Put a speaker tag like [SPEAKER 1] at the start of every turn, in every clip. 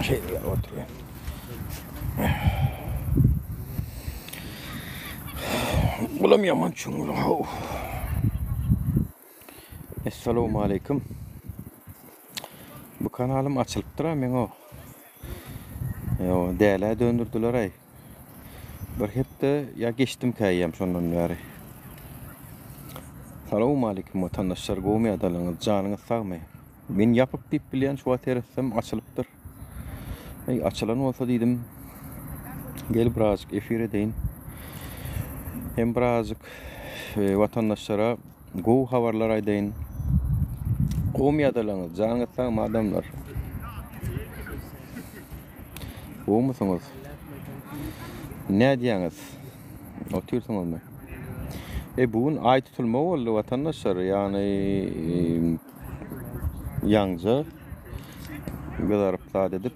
[SPEAKER 1] Şeýle oturýan. Bulam ýaman çuňňur. How. Essalamu aleýkum. Bu kanalym açylypdyr ha meň o. Ýo, dälä döndürdiler aý. Bir hepde ýa geçdim käýem şondan bäri. Salam aleýkum watandaşlar, gowmy ýagdaýlaryňyz, janyňyz sagmy? Men ýapyk diýip bilýän şu wagt seretsem açylypdyr. Eý açylan bolsa diýdim. Gel birazjyk efir edeýin. Hem birazjyk e, watandaşlara gowy habarlar aýdaýyn. Gowmy ýagdaýlaryňyz, janyňyz sagmy adamlar? Gowumysyňyz? Nädýäňiz? Otyrsyňyzmy? E bu gün aý tutulma boldy watandaşlar. Ýagny ýaňja gyzaryp zat edip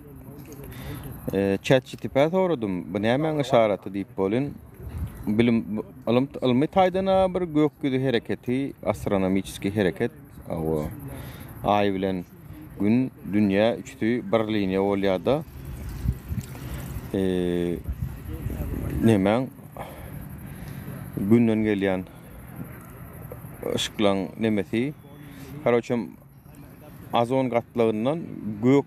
[SPEAKER 1] e, ChatGPT soradym. Bu nämäň yşaraty diýip bolyn. Bilim ylym ylmy taýdan bir gök ýüzi hereketi, astronomiçeskiý hereket. Awa. Aý bilen Gün, dünýä üçüsi bir liniýa bolýar-da. Nemäň günden gelýän yşyklaň nemesi. Karoçem azon gatlagyndan gök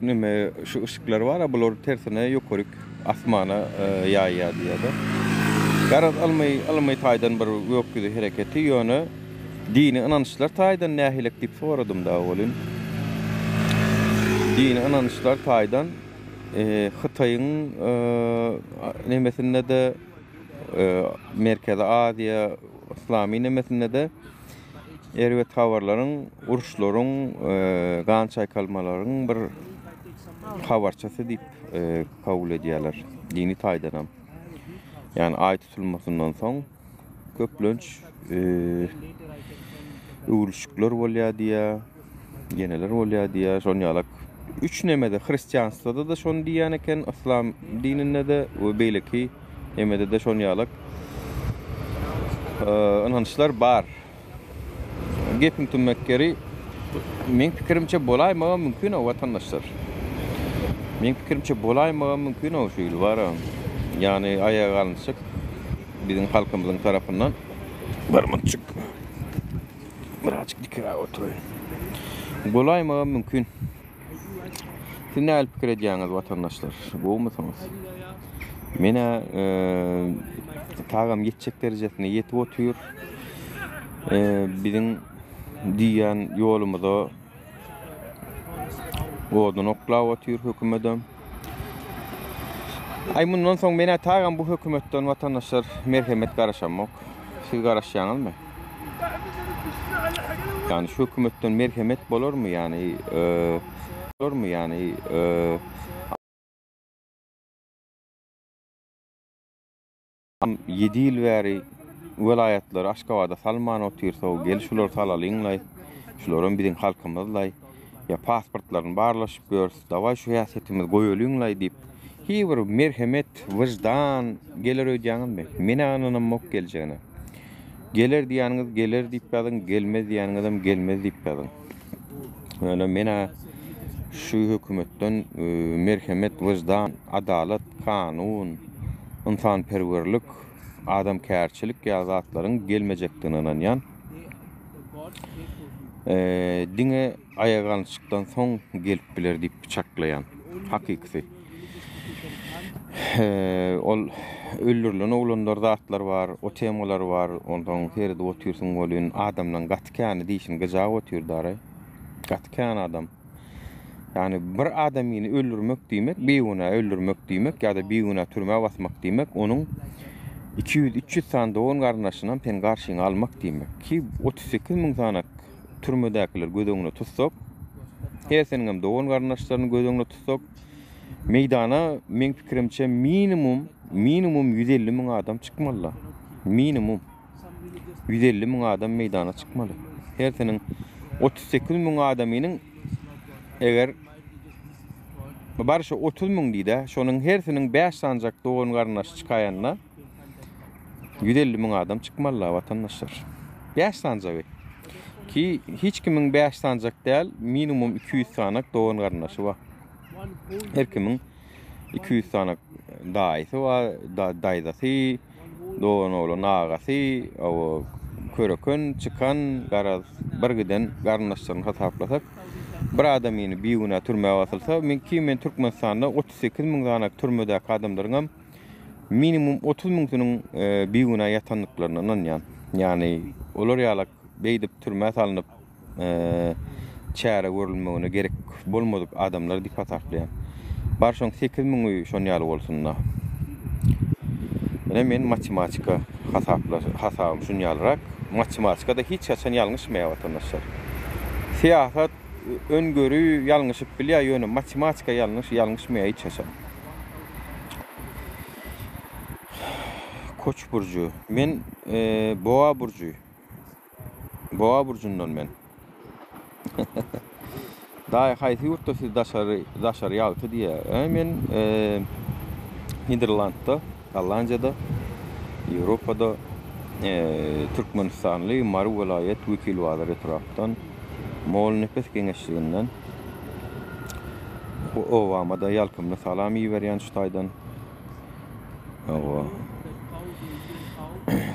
[SPEAKER 1] neme şu yşyklar bar, bular tersine ýokaryk asmana ýaýýar diýýär-de. Garaz ylmy ylmy taýdan bir gök ýüzi hereketi ýöne Dini ynançlar taýdan nähilek diýip soradym dagy welin, dini ynançlar taýdan Hytaýyň nemesinde-de, Merkezi Aziýa yslamy nemesinde-de erbet habarlaryň, uruşlaryň, gan çaýkalmalaryň bir habarçysy diýip kabul edýärler dini taýdanam. Ýagny aý tutulmasyndan soň Köplenç öwrülişikler bolýar diýýär, ýeneler bolýar diýýär, şon ýalak. Üç nemede, hristianstwada-da şony diýýän eken, yslam dininde-de we beýleki nemede-de şon ýalak ynançlar bar. Gepiň tümmek ýeri, meň pikirimçe bolaýmagam mümkin o watandaşlar. Meň pikirimçe bolaýmagam mümkin o şu ýyl bar-a. Ýagny aýaga galynşyk biziň halkymyzyň tarapyndan. Bir munçuk birazjyk dikiräk oturaýyn. Bolaýmagam mümkin. Siz nähili pikir edýäňiz watandaşlar? Gowumysyňyz? Menä tagam ýetjek derejesine ýetip otyr. Biziň diýýän ýolumyza odun oklap otyr hökümedem. Aý mundan soň menä tagam bu hökümetden watandaşlar merhemet garaşamok. Siz garaşýaňyzmy? Ýagny şu hökümetden merhemet bolarmy ýagny bolarmy ýagny ýedi ýyl bäri welaýatlary Aşgabada salman otyrsa gel şulary salalyňlaý şularam biziň halkymyzlaý ýa pasportlaryny barlaşyp ýörüs dawaý şu häsiýetimizi goýalyňlaý diýip hiý bir merhemet wyždan geler öýdýäňizmi menä ynanamok geljegine geler diýýäniňiz geler diýip ýazyň gelmez diýýäniňizem gelmez diýip ýazyň ýöne menä şu hökümetden merhemet wyždan adalat kanun ynsanperwerlik adamkärçilik ýaly zatlaryň gelmejekdigine ynanýan Diňe aýagalnyşykdan soň gelip biler diýip çaklaýan. Hakykysy. Ol öldürilen oglanlar zatlar bar, o temalar bar. Onsoň seredip otyrsyň welin adamlaň gaty käni dişini gyjap otyr dary. Gaty kän adam. Ýagny bir adamyny öldürmek diýmek, bigünä öldürmek diýmek ýa-da bigünä türmä basmak diýmek, onuň 200-300 sany dogan-garyndaşynam sen garşyňa almak diýmek. Ki 38 müň sany türmedäkileri göz öňüne tutsak, hersiniňem dogan-garyndaşlaryny göz öňüne tutsak, meýdana meň pikirimçe minimum, minimum 150 müň adam çykmaly. Minimum. 150 müň adam meýdana çykmaly. Hersiniň 38 müň adamynyň eger barşa 30 müň diýdä, şonuň hersiniň 5 sanjak dogan garyndaşy çykaýanda 150 müň adam çykmaly watandaşlar. 5 sanjagy. Ki hiç kimiň 5 sanjak däl, minimum 200 sanak dogan garyndaşy bar. Her kimiň 200 sany daýysy bar, daýzasy, dogan oglan agasy, hawa, köreken, çykan, garaz, bir giden garyndaşlaryny hasaplasak, bir adamyny bigünä türmä basylsa, men kim men Türkmenistanda 38 müň sany türmedäki adamlaryňam minimum 30 müňsüniň bigünä ýatandyklaryna ynanýan. Ýagny olar ýalak beýdip türmä salnyp çäre görülmegine gerek bolmadyk adamlar diýip hasaplaýan. Bar şoň 8 müňi şon ýaly bolsun-da. Ine men matematika hasapla hasabym şun ýalyrak. Matematikada hiç haçan ýalňyşmaýar watandaşlar. Syýasat öňgöri ýalňyşyp bilýär, ýöne matematika ýalňyş ýalňyşmaýar hiç haçan. Koç burju. Men Boğa burju. Boğa burjundan men. Daýy haýsy ýurtda siz daşary daşary ýagty diýýär. E, men e, Niderlandda, Gollandiýada, Ýewropada e, Türkmenistanly Mary welaýat Wekilbazar etrapdan Molnepes geňeşliginden obama-da ýalkymly salam iberýän şu taýdan. Hawa.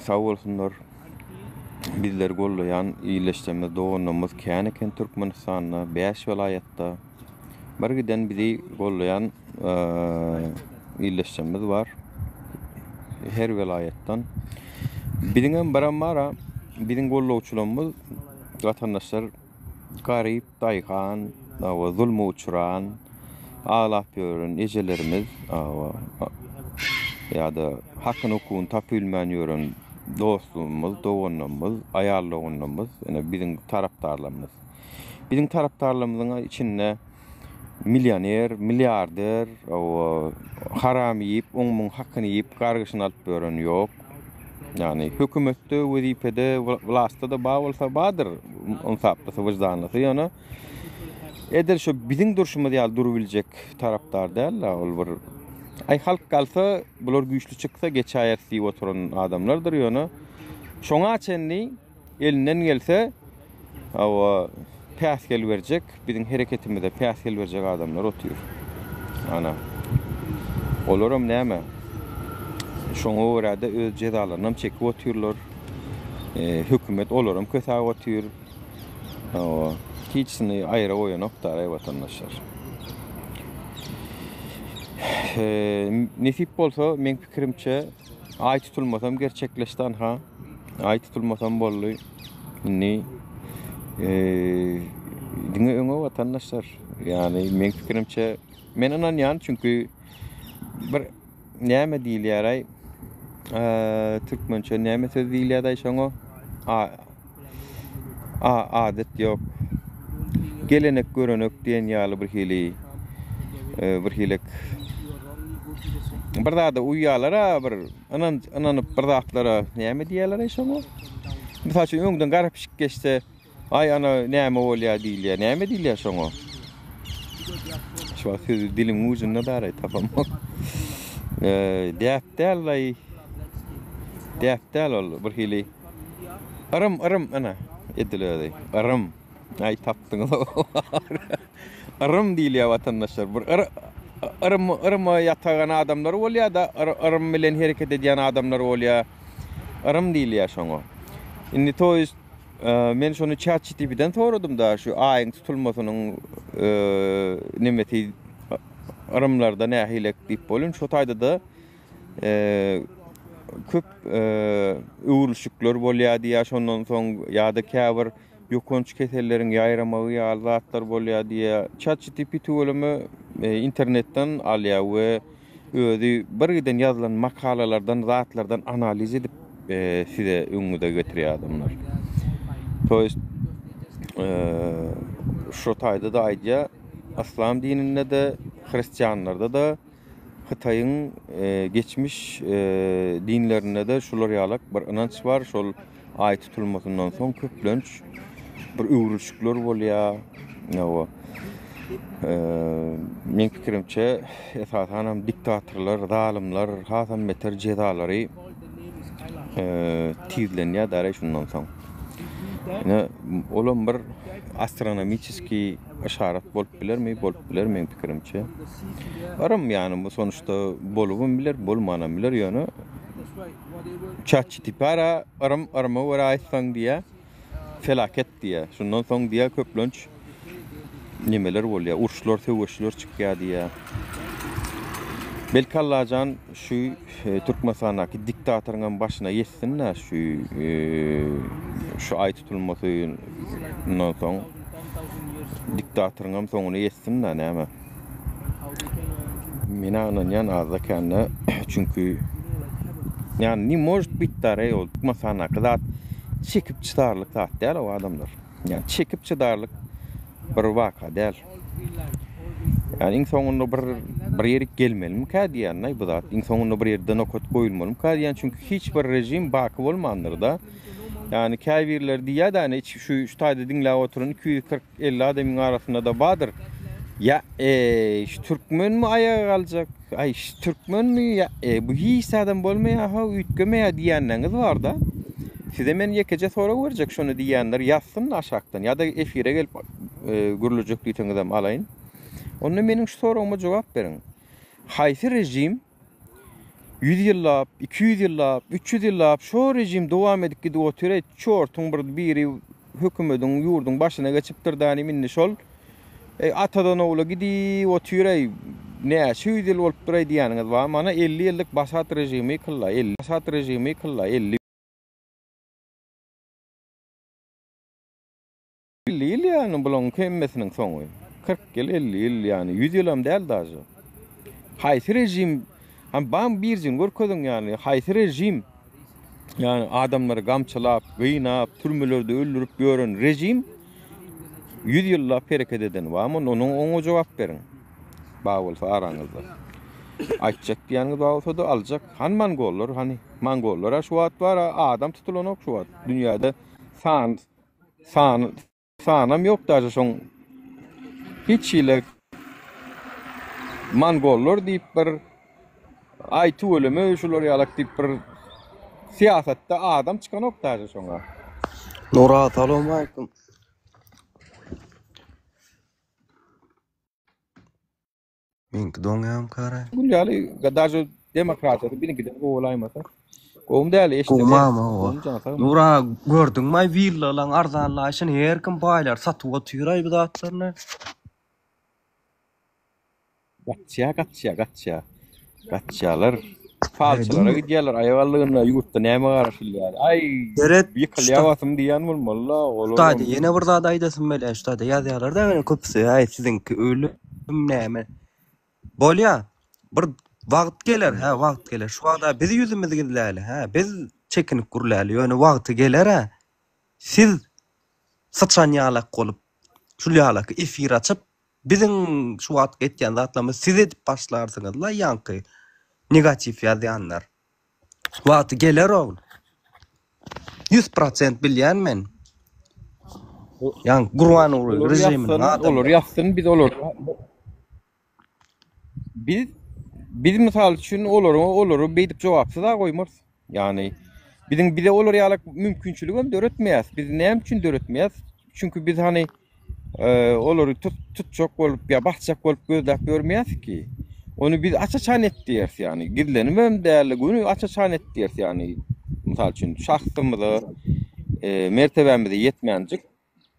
[SPEAKER 1] Sag bolsunlar. Bizleri gollaýan ildeşlerimiz, doganlarymyz kän eken Türkmenistanda, 5 welaýatda. Bir giden bizi gollaýan ildeşlerimiz bar. Her welaýatdan. Biziňem biram bar-a, biziň gollawçylarymyz watandaşlar Garyp daýhan, hawa, zulma uçran, aglap ýören ejelerimiz, hawa, ýa-da hakyny-hukugyny tapybilmän ýören dostlarymyz, doganlarymyz, aýal doganlarymyz, ine, biziň tarapdarlarymyz. Biziň tarapdarlarymyzyň içinde millioner, milliarder, hawa, haram iýip, oň-muň hakyny iýip, gargyşyny alyp ýören ýok. Ýagny hökümetde, wezipede, wlastda-da bar bolsa bardyr, ynsaplysy, wyždanlysy, ýöne edil şu biziň durşumyz ýaly durubiljek tarapdar däl-de, ol bir aý halk galsa, bular güýçli çyksa geçäýeris diýip oturan adamlardyr, ýöne şoňa çenli Elinden gelse, hawa, päsgel berjek, biziň hereketimize päsgel berjek adamlar otyr. Ana. Olaram näme? Şoňa görä-de öz jezalarynam çekip otyrlar. Hökümet olaram kösäp otyr. Hawa, hiçsini aýra goýanok daraý watandaşlar. Nesip bolsa, meň pikirimçe, aý tutulmasam gerçekleşdi anha. Aý tutulmasam boldy. Indi diňe öňe watandaşlar. Ýagny meň pikirimçe men ynanýan çünki bir näme diýilýär-aý türkmençe näme söz diýilýär-aý şoňa? A A adat ýok. Gelenek görenek diýen ýaly bir hili bir hilek bir zada uýýarlar-a bir Ynanç, ynanyp bir zatlara näme diýýärler-aý şoňa? Mysal üçin, öňden gara pişik geçse, aý ana näme bolýar diýilýär. Näme diýilýär şoňa? Şu wagt sözi diliň ujunda daraý tapamok. Eee, däp däl-aý. Däp däl ol bir hili. Yrym, yrym, ana, edil özi. Yrym. Aý tapdyňyz. Yrym diýilýär watandaşlar. Bir yr, yrym, yryma ýatagan adamlar bolýar-da, yr, yrym bilen hereket edýän adamlar bolýar. Yrym diýilýär şoňa. Indi to ýest e, men şony ChatGPT-den soradym-da, şu aýyň tutulmasynyň e, nemesi yrymlarda nähilek diýip bolun. Şo taýda-da e, köp e, öwrülişikler bolýar diýýär şondan soň ýa-da käbir ýokanç keselleriň ýaýramagy ýaly zatlar bolýar diýýär. ChatGPT tüweleme internetden alýar we özi bir giden ýazylan makalalardan, zatlardan analiz edip size öňüňize getirýär adamlar. To ýest şo taýda-da aýdýar, yslam dininde-de, hristianlarda-da Hytaýyň geçmiş dinlerinde-de şular ýalak bir ynanç bar, şol aý tutulmasyndan soň köplenç bir öwrülişikler bolýar. Hawa. Meň pikirimçe, esasanam diktatorlar, zalymlar hasam beter jezalary tizlenýär däl-aý şundan soň. Ine, olam bir astronomiçeskiý yşarat bolup bilermi? Bolup biler meň pikirimçe. Yrym ýany bu sonuçda bolubam biler, bolmanam biler, ýöne ChatGPT-ara yrym yryma görä aýtsaň diýýär. Felaket diýýär. Şundan soň diýýär köplenç nemeler bolýar, uruşlar, söweşler çykýar diýýär. Belki Allajan şu e, Türkmenistandaky diktatoryň hem başyna ýetsin-de şu e, şu aý tutulmasy ondan soň diktatoryň hem soňuna ýetsin-de näme. Menä ynanýan azda kände çünki ýani ne может быть dare ol Türkmenistandaky zat çekip çydarlyk zat däl o adamlar. Ýani çekip çydarlyk bir waka däl. Ýani iň soňunda bir bir ýerik gelmelimikä diýýän bu zat. Iň soňunda bir ýerde nokat goýulmalymyka diýýän çünki hiç bir rejim baky bolmandyr-da. Ýani käbirleri diýýär-de ýani şu şu taýda diňläp oturan 240 50 adamyň arasynda-da bardyr. Ýa, eý, şu türkmenmi aýaga galjak? Aý, şu türkmenmi? Ýa, eý, bu hiç zadam bolmaýar-how, üýtgemeýär diýýänleriňiz bar-da. Size men ýekeje sorag berjek, şony diýýänler ýazsyn aşakdan ýa-da efire gelip e, gürlejek diýseňizem alaýyn. Onda meniň şu soragyma jogap beriň. Haýsy režim 100 ýyllap, 200 ýyllap, 300 ýyllap şo režim dowam edip gidip otyr, çortuň bir biri hökümediň, ýurduň başyna geçipdir dänim indi şol Eý atadan ogla gidip otyr eý näçe ýüz ýyl bolupdyr eý diýýäniňiz bar mana 50 ýyllyk Basat režimi ýykylda 50 Basat režimi ýykylda 50 50 ýyl ýagny bulaň hemmesiniň soňy. 40 ýyl, 50 ýyl ýagny 100 ýylam däl daže. Haýsy režim hem bam birjigini görkeziň ýagny haýsy režim ýagny adamlary gamçylap, gynap, türmelerde öldürip ýören režim 100 ýyllap hereket eden barmy? Onda onuň oňa jogap beriň. Bar bolsa araňyzda. Aýtjak diýýäniňiz bar bolsa-da aljak. Hany mongollar, hany mongollar şu wagt bar, adam tutulanok şu wagt. Dünýäde san San, sanam ýok daže şoň hiç hili mongollar diýip bir aý tüweleme şular ýalak diýip bir syýasatda adam çykanok daže şoňa.
[SPEAKER 2] Nura salowmaleýkim. Meňki doňýamkara.
[SPEAKER 1] Gül ýaly daže demokratiýasy biziňkiden gowy bolaýmasa. Gowum däl eşitdim.
[SPEAKER 2] Gowmam hawa. Nura gördüňmi aý willalaň arzanlaýşyny her kim baýlar satyp otyr aý bu zatlaryny.
[SPEAKER 1] Gaçýa gaçýa gaçýa. Gaçýalar. Palçylara gidýärler aýak aldygynda ýurtda näme garaşylýar. Aý
[SPEAKER 2] Seret
[SPEAKER 1] ýykylýar basym diýýän bolmaly-la olar.
[SPEAKER 2] Şu taýda ýene bir zat aýdasym gelýär şu taýda ýazýarlar-da ýöne köpüsi aý siziňki ölüm näme. Bolýa bir wagt geler hä wagt geler şu wagta biz ýüzümizi gizläli hä biz çekinip gürläli ýöne wagty geler-ä siz syçan ýalak bolup şul ýalak efir açyp Biziň şu wagtky etýän zatlarymyzy siz edip başlarsyňyzla ýaňky negatiw ýazýanlar. Wagty geler ol. 100% bilýän men. Ýaňky Gurbanguly režiminiň adamlary.
[SPEAKER 1] Olar ýazsyn biz olar Biz biz mysal üçin olary olary beýdip jogapsyz-a goýmarys. Ýagny biziň bize olar ýaly mümkinçiligem döretmeýäs. Biz näme üçin döretmeýäs? Çünki biz hany e, olary tut, tutjak bolup ýa basjak bolup gözläp ýörmeýäs ki. Ony biz aç-açan et diýeris ýagny. Gizlenibem däl, göni aç-açan et diýeris ýagny. Mysal üçin şahsymyza, e, mertebämize ýetmänjik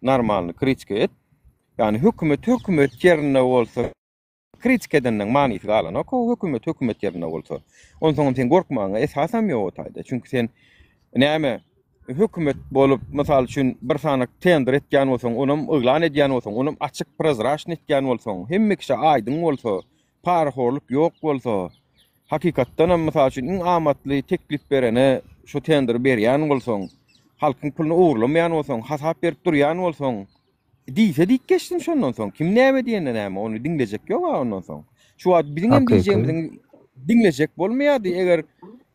[SPEAKER 1] normalny kritika et. Ýagny hökümet hökümet ýerinde bolsa kritika edenden manysy galanok o hökümet hökümet ýerinde bolsa. Onsoňam sen gorkmagyňa esasam ýok o taýda. Çünki sen näme hökümet bolup mysal üçin bir sany tender etýän bolsaň, onam yglan edýän bolsaň, onam açyk prozraçny etýän bolsaň, hemme kişä aýdyň bolsa, parahorluk ýok bolsa, hakykatdanam mysal üçin iň amatly teklip berene şu tenderi berýän bolsaň, halkyň puluny ogurlamaýan bolsaň, hasap berip durýan bolsaň, Diýse diýip geçsin şondan soň. Kim näme diýende näme, ony diňlejek ýok-a ondan soň. Şu wagt biziň hem diýjegimiziň diňlejek bolmaýardy, eger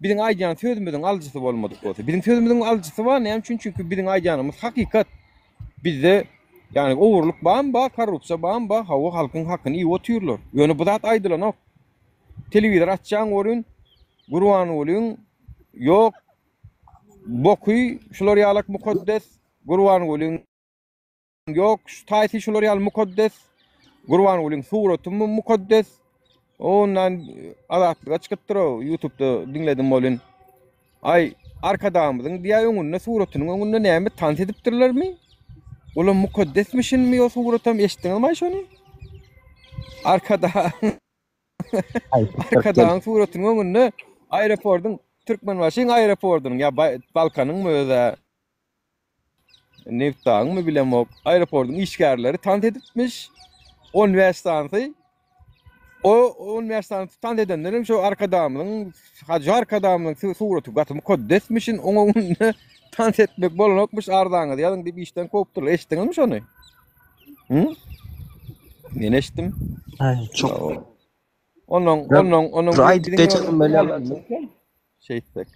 [SPEAKER 1] biziň aýdýan sözümiziň alyjysy bolmadyk bolsa. Biziň sözümiziň alyjysy bar, näme üçin? Çünki biziň aýdýanymyz hakykat. Bizde ýagny ogurlyk barmy? Bar, korrupsiýa barmy? Bar, hawa, halkyň hakyny iýip otyrlar. Ýöne bu zat aýdylanok. Telewizor açýaň görün, Gurbangulyň ýok boky şular ýalak mukaddes. Gurbangulyň ýok, şu taýsy şular ýaly mukaddes. Gurbangulyň suraty mukaddes. Ondan Azatlyga çykypdyr o YouTube'da diňledim bolyn. Aý, Arkadagymyzyň diýä öňünde suratynyň öňünde näme tans edipdirlermi? Olam mukaddesmişinmi o suratam eşitdiňizmi aý şony? Arkadag Arkadagyň suratynyň öňünde aeroportyň Türkmenbaşyň aeroportynyň ýa Balkanyňmy özä Nebitdagyňmy bilemok aeroportyň işgärleri tans edipmiş. 15 sanysy o 15 sany tans edenlerem şu Arkadagymyzyň Hajy Arkadagymyzyň suraty gaty mukaddesmişin oň öňünde tans etmek bolanokmyş arzaňyzy ýazyň diýip işden kowupdyrlar. Eşitdiňizmi şony? Hı? Men eşitdim.
[SPEAKER 2] Ay çok.
[SPEAKER 1] Ondan ondan ondan
[SPEAKER 2] Bir aýdyp geçesim gelýär.
[SPEAKER 1] Şeýtsek.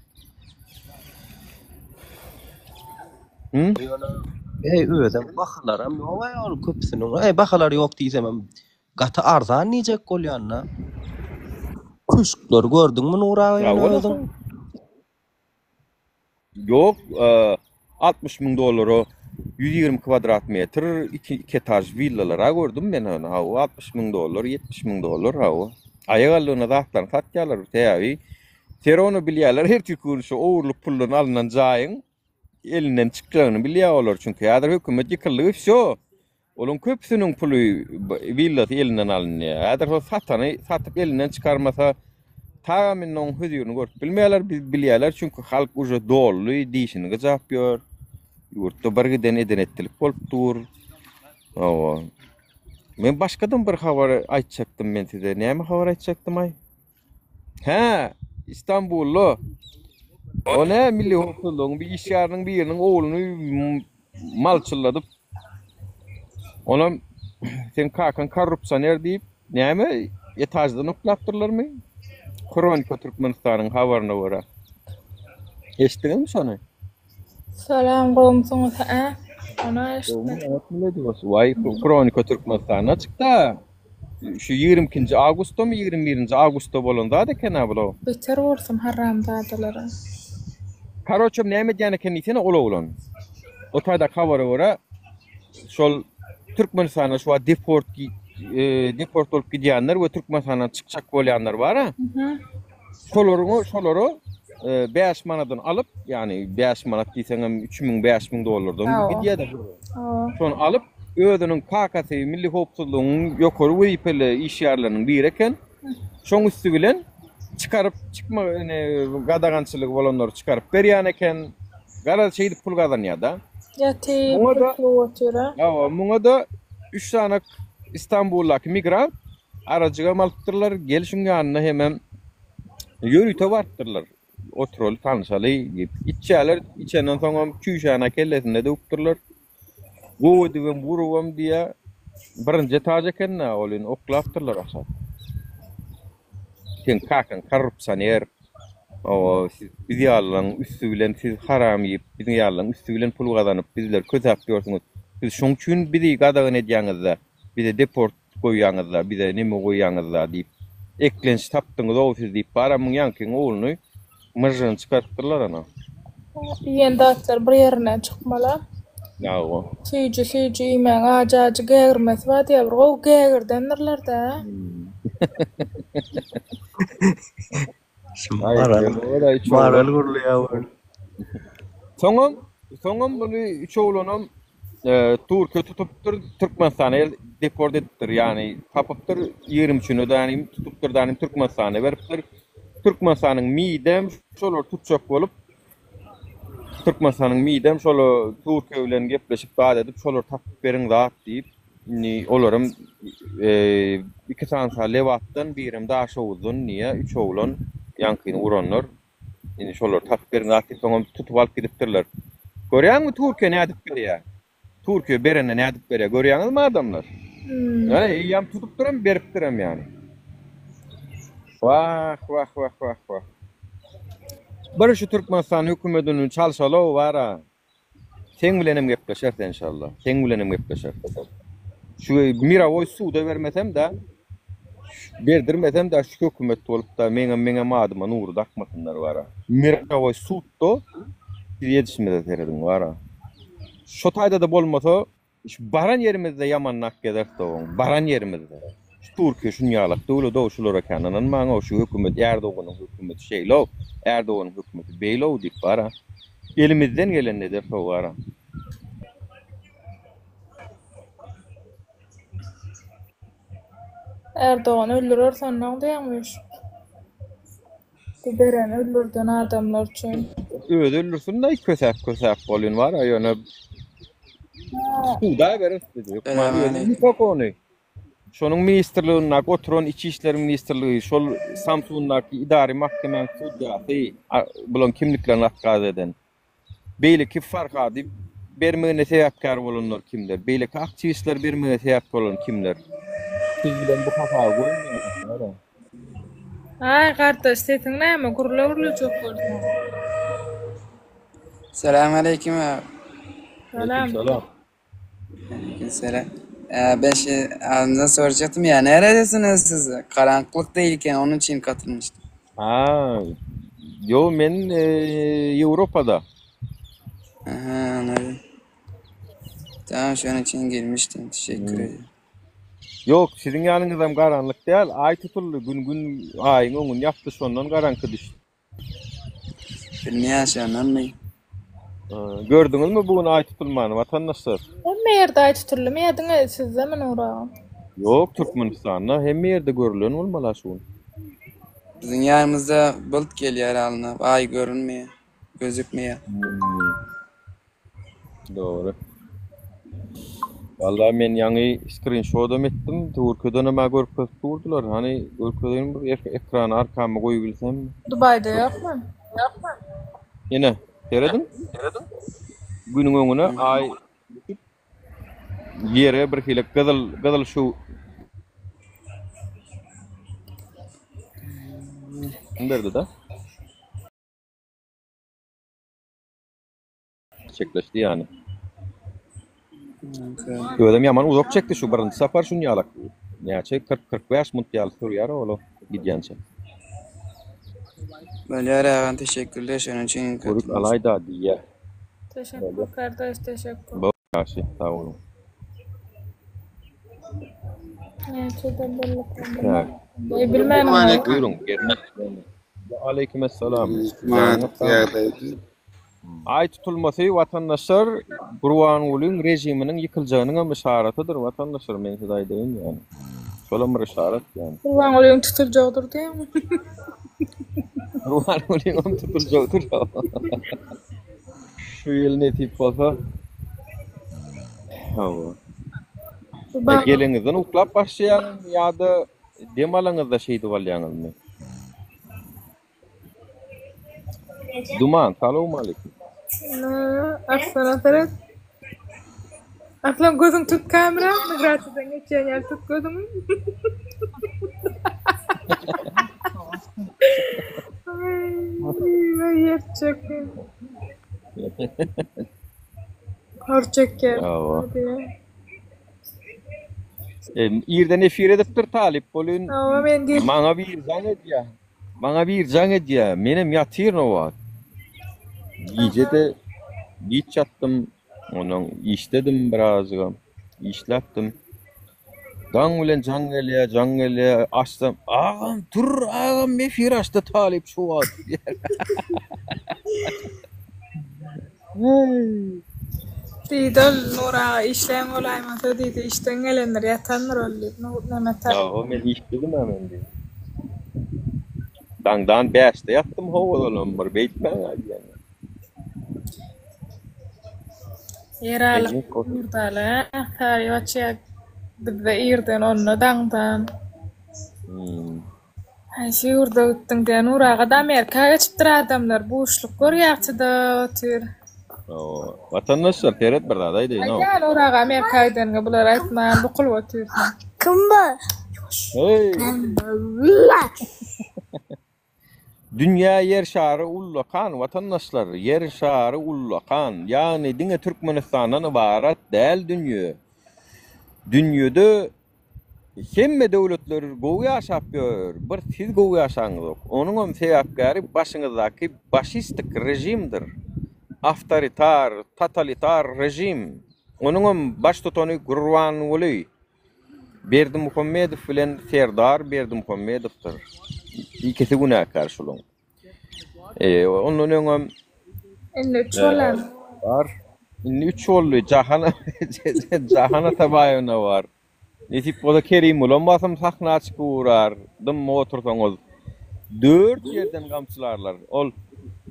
[SPEAKER 1] Hı?
[SPEAKER 2] Ey özem bahalaram ýok aý ol köpüsiniň. Ey bahalary ýok diýsemem gaty arzan diýjek bolýan-da. Köşkleri gördüňmi Nur aga
[SPEAKER 1] Ya
[SPEAKER 2] ýöne
[SPEAKER 1] ol
[SPEAKER 2] özüň?
[SPEAKER 1] Ýok, 60 müň dollara 120 kwadrat metr, iki, iki etaž willalar-a gördüm men ony. Hawa, 60 müň dollar, 70 müň dollar, hawa. Aýak aldygyna zatlaryny satýarlar. Sebäbi Serony bilýärler, ertirki gün şu ogurlyk puldan alnan jaýyň elinden çykjagyny bilýär olar. Çünki häzir hökümet ýykyldygy wsýo. Olaň köpüsiniň puly, willasy elinden alynýar. Häzir şol satany satyp elinden çykarmasa, tagam indi oň hözirini görüp bilmeýärler. Biz bilýärler, çünki halk uje doldy, dişini gyjap ýör. Ýurtda bir giden eden-etdilik bolup dur. Hawa. Men başgadan bir habar aýtjakdym men size. Näme habar aýtjakdym-aý? Hä, Istanbulda. O ne milli howpsuzlygyň bir işgäriniň biriniň ogluny malçylladyp onam seň kakaň korrupsioner diýip näme etaždan oklapdyrlarmy? Hronika Türkmenistanyň habaryna görä. Eşitdiňizmi şony?
[SPEAKER 3] Salam gowumsyňyz hä ony eşitdim.
[SPEAKER 1] Waý Hronika Türkmenistanda çykda. Şu 22-nji awgustdamy 21-nji awgustda bolan zat eken-ä bul-ow.
[SPEAKER 3] Beter bolsun haramzadalara.
[SPEAKER 1] Karoçem näme edýän eken diýsene ol oglan. O taýdaky habara görä şol Türkmenistana şu wagt deport deport bolup gidýänler we Türkmenistandan çykjak bolýanlar bar-a. Şolaryň şolara 5 manatdan alyp, ýagny 5 manat diýseňem 3000 5000 dollardan gidýär-de. Şony alyp, özüniň kakasy milli howpsuzlygyň ýokary wezipeli işgärleriniň biri eken. Şoň üsti bilen çykaryp, çykma ine gadagançylygy bolanlary çykaryp berýän eken. Garaz şeýdip pul gazanýar-da.
[SPEAKER 3] Ýatyp,
[SPEAKER 1] Muňa-da
[SPEAKER 3] otyr-a.
[SPEAKER 1] Hawa, muňa-da 3 sany Istanbuldaky migrant Arajygam alypdyrlar, gelşiň ýanyna hemem ýörite barypdyrlar. Oturaly, tanyşaly diýip. Içýärler, içenden soňam çüýşäni kellesinde döwüpdirler. Gowy edibem, urubam diýýär. Birinji etaž eken-dä, ol indi oklapdyrlar aşak. Seň kakaň korrupsioner. Hawa, siz biz ýalylaryň üsti bilen siz haram iýip, biziň ýalylaryň üsti bilen pul gazanyp, bizleri kösäp ýörsüňiz. Siz şoň üçin bizi gadagan edýäňiz-dä. Bize deport goýýaňyzda, bize neme goýýaňyzda diýip, eklenç tapdyňyz-ow siz diýip, baram muň ýaňkyň ogluny myžžygyny çykarypdyrlar ana.
[SPEAKER 3] Iýen zatlar bir ýerinden çykmaly.
[SPEAKER 1] Hawa.
[SPEAKER 3] Süýji süýji iýmäň ajy ajy gägirmesi bar diýýär bir gowy gägirdendirler-dä.
[SPEAKER 2] Şu maral maral gurulýar bu.
[SPEAKER 1] Soňam soňam muny üç oglanam Türkiýe tutupdyr, Türkmenistana el deport edipdir. Ýagny tapypdyr, 23-üni danym tutupdyr, danym Türkmenistana beripdir. Türkmenistanyň MİD-em şolary tutjak bolup Türkmenistanyň MİD-em şola Türkiýe bilen gepleşip zat edip şolary tapyp beriň zat diýip Indi olaram iki sanysy Lebapdan, birem Daşoguzdan diýýär, üç oglan ýaňkyny uranlar. Indi şolary tapyp beriň zat diýip, soňam tutup alyp gidipdirler. Görýäňmi Türkiýe nädip berýär? Türkiýe berende nädip berýär? Görýäňizmi adamlar? Ýöne eýýäm tutupdyram, beripdirem ýaly. Wah, wah, wah, wah, wah. Bir şu Türkmenistan hökümetini çalşaly-ow bar-a. Seň bilenem gepleşeris enşalla. Seň bilenem gepleşeris. Şu mirowoý suda bermesem-de, berdirmesem-de şu hökümet bolup-da meňem meňem adyma Nury dakmasynlar bara. Mirowoý sudda siz edişimize serediň bara. Şo taýda-da bolmasa, şu baran ýerimizde ýamanlap gezeris dogan, baran ýerimizde. Şu Türkiýe şunýalak döwlet-ow, şulara kän ynanmaň-ow, şu hökümet Erdoganyň hökümeti şeýle-ow, Erdoganyň hökümeti beýle-ow diýip bar-a. Elimizden gelenini ederis-ow bar-a.
[SPEAKER 3] Erdogany öldürer sondan diýýäňmiş. Bu beren öldürden adamlar üçin.
[SPEAKER 1] Özi öldürsün-de kösäp kösäp bolýan bar ýöne Suda berer bizi. Hökman özi ýok ony. Şonuň ministrligindäki oturan Içi işler ministrligi, şol Samsundaky idari mahkemäň sudýasy bulaň kimliklerini otkaz eden. Beýleki Farhady bermegine sebäpkär bolanlar kimler? Beýleki aktiwistleri bermegine sebäp bolan kimler? Siz bilen bu hasaby goýmaýarlar.
[SPEAKER 3] Aý gardaş sesiň näme gürle gürlejek bolsaň.
[SPEAKER 4] Selam aleyküm abi.
[SPEAKER 3] Salam.
[SPEAKER 1] Salam.
[SPEAKER 4] Aleyküm selam. Ee, ben şey abimden soracaktım ya neredesiniz siz? Karanlık değilken onun için katılmıştım.
[SPEAKER 1] Ha, yo men e, Ýewropada.
[SPEAKER 4] Aha, anladım. Tamam şu an için girmiştim. Teşekkür
[SPEAKER 1] Hmm.
[SPEAKER 4] ederim.
[SPEAKER 1] Ýok, siziň ýanyňyzam garanlyk däl. Aý tutuldy, gün gün aýyň öňüni ýapdy, şondan garaňky düşdi.
[SPEAKER 4] Bilmeýän şondan mı?
[SPEAKER 1] Gördüňizmi bu gün aý tutulmany watandaşlar?
[SPEAKER 3] Hemme ýerde aý tutuldymy ýa diňe sizdemi Nury aga?
[SPEAKER 1] Ýok, Türkmenistanda hemme ýerde görülen bolmaly şu gün.
[SPEAKER 4] Biziň ýanymyzda bulut gelýär alnyp, aý görünmeýär, gözükmeýär.
[SPEAKER 1] Hmm. Dogry. Vallahi men ýaňy skrinşodam etdim. Türkiýedenem-ä görkezip durdular. Hany görkezeýin bir ekrany arkama goýubilsem.
[SPEAKER 3] Dubaýda ýokmy?
[SPEAKER 1] Ine, serediň. Günüň öňüne aý düşüp, ýere bir hili gyzyl gyzyl şu berdi-de. Çekleşdi ýany. Özem ýaman uzak çekdi şu birinji sapar şun ýalak. Näçe 40-45 minut ýaly sürýär ol gidýänçe.
[SPEAKER 4] Bolýar agam teşekkürler şonuň üçin
[SPEAKER 1] Görüp alaýda diýýär.
[SPEAKER 3] Teşekkür kardeş teşekkür.
[SPEAKER 1] Ýagşy sag boluň.
[SPEAKER 3] Näçede bolduk?
[SPEAKER 1] Tak.
[SPEAKER 3] Bilmedim.
[SPEAKER 1] Buyurun. Aleykümselam. Aý tutulmasy watandaşlar Gurbangulyň režiminiň ýykyljagynyňam yşaratydyr watandaşlar men size aýdaýyn ýani. Şolam bir yşarat ýani.
[SPEAKER 3] Gurbangulyň tutuljagydyr diýýäňmi?
[SPEAKER 1] Gurbangulyňam tutuljagydyr. Şu ýyl nesip bolsa. Hawa. Geleňizden uklap başlaýaňyzmy ýa-da dem alaňyzda şeýdip alýaňyzmy? Duman, salowmaleýkim.
[SPEAKER 3] Arslana seret. Arslan gözüň tut kamera, migrasiýadan geçýän ýaly tut gözüňi. Aý, ýer çekýär. Hor çekýär.
[SPEAKER 1] Hawa. Irden efir edipdir talyp bolyn.
[SPEAKER 3] Hawa, men
[SPEAKER 1] Maňa bir jaň edýär. Maňa bir jaň edýär. Menem ýatyryn o wagt. Gije-de giç ýatdym. Ondan işdedim birazjygam. Işläpdim. Daň bilen jaň gelýär, jaň gelýär. Açsam, agam tur, agam efir açdy talyp şu wagt diýýär.
[SPEAKER 3] Diýdi ol Nur aga işleýän bolaýmasa diýdi işden gelendir ýatandyr ol diýip Nurnemet aga.
[SPEAKER 1] Hawa men işdedim-ä men diýdi. Daňdan bäşde ýatdym howalanam bir beýtmäň-ä diýýän.
[SPEAKER 3] Ýeraly Nurdaly saýy açýar bizde irden onda daňdan. Haýsy ýurda gitdiň diýýär. Nur aga-da Amerika geçipdir adamlar buşluk görýärçi-de otyr.
[SPEAKER 1] Hawa. Watandaşlar seret bir zat aýdaýyn-ow.
[SPEAKER 3] Aýdýa Nur aga Amerika gideniňe bulary aýtman bukulyp otyrsyň.
[SPEAKER 5] Kim bu?
[SPEAKER 1] Heý. Dünýä ýer şary ullakan watandaşlar, ýer şary ullakan. Ýagny diňe Türkmenistandan ybarat däl dünýe. Dünýede Hemme döwletler gowy ýaşap ýör, bir siz gowy ýaşaňyzok. Onuňam sebäpkäri başyňyzdaky başistik režimdir. awtoritar, totalitar režim. Onuňam baştutany Gurbanguly Berdimuhamedow bilen Serdar Berdimuhamedowdyr. Ikisi günäkär şulaň. Eee, ondan öňem
[SPEAKER 3] Indi üç bolan.
[SPEAKER 1] Bar. Indi üç boldy. Jahan Jahan Atabaýewna bar. Nesip bolsa Kerimgulam basym sahna çykyp urar. Dymma otursaňyz dört ýerden gamçylarlar. Ol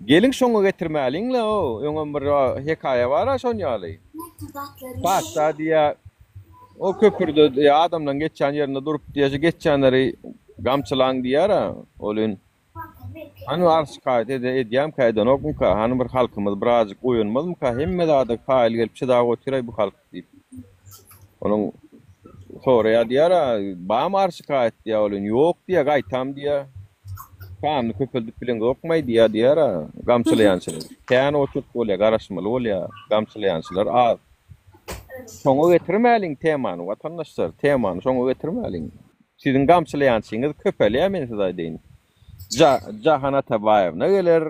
[SPEAKER 1] Geliň şoňa getirmäliň-le, o, öňem bir hekaýa bar-a şon ýaly. Patyşa diýýär, o köprüde diýýär, adamlaryň geçýän ýerinde durup diýýär, şu geçýänleri gamçylaň diýýär-ä. Ol indi Hany arz şikaýat edýämkä, edenokmyka, hany bir halkymyz birazjyk oýanmazmyka, hemme zada kaýyl gelip çydap otyraý bu halk diýip. Onuň soraýar diýýär-ä, barmy arz şikaýat diýýär, ol indi ýok diýýär, gaýtam diýýär. Sanyny köpeldip bileňzokmaý diýýär diýýär-ä, gamçylaýançylar. Kän oçurt bolýar, garaşmaly bolýar, gamçylaýançylar az. Şoňa getirmäliň temany, watandaşlar, temany şoňa getirmäliň. Siziň gamçylaýançyňyz köpelýär men size aýdaýyn. Jahan Atabaýewna geler,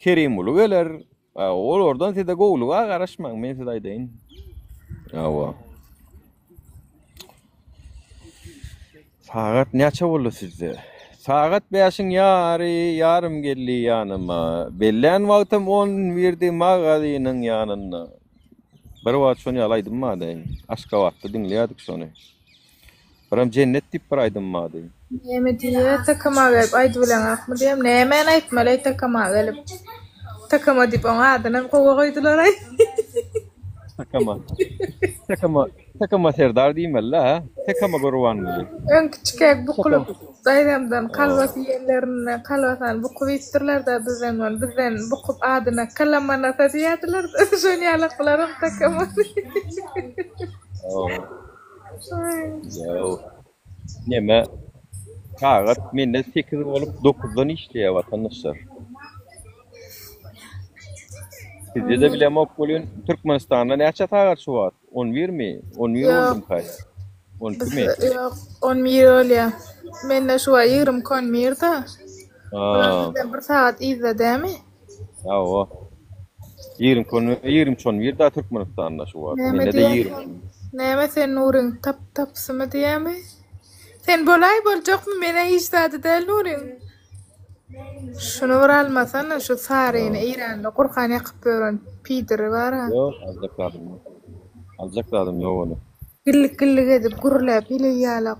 [SPEAKER 1] Kerimguly geler. Olardan size gowulyga garaşmaň men size aýdaýyn. Hawa. Sagat näçe boldy sizde? Sagat bäşiň ýary, ýarym geldi ýanyma. Bellän wagtym on birdi magazynyň ýanynda. Bir wagt şony ýaly aýdym bardy. Aşgabatda diňleýärdik şony. Birem Jennet diýip bir aýdym bardy.
[SPEAKER 3] Näme diýýä takama gelip aýdybileňakmy diýýäm nämäni aýtmaly takama gelip takama diýip oň adynam gowy goýdularaý.
[SPEAKER 1] Takama. Takama Takama Serdar diýmeli-dä hä? Takama Gurbanguly.
[SPEAKER 3] Öň kiçikäk bukulyp daýzamdan kolbasa iýenlerinde kolbasany bukup iýipdirler-dä bizden ony bizden bukup adyna kalamanasa diýýärdiler-de şony ýalak bularam takama diýip.
[SPEAKER 1] Ýok. Neme sagat mende 8 bolup 9-dan işleýär watandaşlar. Sizde-de bilemok welin Türkmenistanda näçe sagat şu wagt? 11 mi? 11
[SPEAKER 3] Ýok.
[SPEAKER 1] boldumyka? 12 mi?
[SPEAKER 3] Ýok, 11 bolýar. Mende şu wagt 22 11-de. Olar
[SPEAKER 1] Ha.
[SPEAKER 3] sizden bir sagat yzda dämi?
[SPEAKER 1] Hawa. 22 23 11 da Türkmenistanda şu wagt.
[SPEAKER 3] Näme
[SPEAKER 1] Mende-de
[SPEAKER 3] diýýän
[SPEAKER 1] 20.
[SPEAKER 3] sen? Näme sen Nuryň tap tapsymy diýýämi? Sen bolaý boljakmy? Menä hiç zady däl Nuryň. Şuny bir almasana şu saryny Eýranda Gurhan ýakyp ýören pidiri bar-a.
[SPEAKER 1] Ýok, aljak zadym ýok. Aljak zadym ýok ony.
[SPEAKER 3] Gillik-gillik edip gürläp heleý ýalak.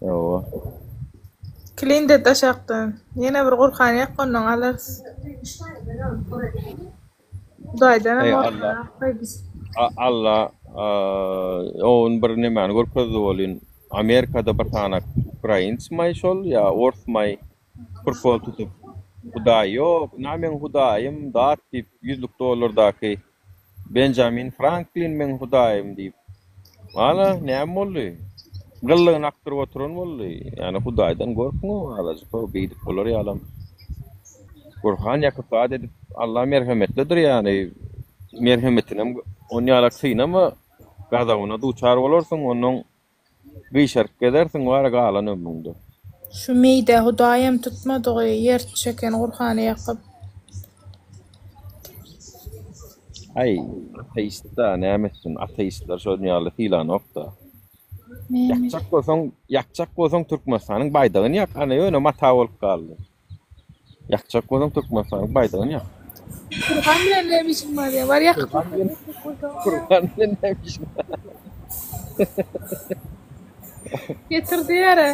[SPEAKER 1] Ýowa.
[SPEAKER 3] Klin det aşakdan. Ýene bir Gurhan ýak ondan alarys. Hudaýdanam
[SPEAKER 1] Eý
[SPEAKER 3] gorkýan
[SPEAKER 1] Alla.
[SPEAKER 3] akly biz.
[SPEAKER 1] Alla on bir nemäni görkezdi welin Amerikada bir sany ukrainsmaý şol ýa orsmaý prikol tutup Hudaý ýok, ina meň Hudaýym zat diýip ýüzlük dollardaky Benjamin Franklin meň Hudaýym diýip. Ana, näme boldy? Gyllygyny akdyryp oturan boldy. Ýani Hudaýdan gorkuň azajyk, beýdip bolar ýalam. Gurhan ýakyp zat edip, Allah merhemetlidir ýani. Merhemetinem onýalak synama, gazabyna duçar bolarsyň, onnoň Gyşaryp gezersiň wara galan ömrüňde.
[SPEAKER 3] Şu meýdä Hudaýam tutmadygy ýer çeken Gurhany ýakyp.
[SPEAKER 1] Aý, ateist-da, näme etsin, ateistler şol ýaly sylanok-da. Ýakjak bolsaň, ýakjak bolsaň Türkmenistanyň baýdagyny ýak, ana ýöne mata bolup galdy. Ýakjak bolsaň Türkmenistanyň baýdagyny ýak.
[SPEAKER 3] Gurhan bilen näme işiň bar ýa? Bar ýakyp
[SPEAKER 1] Gurhan bilen Gurhan bilen näme işiň bar?
[SPEAKER 3] Getir diýere.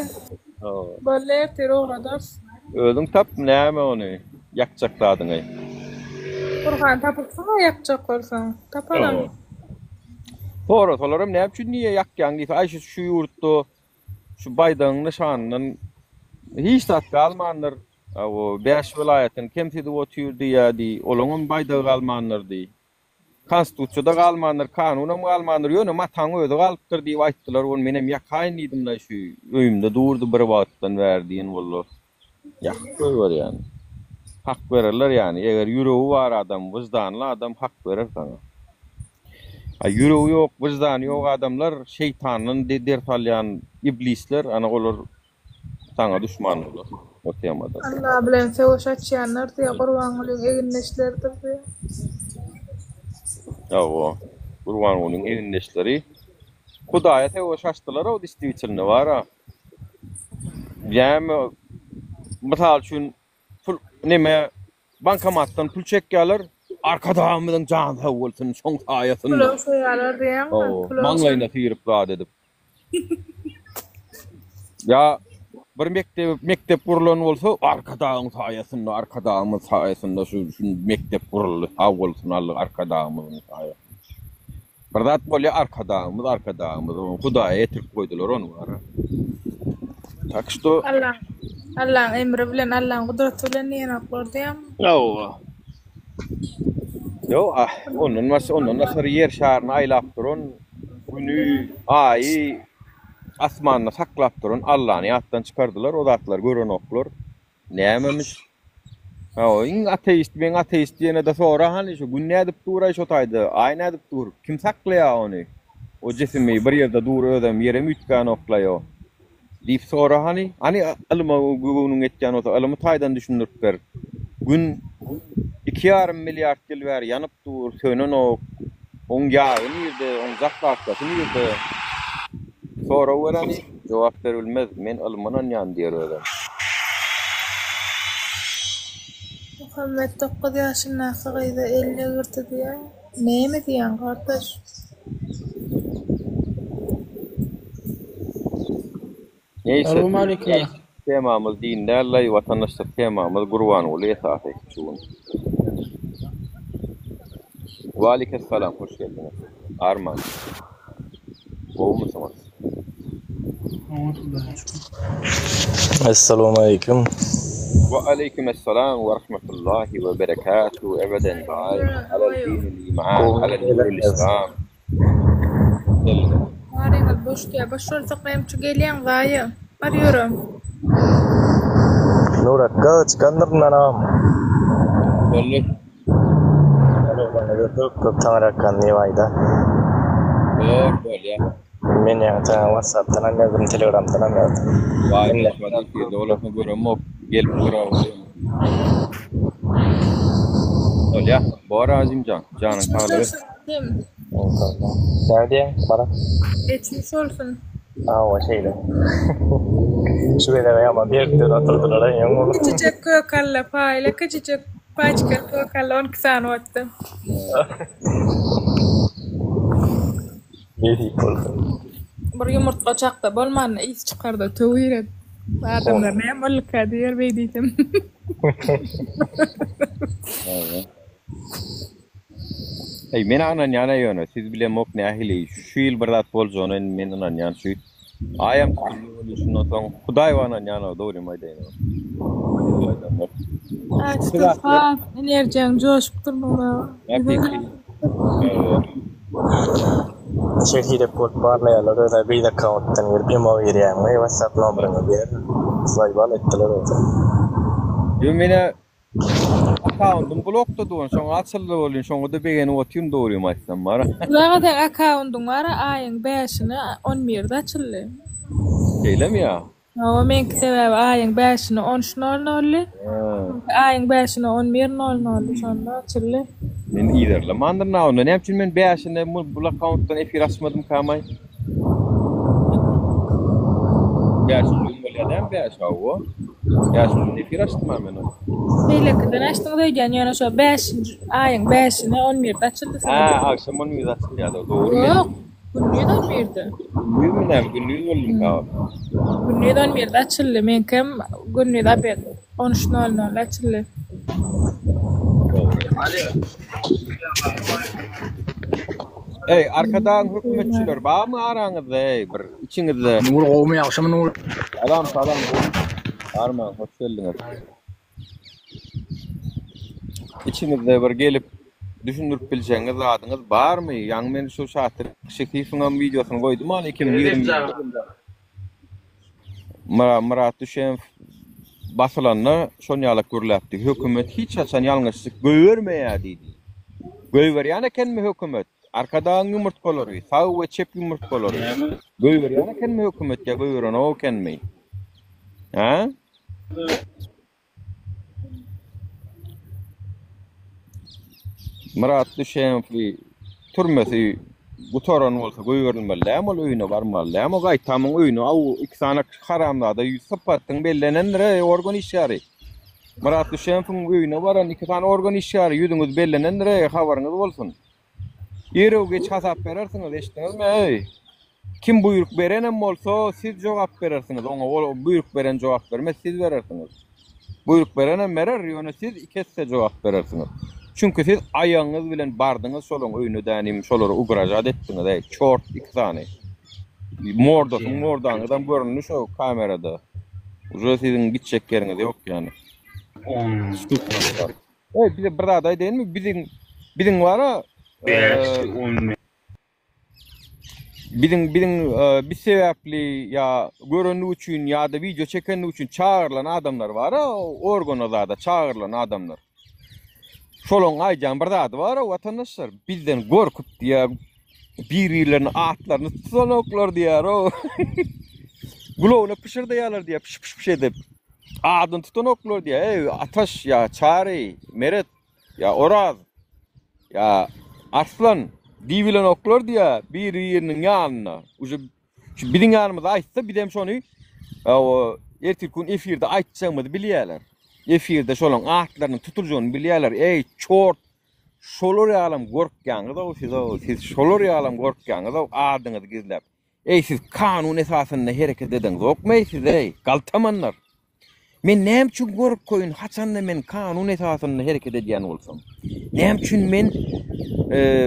[SPEAKER 1] Hawa.
[SPEAKER 3] Boldy ertir ugradarys.
[SPEAKER 1] Özüň tap näme ony ýakjak zadyňy.
[SPEAKER 3] Gurhan tapypsyň-a ýakjak bolsaň. Tapalam.
[SPEAKER 1] Sorasalaram näme üçin niýe ýakýaň diýse, aý şu şu ýurtda Şu baýdagyň nyşanyndan hiç zat galmandyr. O bäş welaýatyny kemsidip otyr diýýärdi. Olaňam baýdagy galmandyr diý. Konstitusiýada galmandyr, kanunam galmandyr, ýöne mataň özi galypdyr diýip aýtdylar. Ony menem ýakaýyn diýdim-le, şu öýümde durdy bir wagtdan bäri diýen boldy. Ýakyp goýberýän. Hak bererler ýany. Eger ýüregi bar adam, wyždanly adam hak berer saňa. A ýüregi ýok, wyždany ýok adamlar şeýtandan ders alýan iblisler, ana olar saňa duşman bolar. o temada.
[SPEAKER 3] Allah bilen söweş açýanlar diýýär, Gurbangulyň egindeşleridir diýýär.
[SPEAKER 1] Hawa, Gurbangulyň egindeşleri Hudaýa söweş açdylar-ow distwitelno bar-a. Näme, mysal üçin, pul neme bankomatdan pul çekýärler, Arkadagymyzyň jany sag bolsun, şoň saýasynda.
[SPEAKER 3] Pula soýarlar diýýäňmi?
[SPEAKER 1] Hawa,
[SPEAKER 3] Pula
[SPEAKER 1] maňlaýyna syryp zat edip. Ýa bir mekdep mekdep gurlan bolsa, Arkadagyň saýasynda, Arkadagymyz saýasynda şu şu mekdep guruldy. Sag bolsun Alla Arkadagymyzyň saýasynda. Bir zat bolýar Arkadagymyz, Arkadagymyz ony Hudaýa ýetirip goýdular ony bara. Tak şto
[SPEAKER 3] Allaň Allaň emri bilen, Allaň gudraty bilen diýenoklar diýýäňmi?
[SPEAKER 1] Hawa. Ýok, ah, ondan başga, ondan daşary ýer şaryny aýlap duran, güni, aýy asmanda saklap duran Allany ýatdan çykardylar, o zatlary görenoklar. Nämemiş? Hawa, iň ateist, men ateist diýene-de sora hany, şu gün nädip dur-aý şo taýda, aý nädip dur, kim saklaýar ony? O jisimi bir ýerde dur özem, ýerem üýtgänok-laý o. Diýip sora hany. Hany ylyma göwnüň ýetýän bolsa ylymy taýdan düşündirip ber. Gün iki ýarym milliard ýyl bäri ýanyp dur, sönenok. Oň ýagy nirde, oň zapravkasy nirde? Sorag ber hany, jogap beribilmez. Men ylyma ynanýan diýer özem.
[SPEAKER 3] Muhammet dokuz ýaşyndaky gyza el degirdi diýýär. Näme diýýäň gardaş?
[SPEAKER 1] Neýse
[SPEAKER 5] Salowmaleýkim.
[SPEAKER 1] Temamyz din däl-laý watandaşlyk temamyz Gurbanguly esasy şu gün. Waleýkessalam hoş geldiňiz. Arman. Gowumysyňyz?
[SPEAKER 5] Oňat Hudaýa şükür.
[SPEAKER 6] Essalawmaleýkim.
[SPEAKER 1] Wa aleýkum essalam we rahmetullahi we berekatuhu ebeden daýym alal dinil iman alal nuril islam.
[SPEAKER 3] Baryňyz boş diýýär. Boş bolsak näme üçin gelýäň zaýa. Bar ýöre.
[SPEAKER 6] Nurakga çykandyryn anam.
[SPEAKER 1] Boldy.
[SPEAKER 6] Köp köp taňrakgan diýip aýda.
[SPEAKER 1] Bor bolýa.
[SPEAKER 6] Men ýaňy saňa whatsappdanam ýazdym telegramdanam ýazdym.
[SPEAKER 1] Waý men şu efirde bolasyn göremok gelip göräýerin. Bolýa bor Azimjan janyň saglygy.
[SPEAKER 6] Näme diýýäň Marat?
[SPEAKER 3] Geçmiş bolsun.
[SPEAKER 6] Hawa şeýle. Şu gezek ýaman berkden oturdylar eýýäm.
[SPEAKER 3] Kiçijek kök alla paýla kiçijek paçka kök alla 12 sany otdy.
[SPEAKER 6] Nesip bolsun.
[SPEAKER 3] Bir ýumurtga çakda bolmanda ys çykarda töwir et. Adamlar näme bolduka diýer beý diýsem.
[SPEAKER 1] Eý men ynanýan-a ýöne siz bilemok nähili şu ýyl bir zat boljagyna indi men ynanýan şu aýam tutuldy welin şundan soň Hudaýa ynanýan-a dogrymy aýdaýyn. Aýdamok.
[SPEAKER 3] Şu zatlar energiýaň joşup dur Nura.
[SPEAKER 6] Şeýle bolup barlaýarlar özä gyz akkauntdan girip imo girýäňmi whatsapp nomeryňy ber zaýbal etdiler özä.
[SPEAKER 1] Ýo menä Akkaundym blokda duran şoňa açyldy welin şoňada begenip otyryn dogrymy aýtsam bara.
[SPEAKER 3] Bular seň akkaundyň bara aýyň bäşine on birde açyldy.
[SPEAKER 1] Şeýlemi ýa?
[SPEAKER 3] Hawa meňki sebäbi aýyň bäşine on üç nol noldy. Seňki aýyň bäşine on bir nol noldy şonda açyldy.
[SPEAKER 1] Men yzarlamandyryn a onda näme üçin men bäşine bul akkauntdan efir açmadymkamaý? Bäşinji gün bolýar dämi bäş hawa. Bäşinji gün efir açdym a men ony.
[SPEAKER 3] Beýlekiden açdyňyz öýdýän ýöne şo bäşinji aýyň bäşine on birde açyldy siziň.
[SPEAKER 1] Hä agşam on birde açylýada dogry men.
[SPEAKER 3] Ýok gündiz on birde.
[SPEAKER 1] Gündizmi näme gündiz boldumyka ol.
[SPEAKER 3] Gündiz on birde açyldy meňkem gündiz obed on üç nol nolda açyldy.
[SPEAKER 1] Dogry. Eý, Arkadagyň hökümetçileri barmy araňyzda, eý, bir içiňizde?
[SPEAKER 5] Nur gowumy ýagşymy Nur?
[SPEAKER 1] Salam, salam, gowy. Arman, hoş geldiňiz. Içiňizde bir gelip düşündirip biljegiňiz zadyňyz barmy? Ýaňy men şu Şatyr Şekifowyňam wideosyny goýdum ony 2021 ýylynda. Myrat Düşemow basylanda şon ýalak gürläpdi. Hökümet hiç haçan ýalňyşlyk goýbermeýär diýdi. Goýberýän ekenmi hökümet? Arkadagyň ýumurtgalary, sag we çep ýumurtgalary. Goýberýän ekenmi hökümet ýa goýberenok ekenmi? Hä? Myrat Düşemowy türmesi gutaran bolsa goýberilmeli dämi ol öýüne barmaly dämi o gaýtamyň öýüne aw iki sany haramzada ýüz sypatyň bellenendir eý organ işgäri Myrat Düşemowyň öýüne baran iki sany organ işgäri ýüzüňiz bellenendir eý habaryňyz bolsun. Iru geç hasap berersiňiz eşitdiňizmi eý. Kim buýruk berenem bolsa siz jogap berersiňiz oňa ol buýruk beren jogap bermez siz berersiňiz. Buýruk berenem berer ýöne siz iki esse jogap berersiňiz. Çünki siz aýagyňyz bilen bardyňyz şolaň öýüne dänim şolary ugražat etdiňiz eý çort iki sany. Mordasyň mordaňyzam göründi şo kamerada. Uje siziň gitjek ýeriňiz ýok ýani. Eý bize bir zat aýdaýynmy biziň biziň bara biziň biziň biz sebäpli ýa görenligi üçin ýa-da wideo çekenligi üçin çagyrylan adamlar bara organa zada çagyrylan adamlar. Şolaň aýdýan bir zady bara watandaşlar bizden gorkup diýýär bir-birleriniň atlaryny tutanoklar diýýär o. Gulagyna pyşyrdaýarlar diýýär pyş pyş pyş edip. Adyny tutanoklar diýýär. Eý, Ataş ýa Çary, Meret ýa Oraz ýa Arslan diýibilenoklar diýýär biri-biriniň ýanynda. Uje şu biziň ýanymyzda aýtsa bizem şony o ertirki gün efirde aýtjagymyzy bilýärler. Efirde şolaryň atlarynyň tutuljagyny bilýärler. Eý, çort, şolar ýalam gorkýaňyz-ow siz-ow, siz şolar ýalam gorkýaňyz-ow adyňyzy gizläp. Eý siz kanun esasynda hereket edeňzokmy siz eý galtamanlar. Men näme üçin gorkoýyn haçanda men kanun esasynda hereket edýän bolsam. Näme üçin men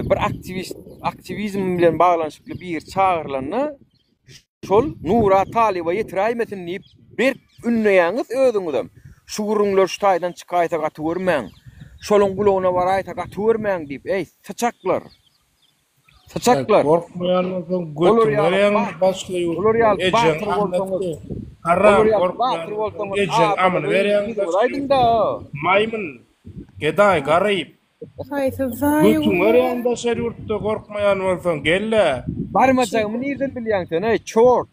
[SPEAKER 1] bir aktiwist aktiwizm bilen baglanyşykly biri çagyrylanda şol Nura Talyba ýetiräýmesin diýip berk ündeýäňiz özüňizem. Şu gürrüňler şu taýdan çykaýsa gaty görmäň. Şolaň gulagyna baraýsa gaty görmäň diýip eý syçaklar. Syçaklar.
[SPEAKER 7] Gorkmaýan bolsaň
[SPEAKER 1] Olar
[SPEAKER 7] götüňi
[SPEAKER 1] ýaly
[SPEAKER 7] berýäň
[SPEAKER 1] ba-
[SPEAKER 7] başga
[SPEAKER 1] olar
[SPEAKER 7] ýurtda.
[SPEAKER 1] ýaly
[SPEAKER 7] Ejeň
[SPEAKER 1] batyr
[SPEAKER 7] amyny
[SPEAKER 1] bolsaňyz,
[SPEAKER 7] Haram
[SPEAKER 1] olar ýaly
[SPEAKER 7] gorkmaýan
[SPEAKER 1] batyr
[SPEAKER 7] bolsaň
[SPEAKER 1] bolsaňyz
[SPEAKER 7] ejeň amyny
[SPEAKER 1] adyňyzy
[SPEAKER 7] berýäň
[SPEAKER 1] ýüzüňize
[SPEAKER 7] başga
[SPEAKER 1] aýdyň-da.
[SPEAKER 7] ýurtda. Maýmyn, gedaý, garyp.
[SPEAKER 3] Haýsy zaýa
[SPEAKER 7] Götüňi
[SPEAKER 3] gürrüň.
[SPEAKER 7] berýäň daşary ýurtda gorkmaýan bolsaň gel-le.
[SPEAKER 1] Barmajagymy nirden bilýäň sen, eý, çort.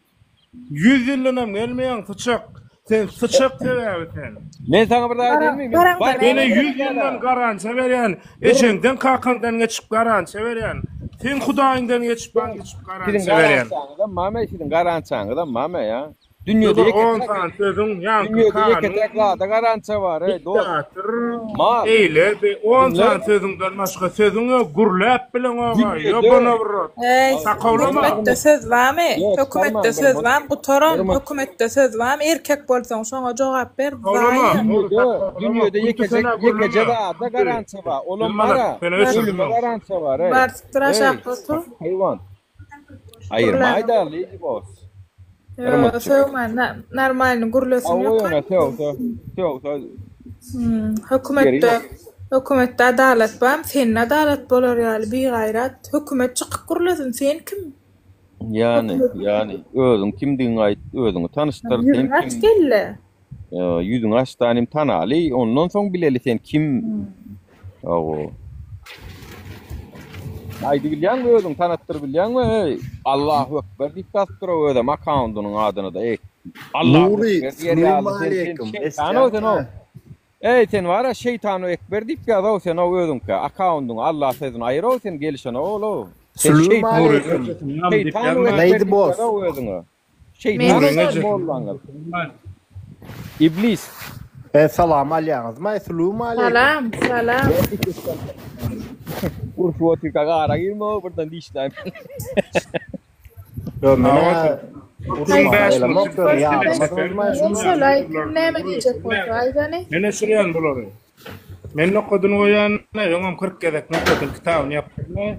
[SPEAKER 7] Yüz ýyldanam gelmeýäň syçak. Sen syçak sebäbi sen.
[SPEAKER 1] Men saňa bir zat aýdaýynmy? Men
[SPEAKER 3] Baraňda
[SPEAKER 1] bar-
[SPEAKER 7] Sene
[SPEAKER 3] näme
[SPEAKER 7] yüz ýyldan garança berýän. Ejeňden kakaňdan geçip garança berýän. Seň hudaýyňdan geçip ben geçip
[SPEAKER 1] Siziň
[SPEAKER 7] garança berýän.
[SPEAKER 1] garançaňyzam mame, siziň garançaňyzam mame ýa. Dünýede
[SPEAKER 7] Bir
[SPEAKER 1] ýeke
[SPEAKER 7] on sany sözüň ýaňky
[SPEAKER 1] dünýede
[SPEAKER 7] kanun.
[SPEAKER 1] ýeke-täk zada garança bar, eý dost.
[SPEAKER 7] Diktator
[SPEAKER 1] Mal.
[SPEAKER 7] eýle be on
[SPEAKER 1] Dinle.
[SPEAKER 7] sany sözüňden başga sözüň ýok gürläp bileňoga
[SPEAKER 1] Dünýede
[SPEAKER 7] ýobana bir rot.
[SPEAKER 3] Eý,
[SPEAKER 7] Sakawlama.
[SPEAKER 3] hökümetde söz barmy?
[SPEAKER 1] Ýok,
[SPEAKER 3] Hökümetde
[SPEAKER 1] çykarmaň
[SPEAKER 3] söz
[SPEAKER 1] bir
[SPEAKER 3] barmy? Gutaran,
[SPEAKER 1] bir
[SPEAKER 3] hökümetde söz barmy? Erkek bolsaň şoňa jogap ber,
[SPEAKER 7] Sakawlama.
[SPEAKER 3] zaýa.
[SPEAKER 1] Dünýede
[SPEAKER 7] Sakawlama.
[SPEAKER 1] dünýede
[SPEAKER 7] Künti
[SPEAKER 1] ýekeje
[SPEAKER 7] sen-ä
[SPEAKER 1] ýekeje
[SPEAKER 7] gürleme.
[SPEAKER 1] zada garança bar. Olam
[SPEAKER 7] Bilmez,
[SPEAKER 1] bara.
[SPEAKER 7] seni öçürdim
[SPEAKER 1] Ölüme
[SPEAKER 7] öň.
[SPEAKER 1] garança bar, eý.
[SPEAKER 3] Bar, sikdir
[SPEAKER 1] Eý,
[SPEAKER 3] aşakda otur.
[SPEAKER 1] haýwan. Aýyrma
[SPEAKER 3] Gürläme.
[SPEAKER 1] aýda, Lady Boss.
[SPEAKER 3] Ýo,
[SPEAKER 1] Yrmytjyk.
[SPEAKER 3] sögmän, na- normalny gürlesim
[SPEAKER 1] Hawa
[SPEAKER 3] ýok.
[SPEAKER 1] ýöne sög, sög, sög, sög.
[SPEAKER 3] Hmm,
[SPEAKER 1] Ýeri
[SPEAKER 3] hökümetde
[SPEAKER 1] ýok.
[SPEAKER 3] hökümetde adalat barmy? Sende adalat bolar ýaly bigaýrat. Hökümet çykyp gürlesin, sen kim?
[SPEAKER 1] Ýani,
[SPEAKER 3] Hökümet
[SPEAKER 1] ýani özüň kimdigiňi aýt, özüňi tanyşdyr, sen
[SPEAKER 3] ýüzüňi aç
[SPEAKER 1] kim?
[SPEAKER 3] gelle.
[SPEAKER 1] Ýüzüňi aç danym tanaly, ondan soň bileli sen kim? Hawa. Aýdy bilýäňmi özüň tanatdyr bilýäňmi eý Allahu ekber diýip ýazyp dur özem akkaundynyň adyny-da eý Allahu
[SPEAKER 8] Nury,
[SPEAKER 1] ekber diýer ýaly sen sen
[SPEAKER 8] Aleýkum,
[SPEAKER 1] şeýtan-ow sen ow.
[SPEAKER 8] eşitýäňmi?
[SPEAKER 1] Eý sen wara şeýtanu ekber diýip ýaz-ow sen ow özüňkä akkaundyňy Allah sözüni aýyr-ow sen gelişene-ow ol-ow. Sen
[SPEAKER 8] Sülüm
[SPEAKER 1] şeýtan
[SPEAKER 8] aleýkum.
[SPEAKER 1] şeýtanu ekber
[SPEAKER 8] Lady
[SPEAKER 1] diýip
[SPEAKER 8] Boss.
[SPEAKER 1] ýaz-ow özüňe.
[SPEAKER 3] Men
[SPEAKER 1] Şeýtan
[SPEAKER 3] şol
[SPEAKER 1] mollaňyz. Iblis.
[SPEAKER 8] E, salam alýaňyzmy? Sülüm aleýkum.
[SPEAKER 3] Salam, salam.
[SPEAKER 1] Urşup otyrka gara girme o birden dişläýme.
[SPEAKER 8] Ýo, men-ä
[SPEAKER 7] Otuz bäş
[SPEAKER 8] urşmaga gelemok, ýöne ýadamadyňyzmy
[SPEAKER 3] Men
[SPEAKER 8] şuny?
[SPEAKER 3] şol aý kim näme diýjek bolsa aýdany.
[SPEAKER 7] Men öçürýän bulary. Men nokadyny goýan, öňem 40 gezek nokadyny kitabyny ýapdym.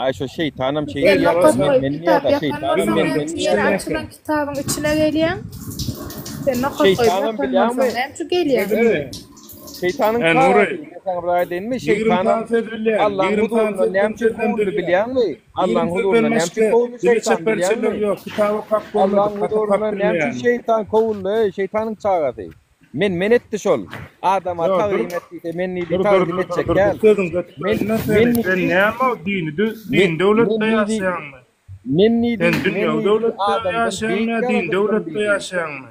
[SPEAKER 1] Aý şo şeýtanam şeý
[SPEAKER 3] Sen
[SPEAKER 1] diýýär,
[SPEAKER 3] nokat
[SPEAKER 1] men
[SPEAKER 3] goýup
[SPEAKER 1] men
[SPEAKER 3] kitap
[SPEAKER 1] diýýär-de
[SPEAKER 3] ýapan
[SPEAKER 1] şeýtanam
[SPEAKER 3] bolsaň
[SPEAKER 1] men
[SPEAKER 3] näme
[SPEAKER 1] men
[SPEAKER 3] üçin ýere
[SPEAKER 1] diýýär.
[SPEAKER 3] açylan kitabyň içine gelýäň? Sen nokat goýup
[SPEAKER 1] Şeýtanam
[SPEAKER 3] ýapan
[SPEAKER 1] bilýäňmi?
[SPEAKER 3] bolsaň näme üçin gelýäň?
[SPEAKER 1] Şeýtanyň
[SPEAKER 7] E, Nury,
[SPEAKER 1] çagasy, men saňa bir aýdaýynmy?
[SPEAKER 7] 20
[SPEAKER 1] Şeýtanam
[SPEAKER 7] sany söz bilýän,
[SPEAKER 1] Allaň
[SPEAKER 7] 20 sany
[SPEAKER 1] huzuryndan
[SPEAKER 7] sözden
[SPEAKER 1] näme üçin
[SPEAKER 7] sözlem
[SPEAKER 1] kowuldy
[SPEAKER 7] bilýän.
[SPEAKER 1] bilýäňmi? Allaň
[SPEAKER 7] 20 sözden
[SPEAKER 1] huzuryndan näme üçin
[SPEAKER 7] başga
[SPEAKER 1] kowuldy
[SPEAKER 7] dili
[SPEAKER 1] şeýtan
[SPEAKER 7] çeperçilik
[SPEAKER 1] bilýäňmi?
[SPEAKER 7] ýok, kitap okap
[SPEAKER 1] Allaň
[SPEAKER 7] bolmadyk, hat okap
[SPEAKER 1] huzuryndan näme üçin
[SPEAKER 7] bilmeýän.
[SPEAKER 1] şeýtan kowuldy, eý, şeýtanyň çagasy? Men men etdi şol. Adama
[SPEAKER 7] Ýo, dur,
[SPEAKER 1] tagzym et diýse, men diýdi
[SPEAKER 7] dur, dur,
[SPEAKER 1] tagzym
[SPEAKER 7] dur, dur,
[SPEAKER 1] etjek
[SPEAKER 7] dur,
[SPEAKER 1] däl.
[SPEAKER 7] sözüňde
[SPEAKER 1] Men
[SPEAKER 7] tutayyn-da
[SPEAKER 1] men
[SPEAKER 7] seni. Sen
[SPEAKER 1] diýdi
[SPEAKER 7] näme o dini,
[SPEAKER 1] men
[SPEAKER 7] din döwletde
[SPEAKER 1] men diýdi
[SPEAKER 7] ýaşaýaňmy?
[SPEAKER 1] men diýdi
[SPEAKER 7] Sen
[SPEAKER 1] men
[SPEAKER 7] dünýewi
[SPEAKER 1] diýdi
[SPEAKER 7] döwletde
[SPEAKER 1] adamdan
[SPEAKER 7] ýaşaýaňmy
[SPEAKER 1] beýik
[SPEAKER 7] ýa din
[SPEAKER 1] ýaradyldym
[SPEAKER 7] döwletde
[SPEAKER 1] diýdi.
[SPEAKER 7] ýaşaýaňmy?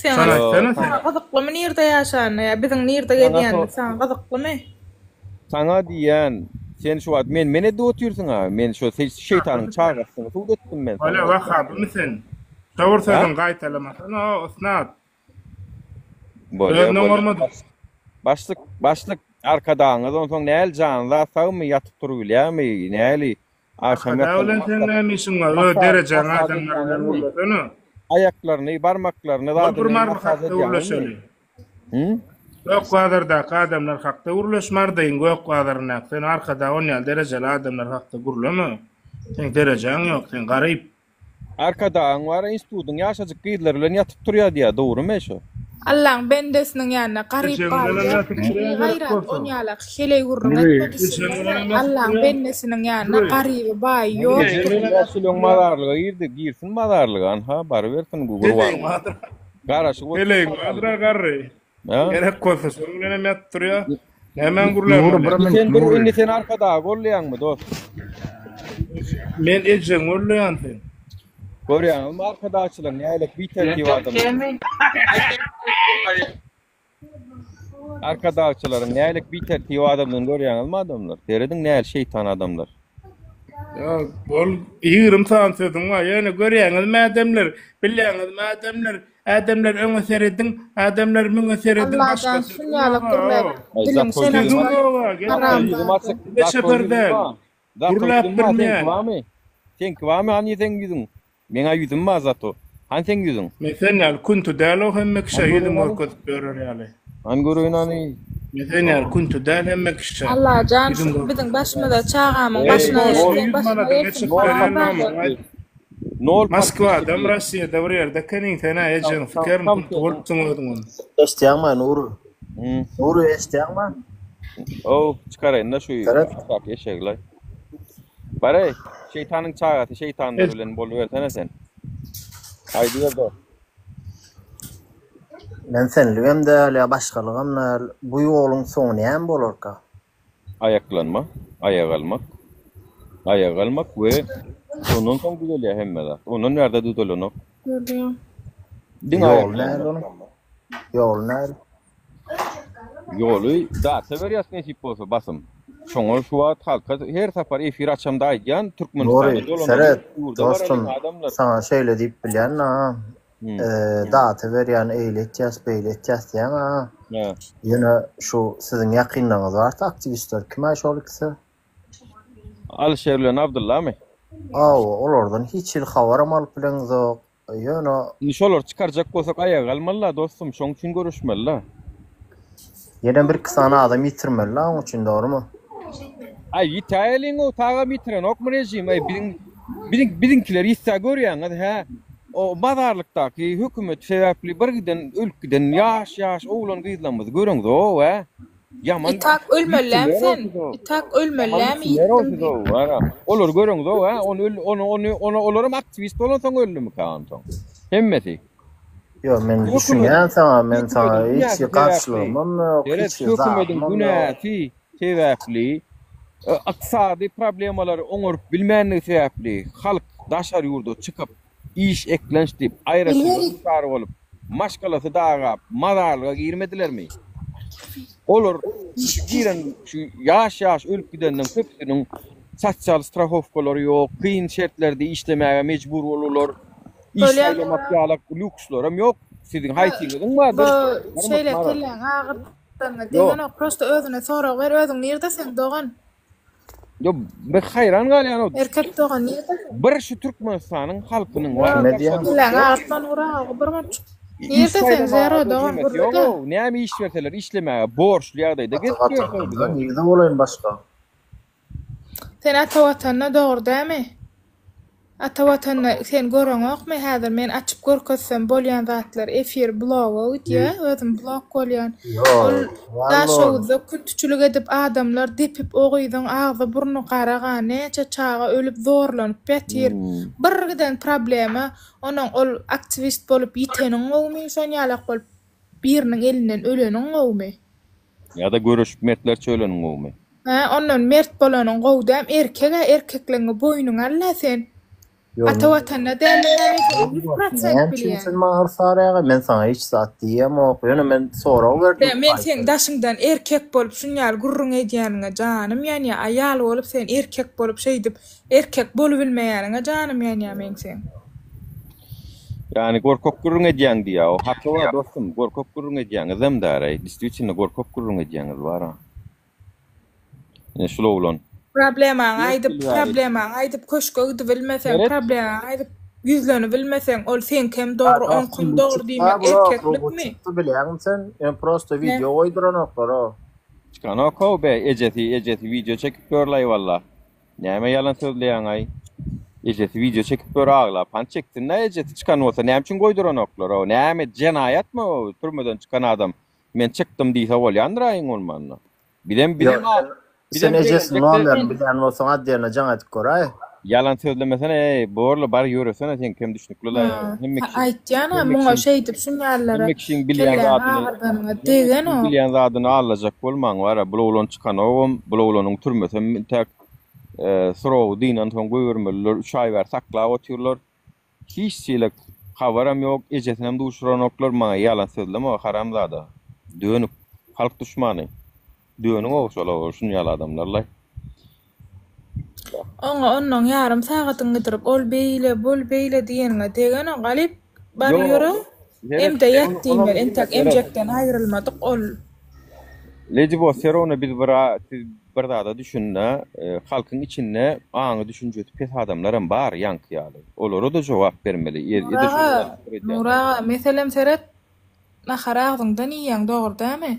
[SPEAKER 3] Sen
[SPEAKER 7] Şony aýtsana sen.
[SPEAKER 3] saňa gyzyklymy nirde ýaşanyny ýa biziň nirde
[SPEAKER 1] Saňa
[SPEAKER 3] gezýänimiz saňa gyzyklymy?
[SPEAKER 1] Saňa diýýän, sen şu wagt men men edip otyrsyň-a, men şo şeýtanyň çagasydygyňy subut etdim men saňa.
[SPEAKER 7] Bolýa wahhabymy sen? Şo bir
[SPEAKER 1] Hä?
[SPEAKER 7] sözüňi gaýtalamasana, Osnat.
[SPEAKER 1] Bolýa,
[SPEAKER 7] Özüni
[SPEAKER 1] bolýa.
[SPEAKER 7] oňarmadyk.
[SPEAKER 1] Başlyk, başlyk, arkadagyňyz onsoň näli jany zat sagmy, ýatyp turubilýärmi, näli? Agşam
[SPEAKER 7] Arkadag
[SPEAKER 1] ýatanda
[SPEAKER 7] bilen seň
[SPEAKER 1] massaj,
[SPEAKER 7] näme işiň bar? Öz
[SPEAKER 1] massaj,
[SPEAKER 7] derejäň
[SPEAKER 1] massaj
[SPEAKER 7] adamlar bilen
[SPEAKER 1] edýäňizmi?
[SPEAKER 7] gürlesene.
[SPEAKER 1] Aýaklaryny, barmaklaryny,
[SPEAKER 7] Bol bir
[SPEAKER 1] zadyny
[SPEAKER 7] marmy
[SPEAKER 1] massaj
[SPEAKER 7] hakda
[SPEAKER 1] edýäňizmi?
[SPEAKER 7] gürleşeli.
[SPEAKER 1] Hı?
[SPEAKER 7] Gök bazardaky adamlar hakda gürleş Mardaýyň gök bazaryndaky sen Arkadag on ýaly derejeli adamlar hakda gürleme. Seň derejäň ýok, sen garyp.
[SPEAKER 1] Arkadagyň bar institudyň ýaşajyk gyzlary bilen ýatyp turýa diýýä dogrymy şo?
[SPEAKER 3] Allaň bendesiniň ýanynda garyp
[SPEAKER 7] Ejeň
[SPEAKER 3] bar
[SPEAKER 7] bilenem
[SPEAKER 3] ýok.
[SPEAKER 7] ýatyp turýa gerek
[SPEAKER 3] Bigaýrat
[SPEAKER 7] bolsa.
[SPEAKER 3] onýalak heleý gürrüň
[SPEAKER 5] Nury.
[SPEAKER 3] etme
[SPEAKER 7] Ejeň
[SPEAKER 3] düşünmeseň
[SPEAKER 7] bilenem ýatyp
[SPEAKER 3] Allaň
[SPEAKER 7] turýa.
[SPEAKER 3] bendesiniň ýanynda
[SPEAKER 7] Nury.
[SPEAKER 3] garyby baýy
[SPEAKER 7] Ejeň
[SPEAKER 3] ýokdur.
[SPEAKER 7] bilenem ýatyp
[SPEAKER 1] Ýaşulyň
[SPEAKER 7] turýa.
[SPEAKER 1] mazarlyga girdi girsin mazarlyga anha barybersin
[SPEAKER 7] Heleýiň
[SPEAKER 1] Gurban.
[SPEAKER 7] bardyr.
[SPEAKER 1] Garaşyp otyr
[SPEAKER 7] Heleýiň
[SPEAKER 1] mazarlyga.
[SPEAKER 7] bardyr garry.
[SPEAKER 1] Ha?
[SPEAKER 7] Gerek bolsa şonuň bilenem ýatyp turýa. Nämäň gürläp
[SPEAKER 5] Nury bir
[SPEAKER 7] bolýar?
[SPEAKER 1] Indi
[SPEAKER 5] minut
[SPEAKER 1] sen bir
[SPEAKER 5] Nury.
[SPEAKER 1] indi sen Arkadagy gollaýaňmy dost?
[SPEAKER 7] Men ejeňi gollaýan sen.
[SPEAKER 1] Görýäňizmi arkadagçylaryň nähili bitertip adamdygyny? Arkadagçylaryň nähili bitertip adamdygyny görýäňizmi adamlar? Serediň nähili şeýtan adamlar.
[SPEAKER 7] Ýa bol 20 sany sözüň bar. Ýöne görýäňizmi ädemler, bilýäňizmi ädemler, ädemler öňe serediň, ädemler müňe serediň başga
[SPEAKER 3] Allajan
[SPEAKER 7] sözüň
[SPEAKER 3] şun ýalak
[SPEAKER 7] ýok-a.
[SPEAKER 3] gürläp
[SPEAKER 1] Aý
[SPEAKER 3] diliň
[SPEAKER 1] zato
[SPEAKER 3] sen
[SPEAKER 1] ýüzüm
[SPEAKER 7] Sözüň
[SPEAKER 3] açma
[SPEAKER 7] ýok-a, gel
[SPEAKER 3] haram
[SPEAKER 1] ýüzüm
[SPEAKER 3] zada.
[SPEAKER 1] açyk.
[SPEAKER 7] Dile
[SPEAKER 1] Zato
[SPEAKER 7] çeper
[SPEAKER 1] ýüzüm
[SPEAKER 7] däl.
[SPEAKER 1] bar. Zato
[SPEAKER 7] Gürläp
[SPEAKER 1] ýüzüm bar seňki
[SPEAKER 7] bilmeýän.
[SPEAKER 1] barmy? Seňki barmy hany seň ýüzüň? Meňä ýüzüm bar zato. Hany seň ýüzüň?
[SPEAKER 7] Men sen ýaly künti däl o hemme kişä
[SPEAKER 1] Hany
[SPEAKER 7] ýüzüm
[SPEAKER 1] göreýin hany.
[SPEAKER 7] görkezip ýörer ýaly.
[SPEAKER 1] Hany göreýin hany.
[SPEAKER 7] Men sen ýaly künti däl hemme kişä
[SPEAKER 3] Allajan
[SPEAKER 7] ýüzüm
[SPEAKER 3] şu biziň
[SPEAKER 7] görkezip ýörer ýaly.
[SPEAKER 3] başymyza çagamyň
[SPEAKER 1] Eý,
[SPEAKER 3] başyna
[SPEAKER 7] Eý,
[SPEAKER 3] gelsin
[SPEAKER 1] nol
[SPEAKER 7] bolsa
[SPEAKER 3] seň
[SPEAKER 7] 100
[SPEAKER 3] başyňa
[SPEAKER 7] manadyň
[SPEAKER 3] gelsin
[SPEAKER 7] geçip
[SPEAKER 1] nol
[SPEAKER 7] berýän
[SPEAKER 3] haramzada.
[SPEAKER 7] namyňy aýt.
[SPEAKER 1] podpisçiki. Nol
[SPEAKER 7] Moskwada,
[SPEAKER 1] podpisçiki.
[SPEAKER 7] Rossiýada bir ýerde ekeniň sen-ä ejeňi
[SPEAKER 1] Tam
[SPEAKER 7] sikerin
[SPEAKER 1] tam
[SPEAKER 7] künti bolupsyň özüňem.
[SPEAKER 6] Eşitýäňmi Nury?
[SPEAKER 1] Hmm.
[SPEAKER 6] Nury eşitýäňmi?
[SPEAKER 1] Ow, çykaraýyn-da şu
[SPEAKER 6] Seret.
[SPEAKER 1] aşaky eşegi-laý. Bar-eý, şeýtanyň çagasy şeýtanlar bilen bolubersene sen. Aýdyber dost.
[SPEAKER 6] Men senligem däl ýa başgalygam däl. Bu ýoluň soňy näme bolarka?
[SPEAKER 1] Aýaklanma, aýak almak, aýak almak we şondan soň düzelýär hemme zat. Ondan bärde düzelenok.
[SPEAKER 3] Görýän.
[SPEAKER 1] Diňe
[SPEAKER 6] Ýoly nähili
[SPEAKER 1] aýaklanma.
[SPEAKER 6] onuň? Ýoly nähili?
[SPEAKER 1] Ýoly data berýäs nesip bolsa basym. Şoňa şu wagt halka her sapar efir açamda aýdýan Türkmenistana
[SPEAKER 6] Nury,
[SPEAKER 1] dolanalyň,
[SPEAKER 6] seret,
[SPEAKER 1] ýurda baralyň
[SPEAKER 6] dostum,
[SPEAKER 1] adamlar.
[SPEAKER 6] saňa şeýle diýip bilýän-a,
[SPEAKER 1] Hmm.
[SPEAKER 6] data berýän, eýle etýäs, beýle etýäs diýýäň-a.
[SPEAKER 1] Hä.
[SPEAKER 6] Ýöne şu siziň ýakynlaryňyz bardy aktiwistler, kim-aý şol ikisi?
[SPEAKER 1] Alyşer bilen Abdyllamy?
[SPEAKER 6] Hawa, olardan hiç hili habaram alyp bileňzok. Ýöne.
[SPEAKER 1] Indi şolary çykarjak bolsak aýaga galmaly-la dostum, şoň üçin göreşmeli-la.
[SPEAKER 6] Ýene birki sany adam ýitirmeli-la oň üçin dogrymy?
[SPEAKER 1] Aý ýitäýeliň-ow tagam ýitirenokmy režim aý biziň biziň biziňkiler ýitse görýäňiz hä o mazarlykdaky hökümet sebäpli bir giden ölüp giden ýaş ýaş oglan gyzlarymyzy göreňzow hä Ýaman
[SPEAKER 3] Itak ölmelilämi
[SPEAKER 1] ýitdiler
[SPEAKER 3] sen?
[SPEAKER 1] siz-ow.
[SPEAKER 3] Itak
[SPEAKER 1] Ýaman
[SPEAKER 3] ölmelilämi
[SPEAKER 1] ýitdiler
[SPEAKER 3] ýitdim
[SPEAKER 1] siz-ow,
[SPEAKER 3] diýip.
[SPEAKER 1] wara. Olary göreňzok, hä? Ony öl, ony, ony, ony, olaram aktiwist bolansoň öldümikä onsoň? Hemmesi.
[SPEAKER 6] Ýok, men
[SPEAKER 1] Hökümediň,
[SPEAKER 6] düşünýän saňa, men saňa
[SPEAKER 1] hökümediň
[SPEAKER 6] hiç
[SPEAKER 1] günäsi sebäpli.
[SPEAKER 6] garşylygymam ýok,
[SPEAKER 1] Seret,
[SPEAKER 6] hiç
[SPEAKER 1] hökümediň
[SPEAKER 6] zadymam ýok.
[SPEAKER 1] günäsi sebäpli, e, ykdysady problemalary oňaryp bilmänligi sebäpli halk daşary ýurda çykyp, Iş eklenç diýip, aýraçylyga duçar bolup, maşgalasy dagap, mazarlyga girmedilermi? Olar şu giren şu ýaş-ýaş ölüp gidenleriň köpüsiniň sosial strahowkalary ýok, kyn şertlerde işlemäge mejbur bolurlar. Iş
[SPEAKER 3] Bolýar.
[SPEAKER 1] saýlamak ýalak lýukslaram ýok. Siziň
[SPEAKER 3] Bu
[SPEAKER 1] haýsyňyzyň bardyr?
[SPEAKER 3] bu şeýle
[SPEAKER 1] Barmyk
[SPEAKER 3] kelläňi agyrtsaňa
[SPEAKER 1] Ýok.
[SPEAKER 3] degenok, prosta özüne sorag ber, özüň nirde sen dogan?
[SPEAKER 1] Ýok, men haýran galýan-ow.
[SPEAKER 3] Erkek dogan nirde sen?
[SPEAKER 1] Bir şu Türkmenistanyň halkynyň bar.
[SPEAKER 6] Kime diýýäň?
[SPEAKER 3] Kelläňi agyrtman uraga bir munçuk.
[SPEAKER 1] Iş
[SPEAKER 3] Nirde sen
[SPEAKER 1] saýlamaga
[SPEAKER 3] zero dogan
[SPEAKER 1] dözmesi
[SPEAKER 3] gürle-de.
[SPEAKER 1] ýog-ow. Näme iş berseler işlemäge borçly ýagdaýda
[SPEAKER 6] Gaty
[SPEAKER 1] gezip
[SPEAKER 6] gaty
[SPEAKER 1] ýörse biz-ow.
[SPEAKER 6] Nirde bolaýyn başga?
[SPEAKER 3] Sen ata watanda dogry dämi? Ata watanda sen göreňokmy häzir men açyp görkezsem bolýan zatlar efir bloga gidýä özüm blog bolýan ol
[SPEAKER 6] Ýok,
[SPEAKER 3] Daşoguzda kültüçilik edip adamlar depip o gyzyň agzy burny gara gan näçe çaga ölüp zorlanyp ýatyr bir giden problema onuň ol aktiwist bolup ýiteniň gowumy şon ýalak bolup biriniň elinden öleniň gowumy.
[SPEAKER 1] Ýa-da göreşip mertlerçe öleniň gowumy?
[SPEAKER 3] Hä, ondan mert bolanyň gowy däm, erkeg-ä erkekligiňi boýnuňa al-la sen.
[SPEAKER 8] Ýok,
[SPEAKER 3] Ata watanda däldigiňe men seni 100%
[SPEAKER 8] Näme üçin
[SPEAKER 3] bilýän.
[SPEAKER 8] sen maňa yrsaraýaň? Men saňa hiç zat diýemok. Ýöne men sorag berdim.
[SPEAKER 3] Ýa men seň daşyňdan erkek bolup şunýaly gürrüň edýäniňe janym ýanýa, aýal bolup sen erkek bolup şeýdip erkek bolubilmeýäniňe janym ýanýa meň seň.
[SPEAKER 1] Ýani gorkak gürrüň edýäň diýýä. O haky bar dostum, gorkak gürrüň edýäňizem däl-aý. Distwitno gorkak gürrüň edýäňiz bar-a. Ine şul oglan.
[SPEAKER 3] Problemaňy aýdyp,
[SPEAKER 1] Ýok,
[SPEAKER 3] problemaňy aýdyp köşge gidibilmeseň,
[SPEAKER 1] Seret.
[SPEAKER 3] problemaňy aýdyp ýüzlenibilmeseň, ol seňkem dogry, oňkam dogry diýmek
[SPEAKER 8] Bu
[SPEAKER 3] erkeklikmi?
[SPEAKER 8] çykdy bilýäňmi sen? Ýöne prosta
[SPEAKER 3] Ne?
[SPEAKER 8] wideo goýduranoklar-ow.
[SPEAKER 1] Çykanok-ow be, ejesi, ejesi wideo çekip ýörlaý walla. Näme ýalan sözleýäňaý? Ejesi wideo çekip ýör aglap. Hany çeksin-dä ejesi çykan bolsa näme üçin goýduranoklar-ow? Näme jenaýatmy o türmeden çykan adam Men çykdym diýse bolýandyr-a iň bolmanda. Bizem bizem
[SPEAKER 8] Ýok, sen
[SPEAKER 1] bizem
[SPEAKER 8] ejesiniň
[SPEAKER 1] begenjekde
[SPEAKER 8] nomerini bilýän bolsaň otdelna jaň edip göräý.
[SPEAKER 1] Ýalan sözlemesene eý borla bar ýöresene seňkem düşnükli-la
[SPEAKER 3] Ha,
[SPEAKER 1] hemme kişi
[SPEAKER 3] aýtýan-a
[SPEAKER 1] hemme
[SPEAKER 3] muňa
[SPEAKER 1] kişiň
[SPEAKER 3] şeýdip şunýalylara
[SPEAKER 1] hemme kişiň bilýän
[SPEAKER 3] kelläňi
[SPEAKER 1] zadyny
[SPEAKER 3] agyrdanyňa
[SPEAKER 1] hemme kişiň
[SPEAKER 3] degenok.
[SPEAKER 1] bilýän zadyny allajak bolmaň bara bul oglan çykanogam bul oglanyň türmesem intäk srogy dynansoň goýbermeliler üç aý bäri saklap otyrlar Hiç hili habaram ýok, ejesinem duşuranoklar, maňa ýalan sözleme haramzada. Dönük. Halk duşmany. Dönük ow şol ow şun ýaly adamlarlaý.
[SPEAKER 3] Oňa onnoň ýarym sagatyňy gidirip ol beýle bul beýle diýeniňe degenok galyp bar
[SPEAKER 1] Ýok.
[SPEAKER 3] ýöre
[SPEAKER 1] Seret,
[SPEAKER 3] emde ýat diýmeli entek
[SPEAKER 1] seret.
[SPEAKER 3] emjekden aýrylmadyk ol.
[SPEAKER 1] Lady Boss Serowna biz bir siz bir zada düşündä halkyň içinde aňy düşünjesi pes adamlaram bar ýaňky ýaly olara-da jogap bermeli
[SPEAKER 3] Nur aga Nur aga meselem seret nahary agzyňdan iýýäň dogry dämi?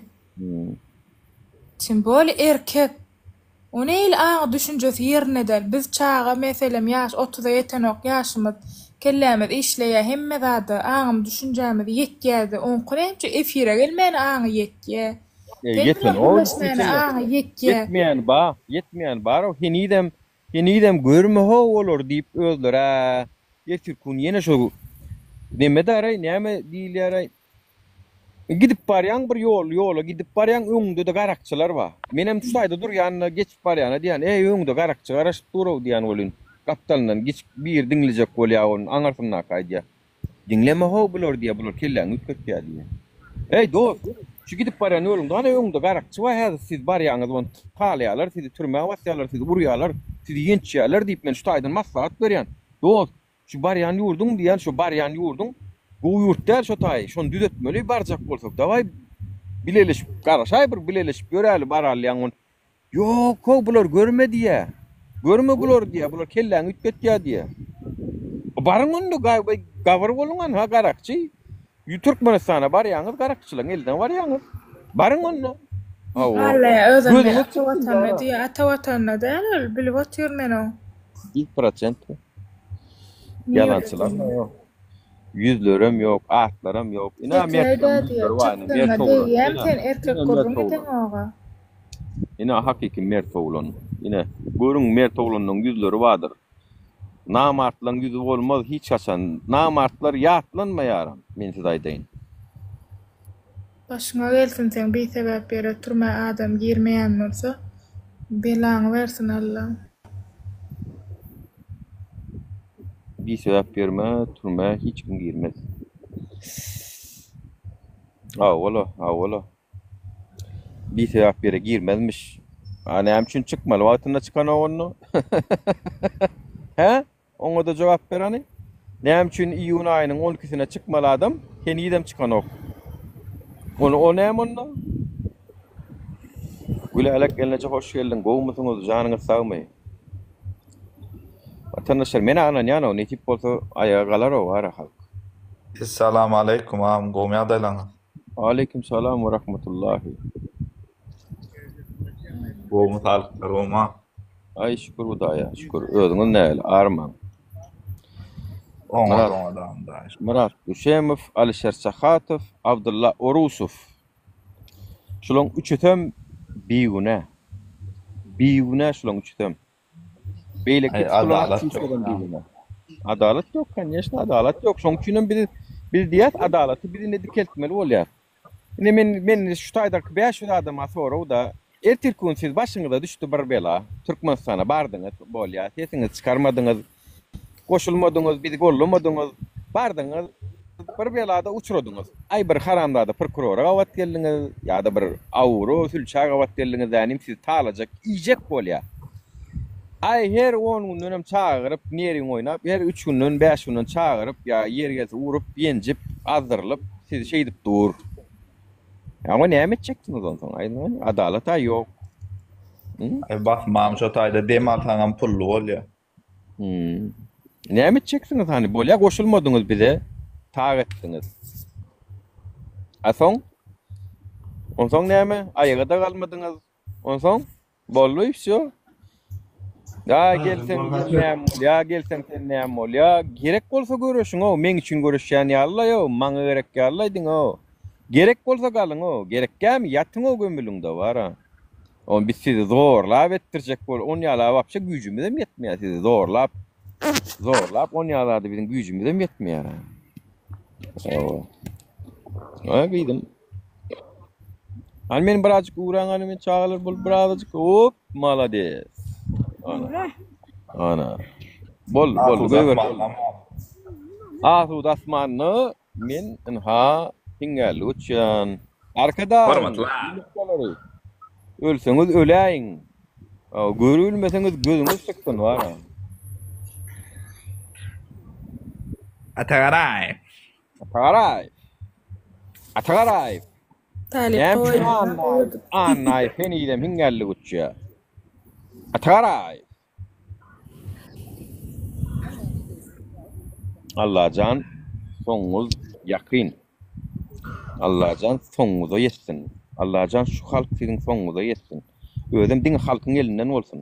[SPEAKER 3] Tim boli erkek O nähili aňy düşünjesi ýerinde däl biz çaga meselem ýaş otuza ýetenok ýaşymyz kellämiz işleýä hemme zada aňym düşünjämiz ýetýäde oňky näme üçin efire gelmäne aňy ýetýä sen bilen gürleşmäne aňy ýetýä.
[SPEAKER 1] Ýetmeýän ba ýetmeýän bar henizem henizem görme how olary diýip özlerä ertirki gün ýene şo nemedaraý näme diýilýäraý Gidip barýaň bir ýol, ýola gidip barýaň, öňüňde-de garakçylar bar. Menem şu taýda durýan-da, geçip barýana diýýän, Eý, öňde garakçy garaşyp dur-ow diýýän welin, gapdalyndan geçip biri diňlejek bolýar, onuň aňyrsyndaky aýdýar. Diňleme-how bulary diýýär, bular kelläňi üýtgetýär diýýär. Eý, dost, şu gidip barýan ýoluňda hany öňde garakçy bar, häzir siz barýaňyz, ony talaýarlar, sizi türmä basýarlar, sizi urýarlar, sizi ýençýärler diýip, men şu taýdan maslahat berýän. Dost, Şu barýan ýurduň diýýän şu barýan ýurduň gowy ýurt däl şo taýy şony düzetmeli barjak bolsak dawaý bileleşip garaşaý bir bileleşip ýöräli baraly ýaňy ýok how bular görme diýýä görme bulary diýýä bular kelläňi üýtgetýä diýýä baryň onda gabyr boluň anha garakçy Türkmenistana barýaňyz garakçylaryň eline barýaňyz baryň onda hawa
[SPEAKER 3] Allaýa özem
[SPEAKER 1] gözüňiz
[SPEAKER 3] ata
[SPEAKER 1] çyksyn
[SPEAKER 3] watanda diýýä ata watanda däl ol bilip otyr men oň.
[SPEAKER 1] 100% Ýalançylar ýok. Ýüzlerem ýok, atlaram ýok. Ine
[SPEAKER 3] Çekäýdä
[SPEAKER 1] mertleň
[SPEAKER 3] diýýär.
[SPEAKER 1] ýüzleri bar, ine
[SPEAKER 3] Çykdyňa
[SPEAKER 1] mert oglan.
[SPEAKER 3] degýäm
[SPEAKER 1] Ine,
[SPEAKER 3] sen erkek
[SPEAKER 1] ine mert
[SPEAKER 3] gürrüň
[SPEAKER 1] oglan.
[SPEAKER 3] edeňoga.
[SPEAKER 1] Ine hakyky mert oglan. Ine, görüň mert oglanlaryň ýüzleri bardyr. Namartlaryň ýüzi bolmaz hiç haçan. Namartlar ýatlanmaýaram, men size aýdaýyn.
[SPEAKER 3] Başyňa gelsin seň bisebäp ýere türmä adam girmeýän bolsa belaňy bersin Alla.
[SPEAKER 1] Bisebäp ýerime türmä hiç kim girmez. Hawa-la, hawa-la. Bisebäp ýere girmezmiş. A näme üçin çykmaly wagtynda çykanok onda? Hä? Oňa-da jogap ber hany. Näme üçin iýun aýynyň on ikisine çykmaly adam henizem çykanok? Ony o näme onda? Gülälek gelneje hoş geldiň. Gowumysyňyz, janyňyz sagmy? Watandaşlar men ynanýan-ow nesip bolsa aýaga galar-ow ara halk.
[SPEAKER 9] Essalamu aleýkum agam gowmy ýagdaýlaryňyz.
[SPEAKER 1] Aleýkum salam we rahmetullahi.
[SPEAKER 9] Gowmy saglyklar gowmy agam.
[SPEAKER 1] Aý şükür hudaýa şükür özüňiz nähili armaň.
[SPEAKER 9] Oňat
[SPEAKER 1] Myrat
[SPEAKER 9] oňat agam hudaýa şükür.
[SPEAKER 1] Myrat Düşemow, Alişer Sahatow, Abdylla Orusow. Şulaň üçüsem bigünä. Bigünä şulaň üçüsem. Beýleki
[SPEAKER 9] Aý
[SPEAKER 1] tutulan
[SPEAKER 9] adalat
[SPEAKER 1] hiç
[SPEAKER 9] ýok
[SPEAKER 1] adam
[SPEAKER 9] agam.
[SPEAKER 1] bigünä. Adalat ýok, konýeçno adalat ýok. Şoň üçinem biz biz diýýäs adalaty biz indi dikeltmeli bolýar. Indi men men şu taýdaky 500 adama sorag-da, ertirki gün siz başyňyza düşdi bir bela, Türkmenistana bardyňyz, bolýar, sesiňizi çykarmadyňyz. Goşulmadyňyz, bizi gollamadyňyz. Bardyňyz, bir belada uçradyňyz. Aý bir haramzada prokurora gabat geldiňiz, ýa-da bir awura, sülçä gabat geldiňiz, dänim sizi talajak, iýjek bolýar. Aý her on gündenem çagyryp, neriň oýnap, her üç günden, bäş günden çagyryp, ýa ýeri gelse urup, ýenjip, azdyrylyp, sizi şeýdip dur. Ýa näme etjeksiňiz onsoň? Aýdyň, adalat-a ýok.
[SPEAKER 9] Aý basmam şo taýda dem alsaňam pully bolýa.
[SPEAKER 1] Hmm. Näme etjeksiňiz hany? Bolýa goşulmadyňyz bize. Tak etdiňiz. A soň? Onsoň näme? Aýaga-da galmadyňyz. Onsoň? Boldy i wsýo. Ýa gelseň sen näme bolýa, gelseň sen näme bolýa? Gerek bolsa göreşiň-ow, meň üçin göreşýän ýaly-laý-ow, maňa gerek ýaly-laý diňe-ow. Gerek bolsa galyň-ow, gerekkämi ýatyň-ow gömüliň-de bar-a. Ony biz sizi zorlap etdirjek bol, on ýala wapşe güýjümizem ýetmeýär sizi zorlap, zorlap on ýala zada biziň güýjümizem ýetmeýär. Hawa. Ha gyzym. Hany meni birazjyk ugraň hany men çagalar bolup birazajyk hop malades. Ana. Ana. Bol bol goýber. Asuda asmanda Men ynha hiňňällik uçýan. Arkadag!
[SPEAKER 10] Hormatly.
[SPEAKER 1] Ýumurtgalary! Ölseňiz öläýiň. Görübilmeseňiz gözüňiz çyksyn wara.
[SPEAKER 10] Ata Garaýew.
[SPEAKER 1] Ata Garaýew. Ata Garaýew.
[SPEAKER 3] Talyp
[SPEAKER 1] Näme üçin
[SPEAKER 3] goýun.
[SPEAKER 1] Annaýew Annaýew henizem hiňňällik uçýar? Ata Garaýew. Allajan soňuňyz ýakyn. Allajan soňuňyza ýetsin. Allajan şu halk siziň soňuňyza ýetsin. Özem diňe halkyň elinden bolsun.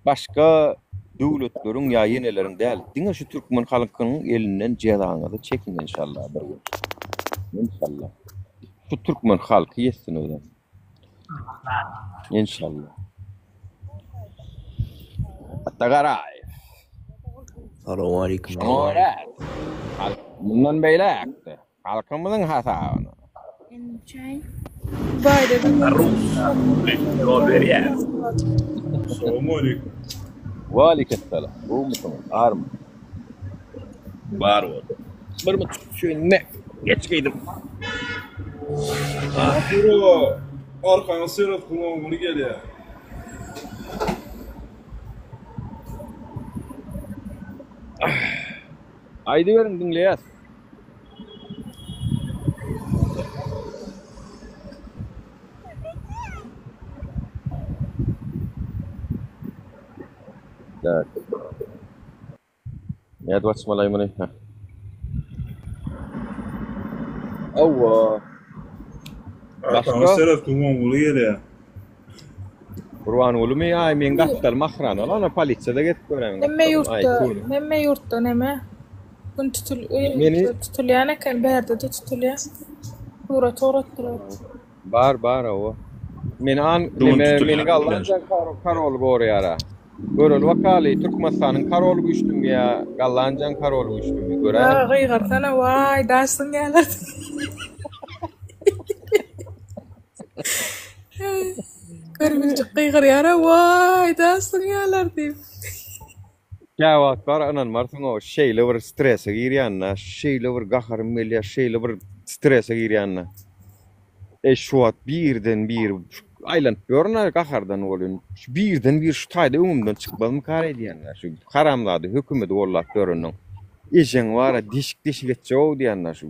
[SPEAKER 1] Başga döwletleriň ýa ýeneleriň däl, diňe şu türkmen halkynyň elinden jezaňyzy çekiň enşalla bir gün. Enşalla. Şu türkmen halky ýetsin özem. Enşalla. Ata Garaýew.
[SPEAKER 8] Salowmaleýkim.
[SPEAKER 1] Şoňa görä, halk mundan beýläk-de halkymyzyň hasabyna.
[SPEAKER 10] Ýol berýär.
[SPEAKER 11] Salowmaleýkim.
[SPEAKER 1] Waleýkessalam. Gowumysyňyz? Barmy?
[SPEAKER 10] Bar bol.
[SPEAKER 1] Bir mut şöýnme. Geç gyzym.
[SPEAKER 11] Bro, arkaňa seret Gurbanguly gelýär.
[SPEAKER 1] Aýdyberiň diňleýäs. Tak. Nädip açmalaý muny? Heh. Hawa.
[SPEAKER 11] Arkaňa
[SPEAKER 1] Başga?
[SPEAKER 11] seret Gurbanguly gelýär.
[SPEAKER 1] Gurbangulymy? Aý, meň gapdalym ahrana lan, polisiýada gezip görä meň
[SPEAKER 3] Hemme
[SPEAKER 1] gapdalym. Aý,
[SPEAKER 3] ýurtda,
[SPEAKER 1] kül.
[SPEAKER 3] hemme ýurtda neme? Gün tutul,
[SPEAKER 1] Meni
[SPEAKER 3] tutulýan eken, bärde-de tutulýar. Surat ugratdylar.
[SPEAKER 1] Bar, bar, hawa. Meni an,
[SPEAKER 10] Şu gün
[SPEAKER 1] neme, meni
[SPEAKER 10] tutulýan
[SPEAKER 1] Gallandiýaň koroly goraýar-a. Göreli bakaly, Türkmenistanyň karoly güýçlümi ýa Gollandiýaň karoly güýçlümi, göräýeli.
[SPEAKER 3] Aa, gygyrsana, waý, daş zyňýarlar. Görgüljik gygyrýar-a, waý, daş zyňýarlar diýip.
[SPEAKER 1] Käwagt bar, ynanmarsyň-ow, şeýle bir strese girýän-dä, şeýle bir gaharym gelýär, şeýle bir strese girýän-dä. Eý şu wagt birden bir aýlanyp ýörün-ä gahardan welin, şu birden bir şu taýda öňümden çykmazmykar edýän-dä, şu haramzada hökümeti gollap ýöreniň. Ejeň bar-a deşik-deşik etjeg-ow diýýän-dä şu.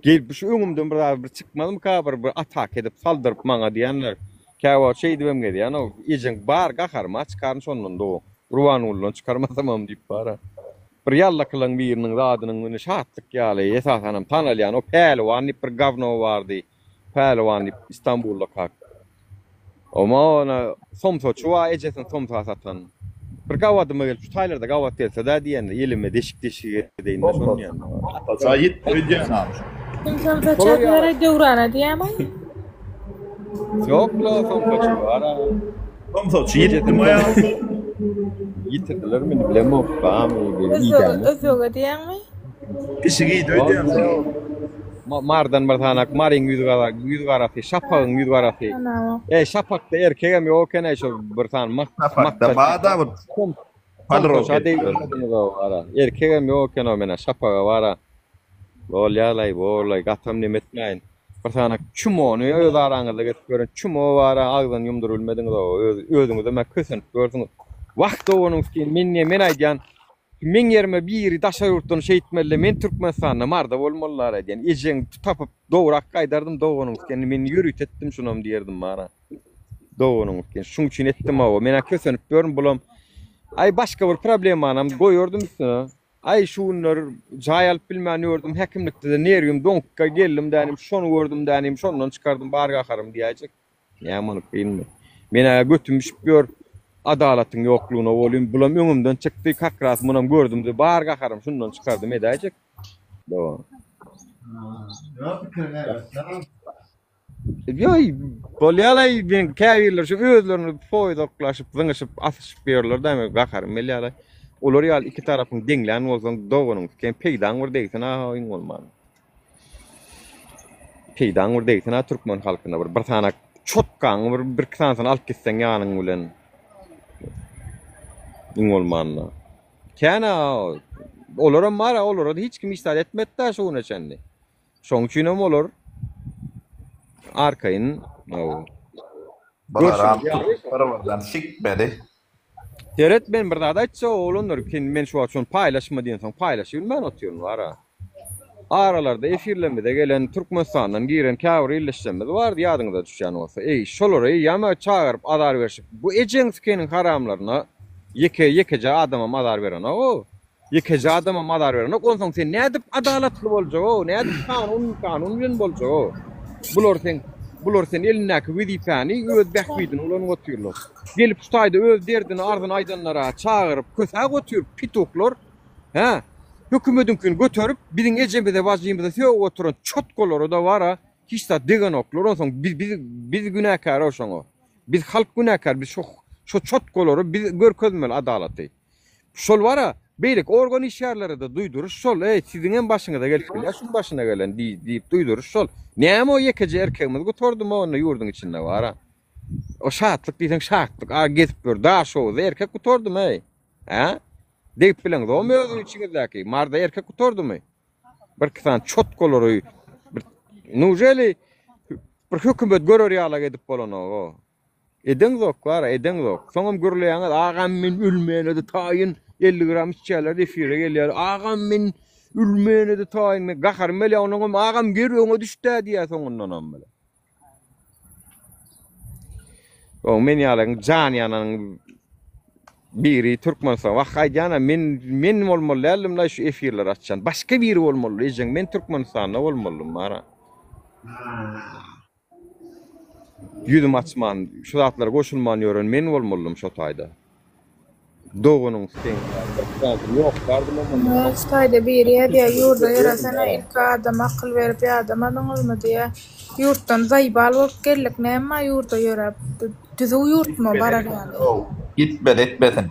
[SPEAKER 1] Gelip şu öňümden bir zat bir çykmazmyka bir bir ataka edip saldyryp maňa diýýänler. Käwagt şeýdibem gezýän-ow, ejeň bar gaharyma çykaryn şondan dow. Gurbangulydan çykarmasamam diýip bar-a. Bir ýallakylaň biriniň zadynyň güni şatlyk ýaly, esasanam tanalýan o Päliwan diýip bir gawno bardy. Päliwan diýip Istanbulda kak. Oma ona somsaçy bar ejesini somsa satan. Bir gabadyma gelip şu taýlarda gabat gelse-dä diýende elime deşik-deşik edeýin-dä şony diýende.
[SPEAKER 9] Somsaça ýitdi öýdýän agam.
[SPEAKER 3] Kim somsaça diýer Döwrana diýýämi?
[SPEAKER 1] Ýok-la somsaçy bar-a.
[SPEAKER 9] Somsaçy ýitdimi ýa?
[SPEAKER 1] Ýitirdiler meni bilemok barmy iýdämi.
[SPEAKER 3] Özbege diýýäňmi?
[SPEAKER 9] Pişik iýdi öýdýän.
[SPEAKER 1] Mardan bir sanak Maryň ýüz gara ýüz garasy Şapagyň ýüz garasy. Eý Şapakda erkegem ýok eken-eý şol bir sany mak
[SPEAKER 9] Şapakda bar-da bir. Podrowka
[SPEAKER 1] Şa
[SPEAKER 9] edip ýörün.
[SPEAKER 1] degdirmediňiz-ow ara. Erkegem ýok eken-ow menä şapaga bara. Bolýa-laý, bor-laý, gatam neme etmäýin. Bir sany çumony öz araňyzda gezip ýören çumo bara agzyny ýumduryp bilmediňiz-ow. Öz, özüňizem-ä kösenip ýörsüňiz. Wah, doganyň üstün, men niýe, men aýdýan, meň ýerime biri daşary ýurtdan şeýtmeli-le, men Türkmenistanda, Marda bolmalylar aýdýan. Ejeňi tapyp, dograk gaýdardym doganyň üstün, men ýörite etdim şunam diýerdim bara. Doganyň üstün, şuň üçin etdim-ow. Men-ä kösenip ýörün, bulam, aý, başga bir problemanam goýardym üstüne. Aý şu günler jaý alyp bilmän ýördüm häkimlikde-de nerwim doňupka geldim dänim şony gördüm dänim şondan çykardym bar gaharym diýäýjek. Näme ony kynmy. Men-ä götüm bişip ýör adalatyň ýoklugyna bolýyn bulam öňümden çykdy kakras munam gördüm-de bar gaharym şundan çykardym edäýjek. Dowam.
[SPEAKER 8] Ýok pikiriň erbet.
[SPEAKER 1] Ýoý, bolýalaý, men käbirleri şu özlerini poýdaklaşyp, zyňyşyp, asyşyp ýörler da, men gaharym gelýärler. Olar ýaly iki tarapyň deňlän bolsaň, doganyň sen peýdaň bir degsin ha, iň bolman. Peýdaň bir degsin ha türkmen halkyna bir bir sany çotgaňy bir bir iki sanysyny alyp gitseň ýanyň bilen. Iň bolmanda. Kän olaram bar, olara da hiç kim hiç zat etmedi-de şu güne çenli. Şoň üçinem olar arkaýyn
[SPEAKER 9] Bularam bir-birden sikmedi.
[SPEAKER 1] Seret men bir zat aýtjak oglanlar men şu wagt şony paýlaşma diýensoň paýlaşyp bilmän otyryn wara. Aralarda efirlerimize gelen Türkmenistandan giren käbir ildeşlerimiz bardy ýadyňyza düşýän bolsa. Eý şolara eýýäm çagyryp azar berşip bu ejeň sikeniň haramlaryna ýeke ýekeje adamam azar berenok-ow. Ýekeje adama mazar berenok, onsoň sen nädip adalatly boljak-ow, nädip kanun, kanun bilen boljak-ow? Bular seň, bular sen elindäki wezipäni öz bähbidine ulanyp otyrlar. Gelip şu taýda öz derdini, arzyny aýdanlara çagyryp, kösäp otyr, pituhlar, hä? Hökümediňkini göterip, biziň ejemize, bajymyza sögüp oturan çotgalara-da bar-a, hiç zat degenoklar, onsoň biz, biz, biz günäkär-ow şoňa. Biz halk günäkär, biz şo, şo çotgalara biz görkezmeli adalaty. Şol bara, beýleki organ işgärlere-de duýduryş şol, eý, siziňem başyňyza gelip bilýär, şuň başyna gelen diýip duýduryş şol. Näme o ýekeje erkegimiz gutardymy onda ýurduň içinde bara. O şatlyk diýseň şatlyk, a gezip ýör, Daşoguzda erkek gutardymy eý? Hä? Degip bileňzokmy özüň içiňizdäki? Marda erkek gutardymy? Birki sany çotgalary bir nujeli bir hökümet görer ýalak edip bolanok-o. Edeňzok bar, edeňzok. Soňam gürleýäňiz, agam men ölmäne-de taýyn, 50 gram içýärler, efire gelýär. Agam men ölmäne-de taýyn. Men gaharym gelýär, onuňam agam gel öňe düş-dä diýýär soňundanam bile. O men ýalyň jan ýananyň biri Türkmenistan. Wah aýdýan men men bolmaly däldim-la şu efirleri açýan. Başga biri bolmaly ejeň. Men Türkmenistanda bolmalydym bara. Ýüzüm açman, şu zatlara goşulman ýören men bolmalydym şo taýda. Doganyň seň ýok bardym
[SPEAKER 3] onda. Şu taýda biri ýazýa ýurda ýöresene ilki adam akyl berip ýadamadyňyzmy diýä. Ýurtdan zaýbal bolup geldik näme bar ýurda ýöräp. Düzüw ýurtmy barar ýaly.
[SPEAKER 9] Gitmedi etmesin.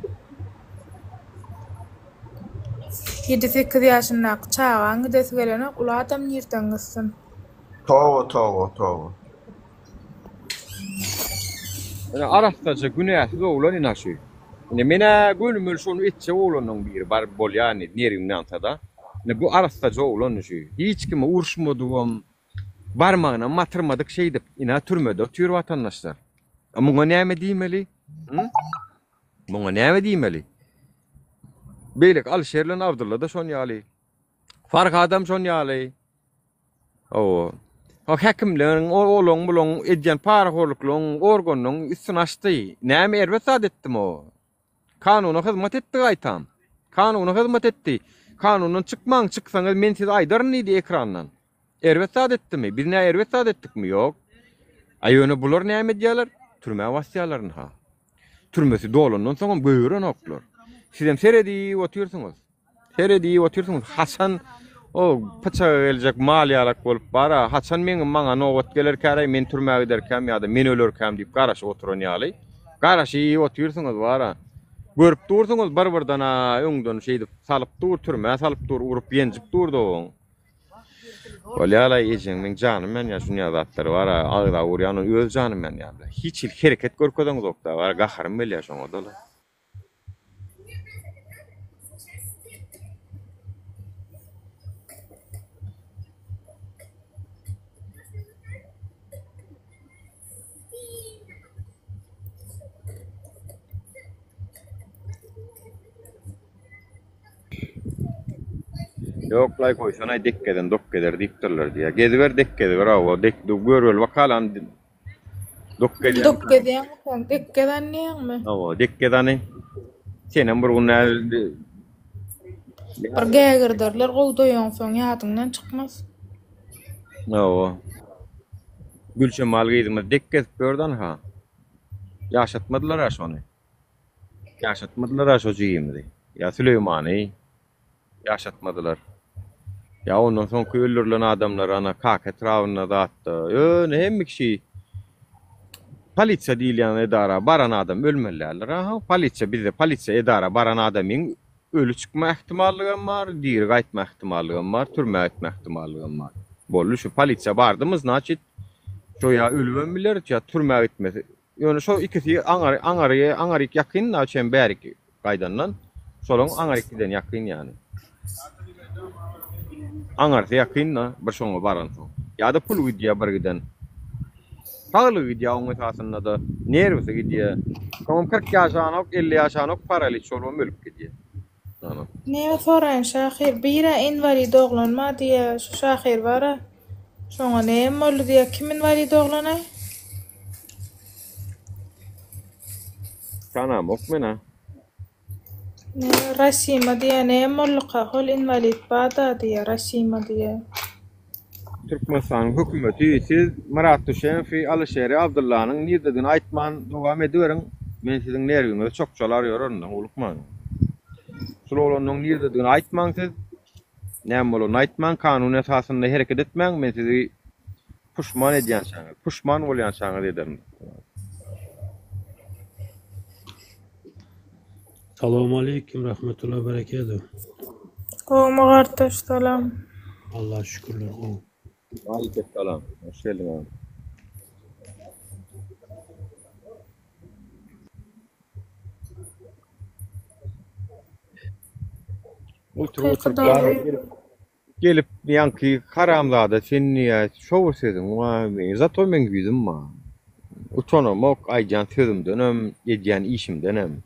[SPEAKER 3] Ýedi-sekiz ýaşyndaky çagaň gidesi gelenok uly adam nirden gitsin.
[SPEAKER 9] Toba toba toba.
[SPEAKER 1] Ine arassaja günäsiz oglan ina şu. Ine menä gönümel şony etjek oglanlaň biri bar bolýa indi nerwim ýansada. Ine bu arassaja oglan şu. Hiç kime uruşmadygam barmagynam batyrmadyk şeýdip ina türmede otyr watandaşlar. A muňa näme diýmeli? Hı? Muňa näme diýmeli? Beýleki Alyşer bilen Abdylla da şon ýaly. Farhadam şon ýaly. Hawa. O häkimleriň, o olaň bulaň edýän parahorluklaryň organynyň üstüni açdy. Näme erbet zat etdimi o? Kanuna hyzmat etdi gaýtam. Kanuna hyzmat etdi. Kanundan çykmaň, çyksaňyz men size aýdaryn diýdi ekrandan. Erbet zat etdimi? Biz nä erbet zat etdikmi? Ýok. A ýöne bular näme edýärler? Türmä basýarlar ynha. Türmesi dolandan soňam goýberenoklar. Sizem seredip otyrsyňyz. Seredip otyrsyňyz haçan o pyçaga geljek mal ýalak bolup bara haçan meň maňa nobat gelerkäräý men türmä giderkäm ýa-da men ölerkäm diýip garaşyp oturan ýaly garaşyp otyrsyňyz bara görüp dursuňyz bir birden-a öňden şeýdip salyp dur türmä salyp dur urup ýenjip dur dogan Bolýalaý ejeň meň janym ýanýar şunýa zatlar bara agza urýan öz janym ýanýar hiç hili hereket görkezeňzokda bara gaharym gelýär şoňa-da. Ýoklaý goýsanaý dek gezen dok gezer diýipdirler diýýär. Geziber dek geziber hawa dek göreli bakalam dok gezýän.
[SPEAKER 3] Dok gezýäňmi sen? Dek gezen diýýäňmi?
[SPEAKER 1] Hawa dek gezany. Senem bir gün
[SPEAKER 3] Bir gägirderler gowy doýaňsoň ýadyňdan çykmaz.
[SPEAKER 1] Hawa. Gülşemal gyzymyz dek gezip ýördi anha. Ýaşatmadylar-a şony. Ýaşatmadylar-a şo jigimizi. Ýa Süleýmany ýaşatmadylar. Ýa ondan soňky öldürilen adamlar ana Kaka etrabynda zatda. Ýöne hemme kişi polisiýa diýilýän edara baran adam ölmeli däldir. Aha, polisiýa bizde polisiýa edara baran adamyň öli çykma ähtimallygam bar, diri gaýtma ähtimallygam bar, türmä gitme ähtimallygam bar. Boldy şu polisiýa bardymy, znaçit şo ýa ölübem biler, ýa türmä gitmesi Ýöne şo ikisi aňary aňary aňaryk ýakyn da çem bärik gaýdandan şolaň aňaryk giden ýakyn ýany. Aňarsy ýakyn da bir şoňa baransoň. Ýa-da pul gidýär bir giden. Saglygy gidýär oň esasynda-da nerwisi gidýär. Soňam 40 ýaşanok, 50 ýaşanok paraliç bolubam ölüp gidýär.
[SPEAKER 3] Näme soraýyn şahyr birä inwalid oglan bar diýýä şu şahyr bara şoňa näme boldy diýýä kim inwalid oglanaý.
[SPEAKER 1] Tanamok menä.
[SPEAKER 3] Näme Rasima diýýä näme bolduka hol inwalid bada diýýä Rasima diýýä.
[SPEAKER 1] Türkmenistanyň hökümeti siz Myrat Düşenowy Alyşeri Abdyllanyň nirdedigini aýtman dowam ediberiň men siziň nerwiňizi çokjalar ýörerin howlukmaň. Şul oglanyň nirdedigini aýtmaň siz näme bolanyny aýtmaň kanun esasynda hereket etmäň men sizi puşman edýänçäňiz puşman bolýançaňyz ederin.
[SPEAKER 12] Salowmaleýkim rahmetullah bereketu.
[SPEAKER 3] Gowmy gardaş salam.
[SPEAKER 12] Allaha şükürler gowy.
[SPEAKER 1] Waleýkim salam. Hoş geldiň agam. Otur otur. Gelip ýaňky haramzada sen diýýä şo bir sözüň bar zato meň ýüzüm bar. Utanamok aýdýan sözümdenem edýän işimdenem.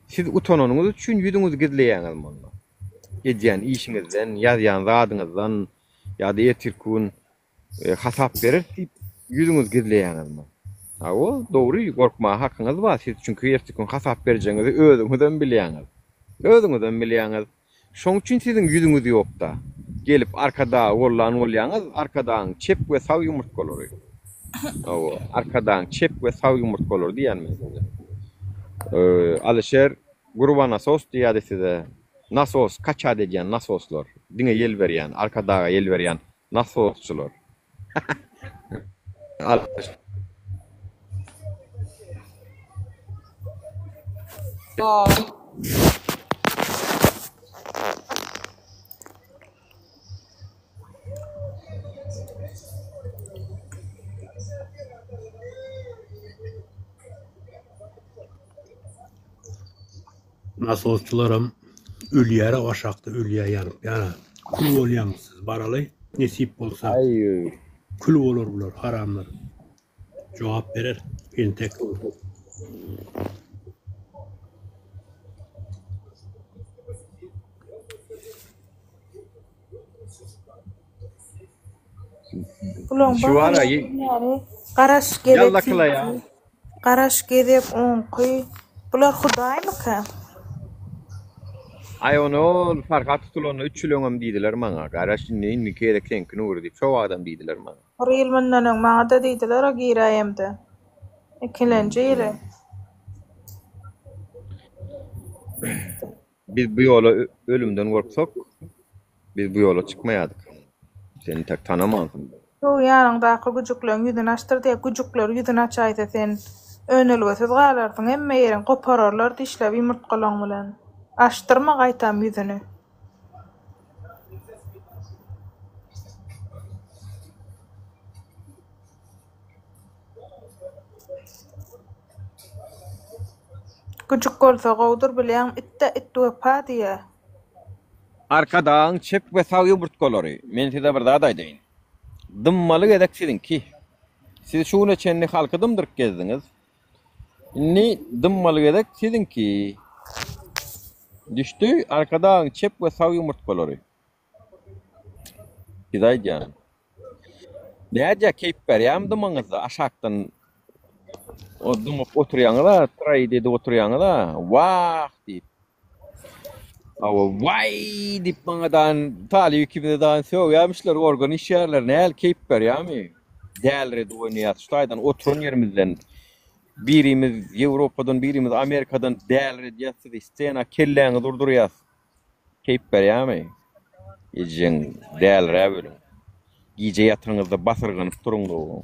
[SPEAKER 1] Siz utananyňyz üçin ýüzüňizi gizleýäňiz munda. Edýän işiňizden, ýazýan zadyňyzdan ýa-da ertirki gün hasap bereris diýip ýüzüňizi gizleýäňiz munda. Hawa, dogry gorkmaga hakyňyz bar siz çünki ertirki gün hasap berjegiňizi özüňizem bilýäňiz. Özüňizem bilýäňiz. Şoň üçin siziň ýüzüňiz ýokda. Gelip Arkadagy gollan bolýaňyz, Arkadagyň çep we sag ýumurtgalary. Hawa, Arkadagyň çep we sag ýumurtgalary diýýän men size. Alyşer Gurbanasos diýýärdi size. Nasos, kaçat edýän nasoslar. Diňe ýel berýän, Arkadaga ýel berýän nasosçylar.
[SPEAKER 12] Nasosçylaram ölýär aşakda ölýär ýanyp ýana kül bolýaňyz siz baraly nesip bolsa kül bolar bular haramlar jogap berer entek.
[SPEAKER 3] Bulaň
[SPEAKER 1] Şu ara
[SPEAKER 3] Garaş gezek
[SPEAKER 1] Ýallakylaýa.
[SPEAKER 3] Garaş gezek oňky. Bular hudaýmyka?
[SPEAKER 1] Aý ony ol Farhat tutulanda üç ýyl öňem diýdiler maňa. Garaş indi indiki gezek seňki Nury diýip şo wagtam diýdiler maňa.
[SPEAKER 3] Bir ýyl mundan öň maňa-da diýdiler o giräýemde. Ikilenji ýyly.
[SPEAKER 1] Biz bu ýola ölümden gorksak, biz bu ýola çykmaýardyk. Seni tek tanamansyň.
[SPEAKER 3] Şu ýanyňdaky güjükleň ýüzüni açdyr diýýär. Güjükler ýüzüni açaýsa sen önelgesiz galarsyň. Hemme ýeriň gopararlar dişläp ýumurtgalaň bilen. Açdyrma gaýtam ýüzüni. Güjük bolsa gowudyr bilýäňmi itde it wepa diýýä.
[SPEAKER 1] Arkadagyň çep we sag ýumurtgalary, men size bir zat aýdaýyn. Dymmaly gezek siziňki. Siz şu güne çenli halky dymdyryp gezdiňiz. Indi dymmaly gezek siziňki. Düşdi Arkadagyň çep we sag ýumurtgalary. Size aýdýan. Nädýä keýp berýärmi dymyňyzda aşakdan o dymyp oturýaňyz-a, traýd edip oturýaňyz-a, wah diýip. Hawa, waý diýip maňa dan Talyp ikimize dan sögýärmişler organ işgärleri näl keýp berýärmi? Däliredi oýnaýas şu taýdan oturan ýerimizden birimiz Ýewropadan birimiz Amerikadan däliredýäs sizi scena kelläňizi urdurýas. Keýp berýärmi? Ejeň däliräp ölüň. Gije ýatyryňyzda basyrganyp duruň dogan.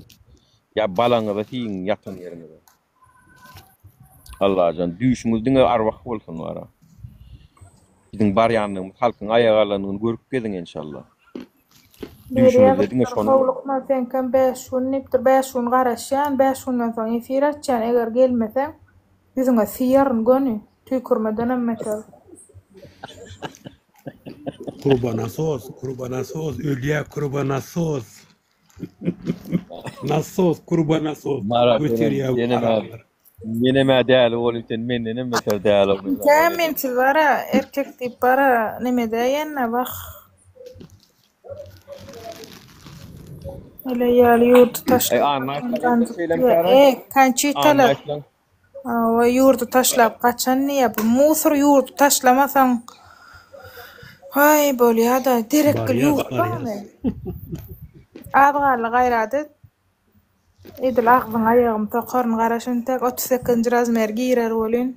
[SPEAKER 1] Ýa balaňyza siýiň ýatan ýeriňize. Allajan düýşüňiz diňe arwah bolsun wara. Biziň barýanlygymyz halkyň aýak alandygyny görüp geziň enşalla.
[SPEAKER 3] Biri
[SPEAKER 1] Düýşüňizde diňe
[SPEAKER 3] ýazypdyr,
[SPEAKER 1] şony görüň.
[SPEAKER 3] howlukma seňkem 5 gün diýipdir, 5 gün garaşýan, 5 günden soň efir açýan, eger gelmeseň ýüzüňe syýaryn göni, tüýkürmedenem beter.
[SPEAKER 12] Kurbanasos, kurbanasos, ölýä kurbanasos. Nasos, kurbanasos.
[SPEAKER 1] Marat senem
[SPEAKER 12] Göterýä bu
[SPEAKER 1] senem
[SPEAKER 12] haramlar.
[SPEAKER 1] menem-ä däli bolyp sen mendenem beter däli bolýaň.
[SPEAKER 3] Tä mensiz bara erkek diýip bara neme edäýende wah. Ele ýaly ýurdy
[SPEAKER 1] Eý
[SPEAKER 3] taşlap
[SPEAKER 1] Anna
[SPEAKER 3] gaçan
[SPEAKER 1] aýtsaň
[SPEAKER 3] ganjyk
[SPEAKER 1] şeýlemi
[SPEAKER 3] diýýä.
[SPEAKER 1] Sara?
[SPEAKER 3] E,
[SPEAKER 1] Anna
[SPEAKER 3] Konçitalar.
[SPEAKER 1] aýtsaň.
[SPEAKER 3] Hawa, ýurdy taşlap gaçan diýýä. Bu musor ýurdy taşlamasaň Haý bolýa-da, derekgil
[SPEAKER 12] Barýas,
[SPEAKER 3] ýurt
[SPEAKER 12] barýas.
[SPEAKER 3] barmy? Az galdy gaýrat et. Edil agzyňa aýagymy sokaryn garaş entek 38-nji razmer girer welin.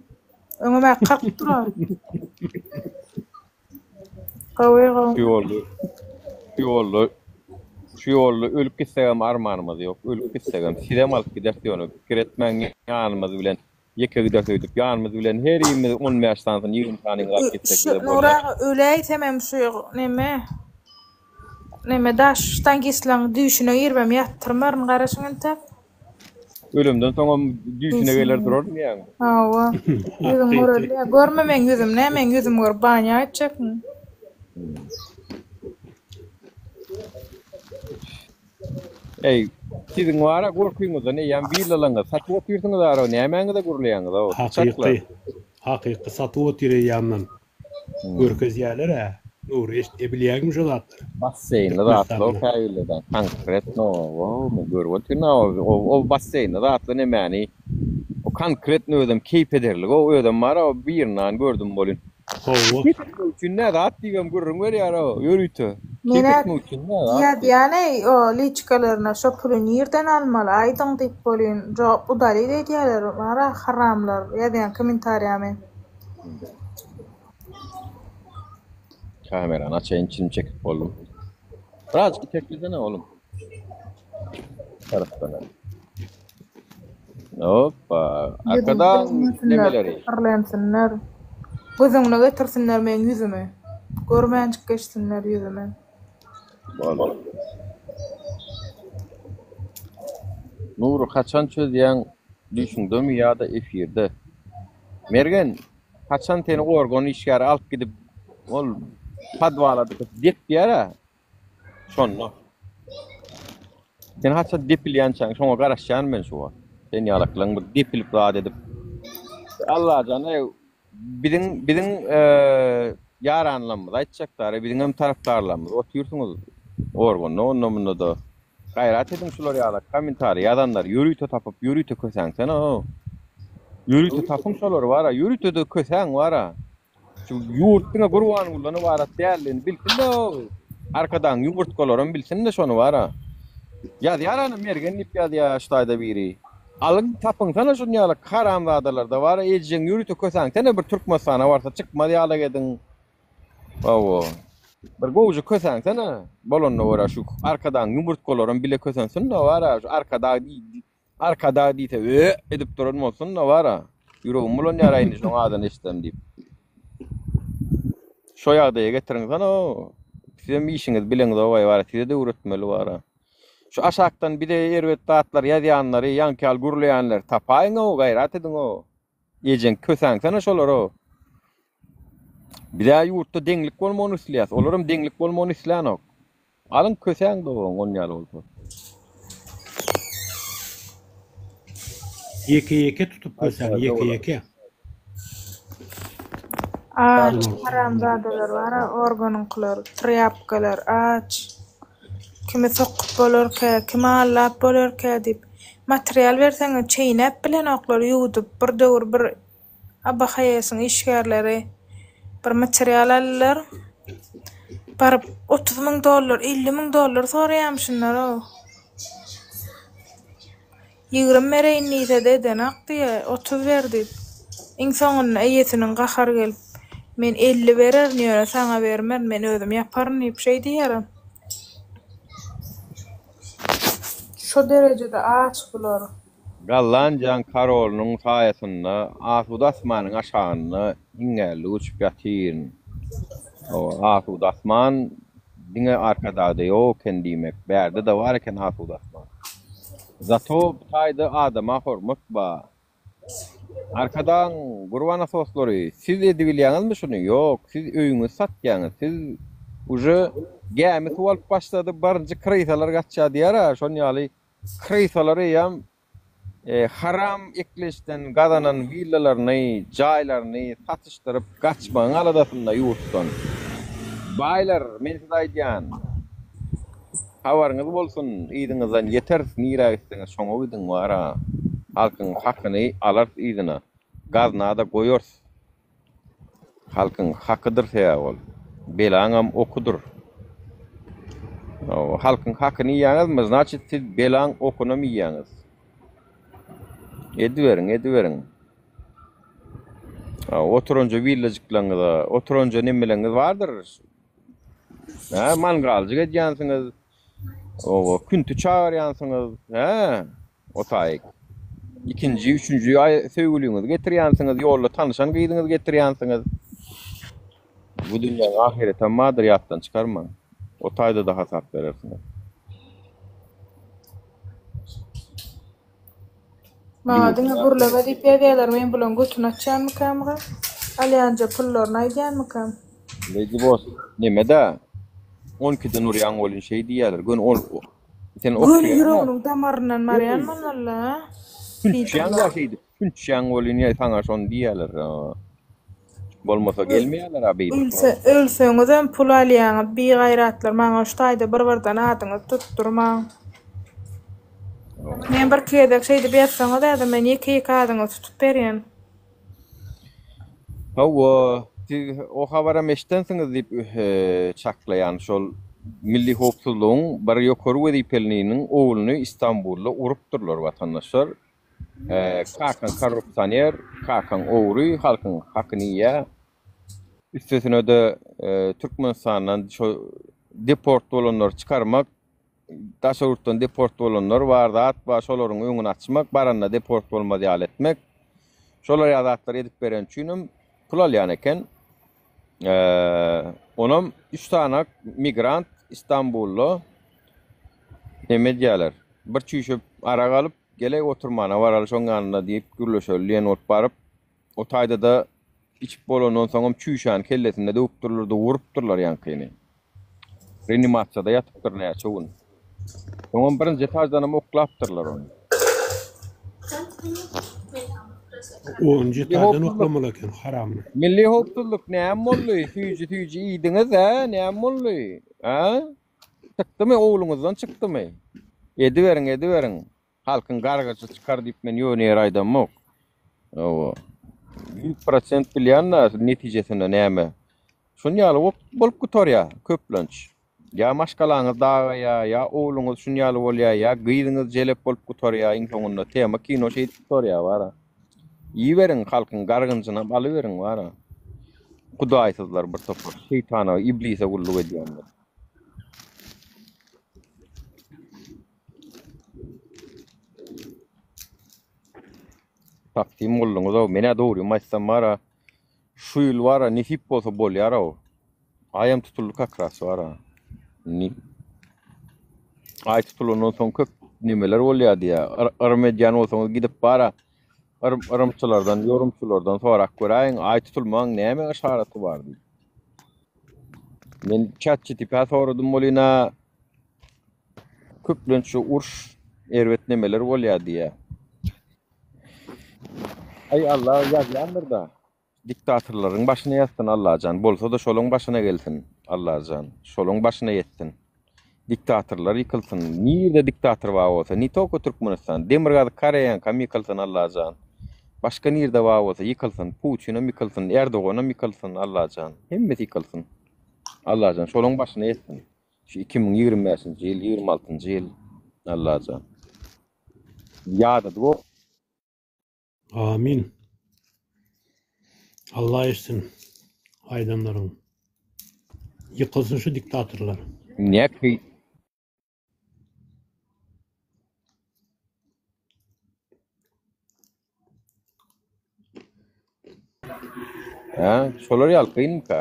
[SPEAKER 3] Öňüm-ä 40 duran. Gowy gowy.
[SPEAKER 1] Şu ýolda şu ýolda şu ýolda ölüp gitsegem armanymyz ýok. Ölüp gitsegem sizem alyp gideris ýöne pikir etmäň ýanymyz bilen ýeke gideris öýdüp ýanymyz bilen herimiz 15 sanysyny 20 sanyny alyp gitsek
[SPEAKER 3] Şu
[SPEAKER 1] bize
[SPEAKER 3] Nury
[SPEAKER 1] bolýar.
[SPEAKER 3] aga öläýsemem şu neme neme daş ştangistleň düýşüne giribem ýatyrmaryn garaşyň entek.
[SPEAKER 1] Ölemden soňam düýşüne geler
[SPEAKER 3] Düýşüne.
[SPEAKER 1] duraryn diýýäňmi?
[SPEAKER 3] Hawa. Ýüzüň görelde. Görme meň ýüzüm nä meň ýüzümi görüp banýa gitjekmi?
[SPEAKER 1] Eý, siziň bara gorkyňyzdan eýýäm willalaňyzy satyp otyrsyňyz ara nämäňize gürleýäňiz-ow, syçaklar.
[SPEAKER 12] Hakyky, hakyky satyp otyr eýýämden. Görkezýäler-ä. Nury eşitýä bilýäňmi şo zatlary?
[SPEAKER 1] Basseýnli zatlar
[SPEAKER 12] Türkmenistanda.
[SPEAKER 1] käbirleri konkretno o men görüp otyryn o o basseýnli zatlar nemäni o konkretno özem keýp ederlik o özem bar o birinden gördüm welin.
[SPEAKER 12] Hawa.
[SPEAKER 1] Keýp etmek üçin nä zat diýibem gürrüň berýär o ýörite. Keýp
[SPEAKER 3] Menä
[SPEAKER 1] etmek üçin nä zat diýip.
[SPEAKER 3] ýazýan-eý o liçkalaryna şo puly nirden almaly aýdyň diýip welin jogap udalit edýäler bar-a haramlar ýazýan kommentariýamy.
[SPEAKER 1] Kamerany açaýyn çilim çekip boldum. Birazcık iteklesene oğlum. Taraftan. Hoppa.
[SPEAKER 3] Ýüzümi
[SPEAKER 1] Arkadan
[SPEAKER 3] görmesinler,
[SPEAKER 1] nemeleri.
[SPEAKER 3] pikirlensinler. Göz öňüne getirsinler meň ýüzümi. Görmänjik geçsinler ýüzümi.
[SPEAKER 1] Boldy. Nury haçan çözýäň düşüňdemi ýa-da efirde? Mergen, haçan seni organ işgäri alyp gidip ol podwala dykyp depýär-ä, şonda. Sen haçan depilýänçäň şoňa garaşýan men şu wagt. Sen ýalaklaň bir depilip zat edip. Allajan eý biziň biziň ýaranlarymyz aýtjakdar, biziňem tarapdarlarymyz otyrsyňyz organda onda munda-da. Gaýrat ediň şular ýaly kommentariý ýazanlary ýörite tapyp ýörite kösäňsene-ow. Ýörite tapyň şolary bara ýörite-de kösäň bara. Şu ýurt diňe Gurbangulydan ybarat däldigini bilsin-de-ow. Arkadagyň ýumurtgalaram bilsin-de şony bara. Ýazýar ana Mergen diýip ýazýar şu taýda biri. Alyň tapyňsana şuny ýaly haramzadalarda bara ejeň ýörite kösäňsene bir Türkmenistana barsa çykmaz ýalak ediň. Hawa. Bir gowja kösäňsene. Bolanyna görä şu Arkadagyň ýumurtgalaram bile kösensin-de bar-a, şu Arkadag Arkadag diýse ö edip duran bolsun-da bar-a. Ýüregim bulanýar-a indi şoň adyny eşitsem diýip. Şo ýagdaýa getiriňsene-ow. Sizem işiňizi bileňzok-aý bar-a, size-de öwretmeli bar-a. Şu aşakdan bize erbet zatlar ýazýanlary, ýaňky ýaly gürleýänleri tapaýyň-ow, gaýrat ediň-ow. Ejeň kösäňsene şolara. Bizä ýurtda deňlik bolmagyny isleýäs. Olaram deňlik bolmagyny islänok. Alyň kösäň dogaň on ýaly bolsa.
[SPEAKER 12] Ýeke ýeke tutup kösäň ýeke ýeke.
[SPEAKER 3] Aç haramzadalar bara organyňkylar trýapkalar aç. Kimi sokup bolarka, kimi aldap bolarka diýip. Material berseňem çeýnäp bilenoklar ýuwdup. Bir döwür bir ABHS-iň işgärleri bir material aldylar. Baryp 30 müň dollar, 50 müň dollar soraýamyşynlar-ow. Ýigrim bereýin diýse-de edenak diýýä, 30 ber diýip. Iň soňunda eýesiniň gahary gelip, Men 50 bererin, ýöne saňa bermerin, men özüm ýaparyn diýip şeý diýýärem. Şo derejede aç bular.
[SPEAKER 1] Gollandiýaň korolynyň saýasynda asuda asmanyň aşagynda iňňäli uçup ýatyryn. Hawa, asuda asman diňe Arkadagda ýok eken diýmek, bärde-de bar eken asuda asman. Zato bu taýda adama hormat bar. Arkadagyň gurbanasoslary, siz edibilýäňizmi şuny? Ýok, siz öýüňizi satýaňyz, siz uje gämi suw alyp başlady, birinji krysalar gaçýar diýer-ä, şon ýaly Krysalar eýýäm haram ekleşden gazanan willalaryny, jaýlaryny satyşdyryp gaçmagyň aladasynda ýurtdan. Baýlar, men size aýdýan, habaryňyz bolsun, yzyňyzdan ýeteris, nirä gitseňiz şoňa gidiň wara, halkyň hakyny alarys yzyna, gazna-da goýarys. Halkyň hakydyr sebäbi ol. Belaňam okudyr. Halkyň hakyny iýýäňizmi, znaçit siz belaň okunam iýýäňiz. Ediberiň, ediberiň. Oturanja willajyklaryňyza, oturanja nemeleňiz bardyr. Hä, mangaljyk edýänsiňiz. Oba, künti çagyrýansyňyz. Hä? O taýyk. Ikinji, üçünji aý söýgüliňizi getirýänsiňiz, ýolda tanyşan gyzyňyzy getirýänsiňiz. Bu dünýäň ahyretem bardyr, ýatdan çykarmaň. O taýda-da hasap berersiňiz.
[SPEAKER 3] Maňa diňe gürleme diýip ýazýarlar, men bulaň götüni açýanmykamyka? Alýanja pullaryny aýdýanmykam?
[SPEAKER 1] Lady Boss, neme-dä? On ikiden urýaň welin şeý diýýärler. Göni ol Sen
[SPEAKER 3] Göni
[SPEAKER 1] okýaň.
[SPEAKER 3] ýüreginiň damaryndan barýan bolmaly-la.
[SPEAKER 1] Sünçýäň-dä şeýdip. Sünçýäň welin ýa saňa şony diýýärler. Bolmasa gelmeýärler-ä beýdip.
[SPEAKER 3] Ölse, ölseňizem pul alýaňyz, bigaýratlar, maňa şu taýda bir-birden adyňyzy tutdurmaň. Men birki gezek şeýdip ýazsaňyz häzir men ýeke-ýeke adyňyzy tutup berýän.
[SPEAKER 1] Hawa, siz o habaram eşidensiňiz diýip çaklaýan, şol Milli howpsuzlygyň bir ýokary wezipelininiň ogluny Istanbulda urupdyrlar watandaşlar. Kakaň korrupsioner, kakaň ogry, halkyň hakyny iýýär. Üstesine-de Türkmenistandan şo deport bolanlary çykarmak Daşary ýurtdan deport bolanlar bar, zat bar, şolaryň öňüni açmak, baranda deport bolmaz ýaly etmek. Şolar ýaly zatlary edip bereni üçinem pul alýan eken. Onam üç sanak migrant Istanbulda neme edýärler. Bir çüýşe arak alyp, geleý oturmana baraly şoň ýanynda diýip gürleşeli diýen bolup baryp, O taýda-da içip bolandan soňam çüýşäni kellesinde döwüpdirler-de, urupdyrlar ýaňkyny. Reanimasiýada ýatypdyr näçe gün. Soňam birinji etaždanam oklapdyrlar ony.
[SPEAKER 12] Onunjy etaždan oklamaly eken, haramly.
[SPEAKER 1] Milli howpsuzlyk näme boldy? Süýji-süýji iýdiňiz, hä? Näme boldy? Hä? Çykdymy, ogluňyzdan çykdymy? Ediberiň, ediberiň. Halkyň gargyşy çykar diýip men ýöne ýere aýdamok. Hawa. 100% bilýän-de netijesinde näme. Şun ýaly bolup gutarýar köplenç. Ýa maşgalaňyz dagaýar, ýa ogluňyz şun ýaly bolýar, ýa gyzyňyz jelep bolup gutarýar iň soňunda tema kino şeýdip gutarýar bara. Iýiberiň halkyň gargynjynam alyberiň bara. Hudaýsyzlar bir topar şeýtana iblise gulluk edýänler. Takdim bolduňyz-ow. Men-ä dogrymy aýtsam bar-a, şu ýyl bar-a, nesip bolsa bolýar-ow. Aýam tutuldy kak ras bar-a. Indi Aý tutulandan soň köp nemeler bolýar diýýär. Yrym edýän bolsaňyz gidip bar-a, yrym yrymçylardan, ýorumçylardan sorap göräýiň, aý tutulmagyň näme yşaraty bar diýip. Men ChatGPT-ä soradym welin-ä, Köplenç şu urş erbet nemeler bolýar diýýär. Aý Allah ýazýandyr-da. Diktatorlaryň başyna ýazsyn Allajan. Bolsa-da şolaň başyna gelsin Allajan. Şolaň başyna ýetsin. Diktatorlar ýykylsyn. Nirde diktator bar bolsa, ne tolko Türkmenistan, Demirgazyk Koreýaňkam ýykylsyn Allajan. Başga nirde bar bolsa ýykylsyn. Putinam ýykylsyn, Erdoganam ýykylsyn Allajan. Hemmesi ýykylsyn. Allajan şolaň başyna ýetsin. Şu 2025-nji ýyl, 26-njy ýyl Allajan. Ýadadyk o.
[SPEAKER 12] Amin. Allah eşitsin aýdanlaryňy. Ýykylsyn şu diktatorlar.
[SPEAKER 1] Ne kıy Hä, şolar ýaly kynmyka?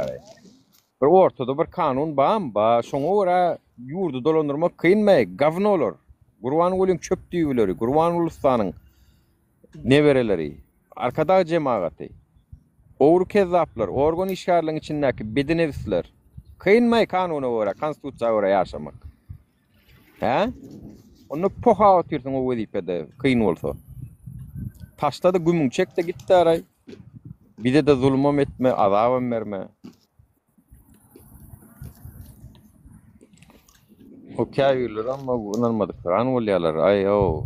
[SPEAKER 1] Bir ortada bir kanun bamy? Ba, şoňa görä ýurdy dolandyrmak kynmy? Gawno olar. Gurbangulyň çöp düýbileri, Gurbanguly-stanyň nebereleri, Arkadag jemagaty, ogry kezzaplar, organ işgärleriň içindäki bedinebisler. Kynmy kanuna görä, konstitusiýa görä ýaşamak? Hä? Onda poha otyrsyň o wezipede, kyn bolsa. Taşla-da gümüňi çek-de git daraý. Bize-de zulumam etme, azabam berme. O käbirleri amma ynanmadykran bolýarlar. Aý, o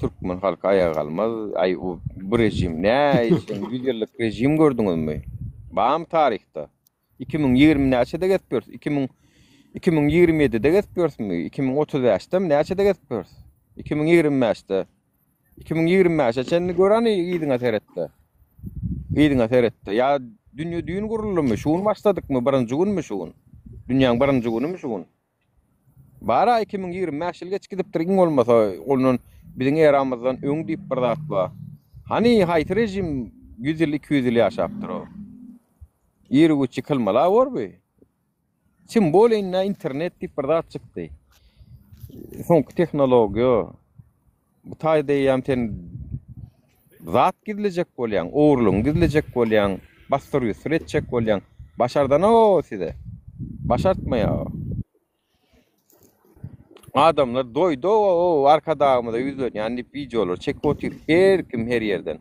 [SPEAKER 1] türkmen halky aýaga galmaz. Aý, o bu režim nä? Ýüz ýyllyk režim gördüňizmi? Barmy taryhda? 2020 näçede gezip ýörüs? 2000 2027-de gezip ýörüsmi? 2035-demi? Näçede gezip ýörüs? 2025-de. 2025-e çenli gör hany yzyňa seretde. Yzyňa seretde. Ýa dünýe düýn guruldymy? Şu gün başladykmy? Birinji günmi şu gün? Dünýäň birinji günümi şu gün? Bar-a 2025 ýyl geç gidipdir iň bolmasa ondan biziň eramyzdan öň diýip bir zat bar. Hany haýsy režim 100 ýyl 200 ýyl ýaşapdyr o? Iri-güç ýykylmaly-a bor bu. Tim bolýa indi internet diýip bir zat çykdy. Soňky tehnologiýa. Bu taýda eýýäm sen zat gizlejek bolýaň, ogurlygyňy gizlejek bolýaň, bassyr-ýussur etjek bolýaň. Başardanok-ow size. Başartmaýar. Adamlar doýdy-ow Arkadagymyza ýüzlenýän diýip wideolar çekip otyr her kim her ýerden.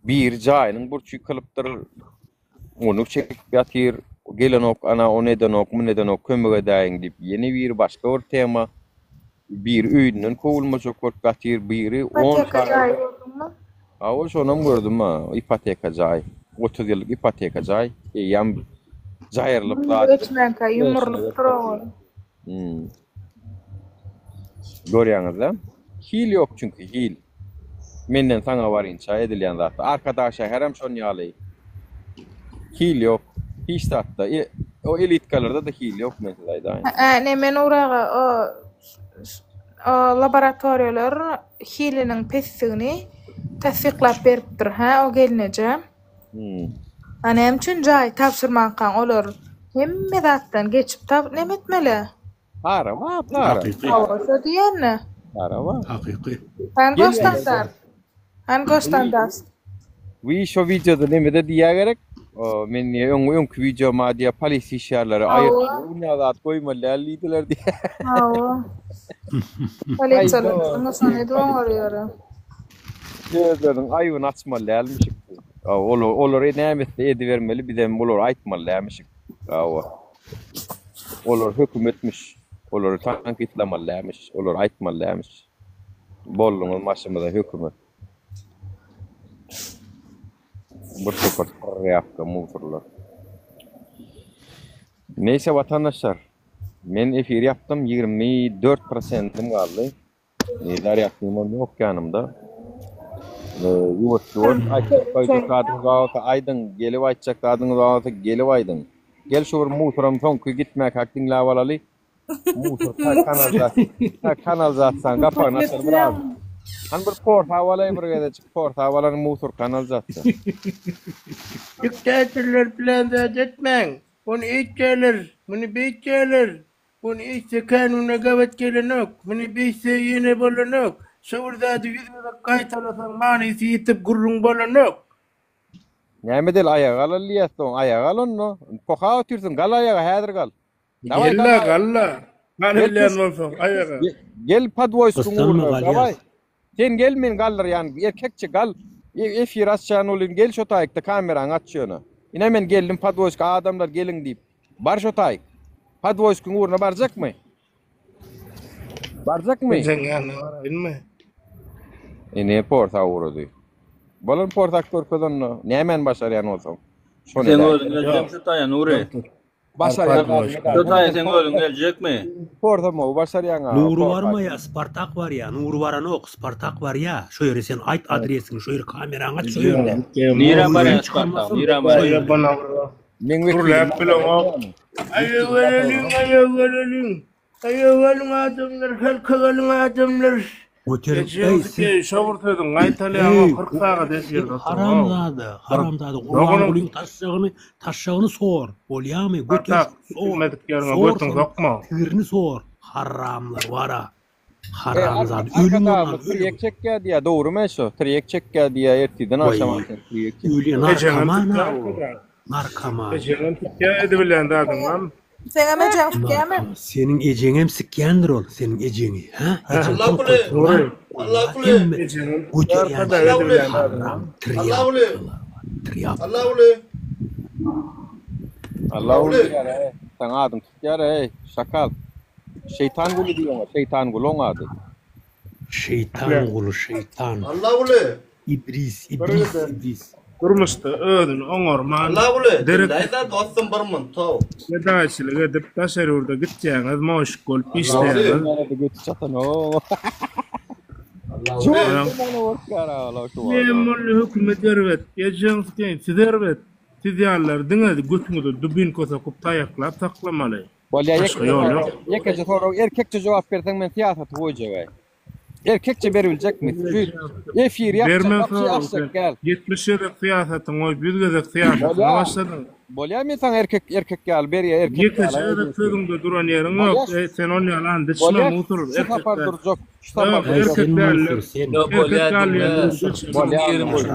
[SPEAKER 1] Biri jaýynyň burçy ýykylypdyr, ony çekip ýatyr, gelenok ana ony edenok, muny edenok kömek edäýiň diýip, ýene biri başga bir tema. Biri öýünden kowulmajak bolup ýatyr, biri on
[SPEAKER 3] Ipoteka jaý gördüňmi?
[SPEAKER 1] Hawa, şonam gördüm ha, ipoteka jaý. 30 ýyllyk ipoteka jaý. Eýýäm jaýrylyp
[SPEAKER 3] Gün
[SPEAKER 1] zat.
[SPEAKER 3] geçmänkä ýumrulyp dur ol.
[SPEAKER 1] Hmm. Görýäňizle? Hil ýok çünki, hil. Menden saňa barynça edilýän zatlar. Arkadag şäherem şon ýaly. Hil ýok. Hiç zatda. E, o elitkalarda-da hil ýok men size aýdaýyn.
[SPEAKER 3] Hä, neme Nury aga, o o laboratoriýalar hiliniň pesdigini tassyklap beripdir, hä, o gelneje.
[SPEAKER 1] Hmm.
[SPEAKER 3] A näme üçin jaý tabşyrmankaň olar hemme zatdan geçip tab neme etmeli?
[SPEAKER 1] Para bar, para.
[SPEAKER 12] Hakyky.
[SPEAKER 3] Hawa, şo diýende.
[SPEAKER 1] Para bar.
[SPEAKER 12] Hakyky.
[SPEAKER 3] Hangi standart? Hangi standart?
[SPEAKER 1] Wi şo wideoda nemede diýä gerek. O men diýe öň öňki wideoma diýe polisiýa işgärleri aýyr ýa zat goýmaly däl diýdiler diýe.
[SPEAKER 3] Hawa. Polisiýalar diňe şony edip oňarýar.
[SPEAKER 1] Özleriniň aýybyny açmaly dälmişik. Olar olary näme etse edibermeli bizem olary aýtmaly dälmişik. Hawa. Olar hökümetmiş. Olary tankytlamaly dälmiş. Olary aýtmaly dälmiş. Bolduňyz başymyza hökümet. Bir topar trýapka musurlar. Neýse watandaşlar. Men efir ýapdym. 24 prosentim galdy. Zarýadnymam ýok ýanymda. Ýuwaş ýuwaş aýtjak goýjak zadyňyz bar bolsa aýdyň, gelip aýtjak zadyňyz bar bolsa gelip aýdyň. Gel şu bir musoram soňky gitmäkäk diňläp alaly. Musor kanalizasiýa kanalizasiýanyň gapagyny açaly bir az. Hany bir porsap alaý bir gezejik porsap alan musor kanalizasiýa.
[SPEAKER 7] Diktatorlar bilen zat etmäň. Ony eýtýärler, muny beýtýärler. Ony eýtse kanuna gabat gelenok, muny beýtse ýene bolanok. Şo bir zady ýüz gezek gaýtalasaň manysy ýitip gürrüň bolanok.
[SPEAKER 1] Näme edeli aýaga galaly diýýäs soň aýaga gal onda. Poha otyrsyň gal aýaga häzir gal. Daway gal
[SPEAKER 7] Gel-le
[SPEAKER 1] aýaga.
[SPEAKER 7] gal-la.
[SPEAKER 1] Gel
[SPEAKER 7] Galybilýän bolsaň aýaga.
[SPEAKER 1] Gel podwoýskyň
[SPEAKER 12] Gyssanma
[SPEAKER 1] ugruna
[SPEAKER 12] galýas.
[SPEAKER 1] daway. Sen gel men galdyrýan erkekçe gal. Efir açýan bolýan gel şo taýykda kameraňy aç ýöne. Ine men geldim podwoýska adamlar geliň diýip. Bar şo taýyk. Podwoýskyň ugruna barjakmy? Barjakmy?
[SPEAKER 7] Ejeň ýanyna baraýynmy?
[SPEAKER 1] Ine porsa ugrady. Bolan porsak görkez onda. Nämäni başarýan bolsaň. Şony
[SPEAKER 13] Sen
[SPEAKER 1] edäý.
[SPEAKER 13] özüň geljekmi şu taýa Nury?
[SPEAKER 1] Başarýan zadyňy
[SPEAKER 13] Şu taýa sen özüň geljekmi?
[SPEAKER 1] Porsa mowy başarýaň-a.
[SPEAKER 12] Nury
[SPEAKER 1] Porsa.
[SPEAKER 12] barmaýa, Spartak barýa. Nury baranok, Spartak barýa. Şo ýere sen aýt adresiňi, şo ýeri kameraňy aç şo ýerde.
[SPEAKER 13] Nirä
[SPEAKER 12] Nury
[SPEAKER 13] barýaň Spartak?
[SPEAKER 12] çykarmasyn
[SPEAKER 13] Nirä
[SPEAKER 12] şo
[SPEAKER 13] barýaň?
[SPEAKER 12] ýerde.
[SPEAKER 1] Meň wekilim
[SPEAKER 7] Gürläp bileňok. Aýa geleliň, aýa geleliň. Aýa geliň adamlar, halka geliň adamlar.
[SPEAKER 12] Göterim,
[SPEAKER 7] Ejeň
[SPEAKER 12] eý, sen,
[SPEAKER 7] sikeýin, şo bir sözüň gaýtalaýaňok,
[SPEAKER 12] eý,
[SPEAKER 7] 40 sagat
[SPEAKER 12] sen
[SPEAKER 7] efirde oturyp-ow.
[SPEAKER 12] haramzada,
[SPEAKER 7] Bir
[SPEAKER 12] haramzada,
[SPEAKER 7] doganyň
[SPEAKER 12] Gurbangulyň taşşagyny, taşşagyny sor, bolýamy, göter
[SPEAKER 7] Spartak,
[SPEAKER 12] şony, sor,
[SPEAKER 7] bilmedik ýeriňe
[SPEAKER 12] sor
[SPEAKER 7] götüňi
[SPEAKER 12] şony,
[SPEAKER 7] sokma.
[SPEAKER 12] tigrini sor, haramlar wara,
[SPEAKER 1] Eý,
[SPEAKER 12] haramzada, ölüň ondan,
[SPEAKER 1] Arkadagymyz
[SPEAKER 12] ölüň.
[SPEAKER 1] tirýek çekýär diýýär, dogrumy şo? Tirýek çekýär diýýär, ertirden
[SPEAKER 12] Waý,
[SPEAKER 1] agşama çenli tirýek çekýär.
[SPEAKER 12] öli
[SPEAKER 7] Ejeňem
[SPEAKER 12] narkoman-a
[SPEAKER 7] tutýar
[SPEAKER 12] ol,
[SPEAKER 7] Arkadag.
[SPEAKER 12] narkoman.
[SPEAKER 7] Ejeňem tutýar edibilýän zadyňam.
[SPEAKER 3] Seňem ejeň sikýämi?
[SPEAKER 12] Narkoman. Seniň ejeňem sikýändir ol, seniň ejeňi, hä? Ejeň
[SPEAKER 14] Allah
[SPEAKER 12] soň
[SPEAKER 14] kuly.
[SPEAKER 12] goýsun-la.
[SPEAKER 7] Nury.
[SPEAKER 14] Allah
[SPEAKER 12] Walla
[SPEAKER 14] kuly.
[SPEAKER 12] hemme
[SPEAKER 7] Ejeňem
[SPEAKER 12] göterýän
[SPEAKER 7] Arkadag
[SPEAKER 14] Allah kuly.
[SPEAKER 7] edibilýän zadyňam.
[SPEAKER 12] haram
[SPEAKER 14] Allah kuly.
[SPEAKER 12] trýapkalar bar, trýapka.
[SPEAKER 14] Allah kuly.
[SPEAKER 1] Allah
[SPEAKER 14] Allah
[SPEAKER 1] uly
[SPEAKER 14] kuly.
[SPEAKER 1] diýýär, eý. Saňa adyň tutýar, eý, şakal. Şeýtan guly diý oňa, şeýtan guly oň ady.
[SPEAKER 12] Şeýtan guly, şeýtan.
[SPEAKER 14] Allah kuly.
[SPEAKER 12] Ibris,
[SPEAKER 7] Bir
[SPEAKER 12] ibris,
[SPEAKER 7] giden
[SPEAKER 12] ibris.
[SPEAKER 7] durmuşda özüni oňarman,
[SPEAKER 14] Allah kuly.
[SPEAKER 7] derek
[SPEAKER 14] Diňläý-dä dostum bir munt, how.
[SPEAKER 7] gedaýçylyk edip daşary ýurda gitýäňiz, moşuk bolup
[SPEAKER 14] Allah kuly.
[SPEAKER 7] işleýäňiz.
[SPEAKER 1] Ýene-de göti çatan, o.
[SPEAKER 14] Allah kuly.
[SPEAKER 7] Näme boldy hökümet erbet, ejeň sikeýin siz erbet, siz ýalylar diňe götüňize dubinka sokup taýaklap saklamaly.
[SPEAKER 1] Bolýa
[SPEAKER 7] Başga
[SPEAKER 1] ýekeje
[SPEAKER 7] ýol
[SPEAKER 1] sorag,
[SPEAKER 7] ýok.
[SPEAKER 1] ýekeje sorag erkekçe jogap berseň men syýasaty goýjagaý. Erkekçe beribiljekmi? Şu efiri ýapjak,
[SPEAKER 7] Berme
[SPEAKER 1] wapşe
[SPEAKER 7] sorag
[SPEAKER 1] açjak
[SPEAKER 7] sen.
[SPEAKER 1] gel.
[SPEAKER 7] 70 gezek syýasatyňy goýup 100 gezek syýasatyňa
[SPEAKER 1] Bolýa.
[SPEAKER 7] başladyň.
[SPEAKER 1] Bolýa men saňa erkek erkek ýaly berýä erkek
[SPEAKER 7] Ýekeje
[SPEAKER 1] ýaly
[SPEAKER 7] gezek sözüňde duran ýeriň
[SPEAKER 1] Bolýa.
[SPEAKER 7] ýok. Eý sen ol ýaly and içme
[SPEAKER 1] Bolýa.
[SPEAKER 7] musur
[SPEAKER 1] Şu
[SPEAKER 7] erkek
[SPEAKER 1] sapar
[SPEAKER 7] däl.
[SPEAKER 1] durjak. Şu sapar
[SPEAKER 7] Ýok
[SPEAKER 12] Eý
[SPEAKER 1] durjak.
[SPEAKER 7] erkek
[SPEAKER 12] sen
[SPEAKER 7] däller.
[SPEAKER 12] musur, sen.
[SPEAKER 13] Ýok
[SPEAKER 7] Erkek
[SPEAKER 13] bolýa
[SPEAKER 7] däl
[SPEAKER 13] diňle.
[SPEAKER 7] ýerden
[SPEAKER 1] Bolýa.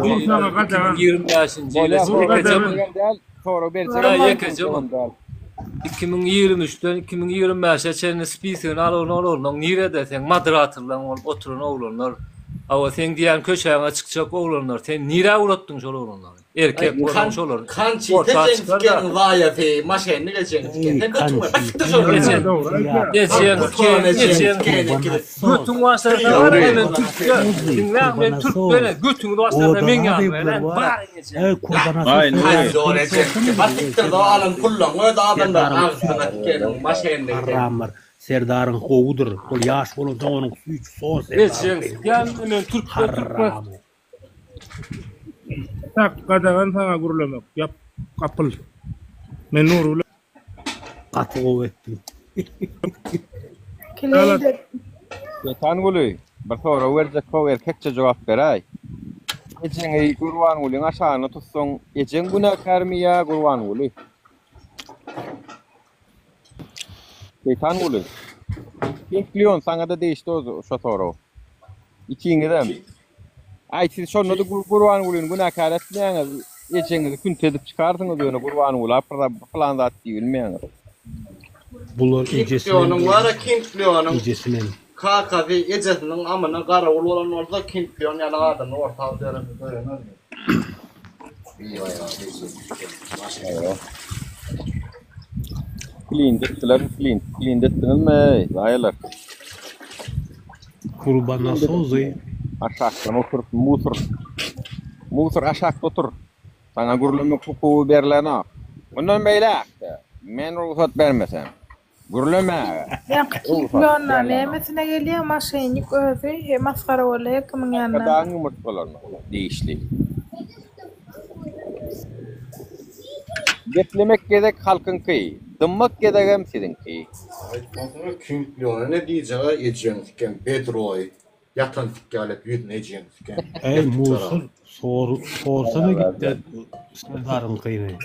[SPEAKER 7] Bu saňa gadagan.
[SPEAKER 13] 2025-nji
[SPEAKER 1] Bolýa.
[SPEAKER 13] ýyla
[SPEAKER 7] Bu
[SPEAKER 1] Sorag
[SPEAKER 13] ýekeje
[SPEAKER 7] gadagan.
[SPEAKER 1] berjegem däl, sorag berjegem
[SPEAKER 13] Ýa
[SPEAKER 1] däl,
[SPEAKER 13] ýekeje
[SPEAKER 1] durjagam däl.
[SPEAKER 13] 2023-den 2025-e çenli spisegini alan oglanlaň nirede seň moderatorlaň bolup oturan oglanlar hawa seň diýýän köçäňe çykjak oglanlar sen nirä ugratdyň şol oglanlary erkek
[SPEAKER 14] Aý
[SPEAKER 13] bolan
[SPEAKER 14] kan
[SPEAKER 13] şolar
[SPEAKER 14] kançite
[SPEAKER 13] orta
[SPEAKER 14] jeň
[SPEAKER 13] çykar da
[SPEAKER 14] sikeniň zaýasy maşennik ejeň siken
[SPEAKER 12] Eý,
[SPEAKER 14] sen götüň
[SPEAKER 12] kançite
[SPEAKER 14] basykdyr şol
[SPEAKER 13] ejeň
[SPEAKER 7] Dogry aýdýar.
[SPEAKER 13] ejeň
[SPEAKER 14] Gutgan
[SPEAKER 13] siken
[SPEAKER 14] ejeň
[SPEAKER 13] ejeň
[SPEAKER 14] sikeni ikili
[SPEAKER 13] götüň başlarsa
[SPEAKER 14] Trillion
[SPEAKER 13] bar
[SPEAKER 12] Nury,
[SPEAKER 13] men türkmen
[SPEAKER 12] Nury,
[SPEAKER 13] diňläň men türkmen
[SPEAKER 12] Kurbanasoz.
[SPEAKER 13] götüňi başlarsa meň
[SPEAKER 12] Odalar
[SPEAKER 13] ýanyma
[SPEAKER 12] bular
[SPEAKER 13] gelen
[SPEAKER 12] bar.
[SPEAKER 13] baryň ejeň
[SPEAKER 12] Eý, Kurbanasoz
[SPEAKER 10] Aý
[SPEAKER 12] sen
[SPEAKER 10] Nury.
[SPEAKER 14] Haýzor
[SPEAKER 12] sen
[SPEAKER 14] ejeň
[SPEAKER 12] sorsana
[SPEAKER 14] siken
[SPEAKER 12] eý,
[SPEAKER 14] basykdyr da
[SPEAKER 12] Serdaryň
[SPEAKER 14] alan pullaň öz adamlaryň
[SPEAKER 12] Serdaryň
[SPEAKER 14] agzyna sikeniň maşennik sen.
[SPEAKER 12] haramlar. Serdaryň gowudyr. Ol ýaş bolansoň onuň süýji sos Serdaryň
[SPEAKER 13] ejeň
[SPEAKER 12] beýni
[SPEAKER 13] siken
[SPEAKER 12] gowudyr.
[SPEAKER 13] men türkmen türkmen
[SPEAKER 12] Haram.
[SPEAKER 7] Tak gadagan saňa gürlemek. Ýap gapyl. Men Nury bilen
[SPEAKER 12] Gaty gowy etdiň.
[SPEAKER 3] Kileýdir.
[SPEAKER 1] Şeýtan guly, bir sorag berjek how erkekçe jogap beräý. Ejeňi Gurbangulyň aşagyna tutsaň, ejeň günäkärmi ýa Gurbanguly? Şeýtan guly. Pink Lion saňa-da degişli o şo sorag. Ikiňizem. Aý siz şonda-da Gurbangulyny günäkär etmeýäňiz. Ejeňizi künti edip çykarsyňyz ýöne Gurbangula pylan zat diýibilmeýäňiz.
[SPEAKER 12] Bular
[SPEAKER 14] King
[SPEAKER 12] ejesinem
[SPEAKER 14] Leonyň bar-a King Leonyň
[SPEAKER 12] ejesinem.
[SPEAKER 14] kakasy ejesiniň amyna garawul bolan bolsa King Leon ýaly adamlar orta döremez döremezmi?
[SPEAKER 1] Klint etdiler, klint, klint etdiňizmi eý, zaýalar.
[SPEAKER 12] Kurbanasozy.
[SPEAKER 1] Aşakdan oturyp musur. Musur aşakda otur. Saňa gürlemek hukugy berlenok. Mundan beýläk-de men rugsat bermesem, gürlemäge
[SPEAKER 3] Ýaňky
[SPEAKER 1] rugsat
[SPEAKER 3] Kiplonna
[SPEAKER 1] berlenok.
[SPEAKER 3] nämesine gelýär maşennik özi he masgara boldy her kimiň ýanynda.
[SPEAKER 1] Arkadagyň ýumurtgalaryna degişli. Geplemek gezek halkyňky, dymmak gezegem siziňki.
[SPEAKER 14] Aýtmasyna King Leone ne diýjega ejeň siken bedroý ýatan sikýalet ýüzüne ejeň siken
[SPEAKER 12] Eý
[SPEAKER 14] ýatyp
[SPEAKER 12] musur
[SPEAKER 14] çara.
[SPEAKER 12] sor sorsana gitde Serdaryňkyny.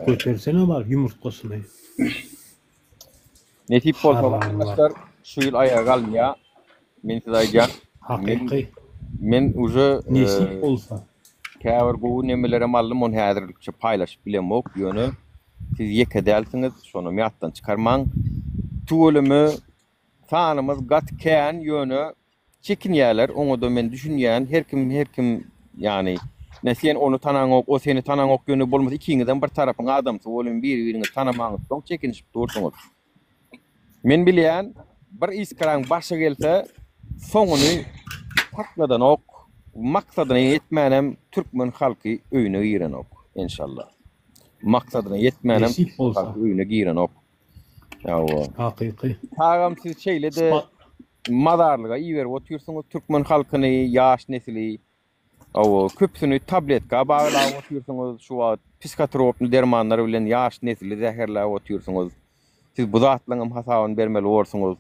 [SPEAKER 12] Götersene baryp ýumurtgasyny.
[SPEAKER 1] Nesip bolsa
[SPEAKER 12] Haramlar.
[SPEAKER 1] watandaşlar şu ýyl aýaga galynýa. Men size aýdýan. Men
[SPEAKER 12] Hakyky.
[SPEAKER 1] men uje
[SPEAKER 12] Nesip bolsa.
[SPEAKER 1] käbir gowy nemelerem aldym, ony häzirlikçe paýlaşyp bilemok, ýöne siz ýeke dälsiňiz, şonam ýatdan çykarmaň. Tüweleme sanymyz gaty kän, ýöne Çekinýärler, oňada men düşünýän, her kim her kim ýany ne sen ony tanaňok, o seni tanaňok ýöne bolmasa ikiňizem bir tarapyň adamsy bolun biri biriňizi tanamaňyzsoň çekinişip dursuňyz. Men bilýän. bir iskraň başy gelse soňuny sakladanok, maksadyna ýetmänem türkmen halky öýüne girenok enşalla. Maksadyna ýetmänem
[SPEAKER 12] Nesip
[SPEAKER 1] türkmen
[SPEAKER 12] bolsa.
[SPEAKER 1] halky öýüne girenok. Hawa.
[SPEAKER 12] Hakyky.
[SPEAKER 1] Agam siz şeýle-de mazarlyga iberip otyrsyňyz türkmen halkyny, ýaş nesili. Hawa, köpüsini tabletka baglap otyrsyňyz, şu wagt psihotropny dermanlar bilen ýaş nesli zäherläp otyrsyňyz. Siz bu zatlaryňam hasabyny bermeli borsuňyz.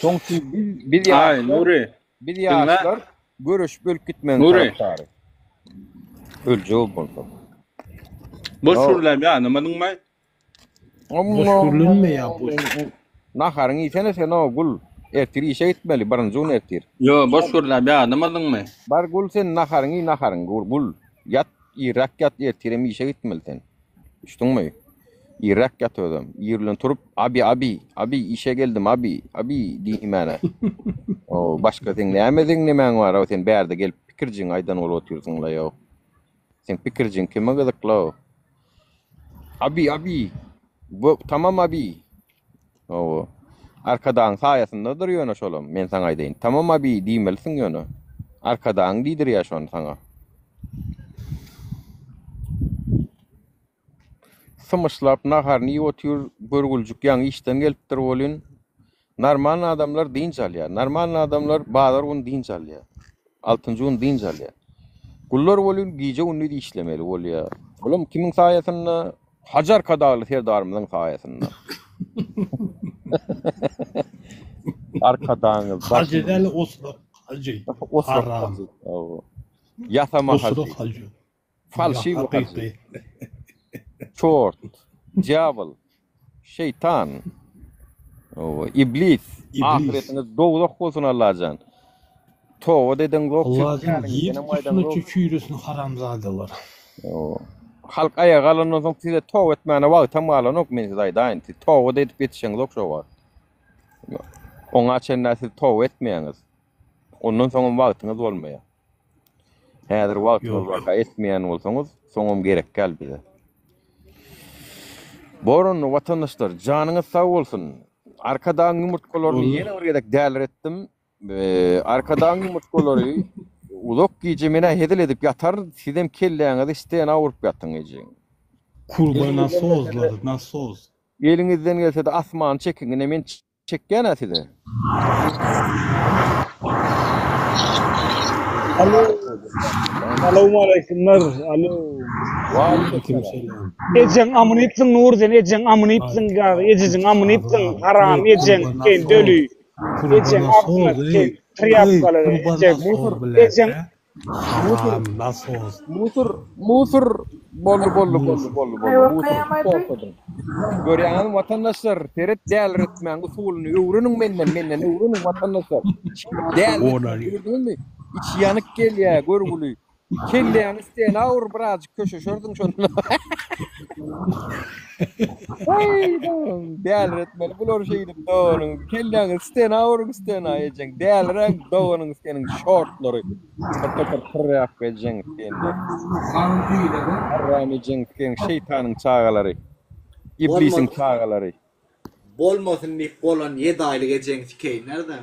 [SPEAKER 1] Şoň üçin biz, biz
[SPEAKER 11] Aý,
[SPEAKER 1] ýaşlar,
[SPEAKER 11] Nury,
[SPEAKER 1] biz
[SPEAKER 11] diňle.
[SPEAKER 1] ýaşlar göreşip ölüp gitmegiň
[SPEAKER 11] Nury.
[SPEAKER 1] tarapdary. Öljegem bolsak.
[SPEAKER 11] Boş
[SPEAKER 1] Ýok.
[SPEAKER 11] gürläp ýanamadyňmy?
[SPEAKER 12] Boş gürlenme ýa boş.
[SPEAKER 1] Naharyňy iýsene sen o gul. Ertir işe gitmeli, birinji gün ertir.
[SPEAKER 11] Ýo, boş gürläp ýadamadyňmy?
[SPEAKER 1] Bar gul sen naharyňy iý naharyňy gul gul. Ýat irräk ýat ertirem işe gitmeli sen. Düşdüňmi? Irräk ýat özem. Ir bilen turup abi abi abi işe geldim abi abi diýmäne. O başga seň näme zeňnemäň bar o sen bärde gelip pikirjiňi aýdan bolup otyrsyňla ýo. Seň pikirjiň kime gyzykla o. Abi abi. Bu tamam abi. Hawa. Arkadagyň saýasyndadyr ýöne şolam, men saňa aýdaýyn. Tamam abi diýmelisiň ýöne. Arkadagyň diýdirýär şony saňa. Symyşlap naharyny iýip otyr, görgüljik ýaňy işden gelipdir welin, Normalny adamlar dynç alýar. Normalny adamlar bazar güni dynç alýar. Altynjy gün dynç alýar. Gullar welin gije-gündiz işlemeli bolýar. Olam kimiň saýasynda? Hajy Arkadagly Serdarymyzyň saýasynda. Arkadagyňyz
[SPEAKER 12] Hajy däl osurak hajy.
[SPEAKER 1] Osurak
[SPEAKER 12] Haram.
[SPEAKER 1] hajy. Hawa. Ýasama hajy.
[SPEAKER 12] Osurak hajy.
[SPEAKER 1] Falşiwi hajy.
[SPEAKER 12] Hakyky.
[SPEAKER 1] Çort, dýawol, şeýtan, hawa, iblis,
[SPEAKER 12] Iblis.
[SPEAKER 1] ahyretiňiz dowzah bolsun Allajan. Toba edeňzok, siz
[SPEAKER 12] Allajan
[SPEAKER 1] käriňizdenem
[SPEAKER 12] ýer üstüne
[SPEAKER 1] gaýdaňzok.
[SPEAKER 12] çüýresin haramzadalar.
[SPEAKER 1] Hawa. Halk aýaga galandan soň size toba etmäne wagtam galanok, men size aýdaýyn. Siz toba da edip ýetişeňzok şo wagt. Oňa çenli siz toba etmeýäňiz. Ondan soňam wagtyňyz bolmaýar. Häzir wagtyňyz
[SPEAKER 12] Ýok.
[SPEAKER 1] barka etmeýän bolsaňyz, soňam gerek däl bize. Bor onda watandaşlar, janyňyz sag bolsun. Arkadagyň ýumurtgalaryny
[SPEAKER 12] Boldy.
[SPEAKER 1] ýene bir gezek däliretdim. Eee, Arkadagyň ýumurtgalary uzak gije men-ä hezil edip ýataryn, sizem kelläňizi stena urup ýatyň ejeň.
[SPEAKER 12] Kurba
[SPEAKER 1] Eliňizden
[SPEAKER 12] nasozlar,
[SPEAKER 1] gelse-de,
[SPEAKER 12] nasoz.
[SPEAKER 1] eliňizden gelse-de asmany çekiň, ine men Çekýän-ä size.
[SPEAKER 15] Alo. Salowmaleýkimler. Alo.
[SPEAKER 12] Waleýkim selam.
[SPEAKER 15] Ejeň amyny ýypsyň Nury sen ejeň amyny ýypsyň gazy ejejiň amyny ýypsyň haram ejeň sen döli ejeň agzyna sen trýapkalary ejeň ejeň
[SPEAKER 1] Musur.
[SPEAKER 12] Nasos.
[SPEAKER 1] Musur, musur. Boldy, boldy, boldy, boldy, boldy. Musur. Togtadyň. Görýäňizmi watandaşlar, seret däliretmäň usulyny öwreniň menden, menden öwreniň watandaşlar. Däliretmäň gördüňizmi? Içi ýanyk gelýär, görgüli. Kelläňi stena ur birazjyk köşeşersiň şonda. Haý, däliretmeli bulary şeýdip doganyň. Kelläňi stena uruň stena ejeň. Däliräň doganyň seniň şortlary. Bir topar pyrrak ejeň sende. Haram ejeň seň şeýtanyň çagalary. Iblisiň çagalary.
[SPEAKER 14] Bolmasyn diýip bolan ýedi aýlyk ejeňi sikeýinler-dä.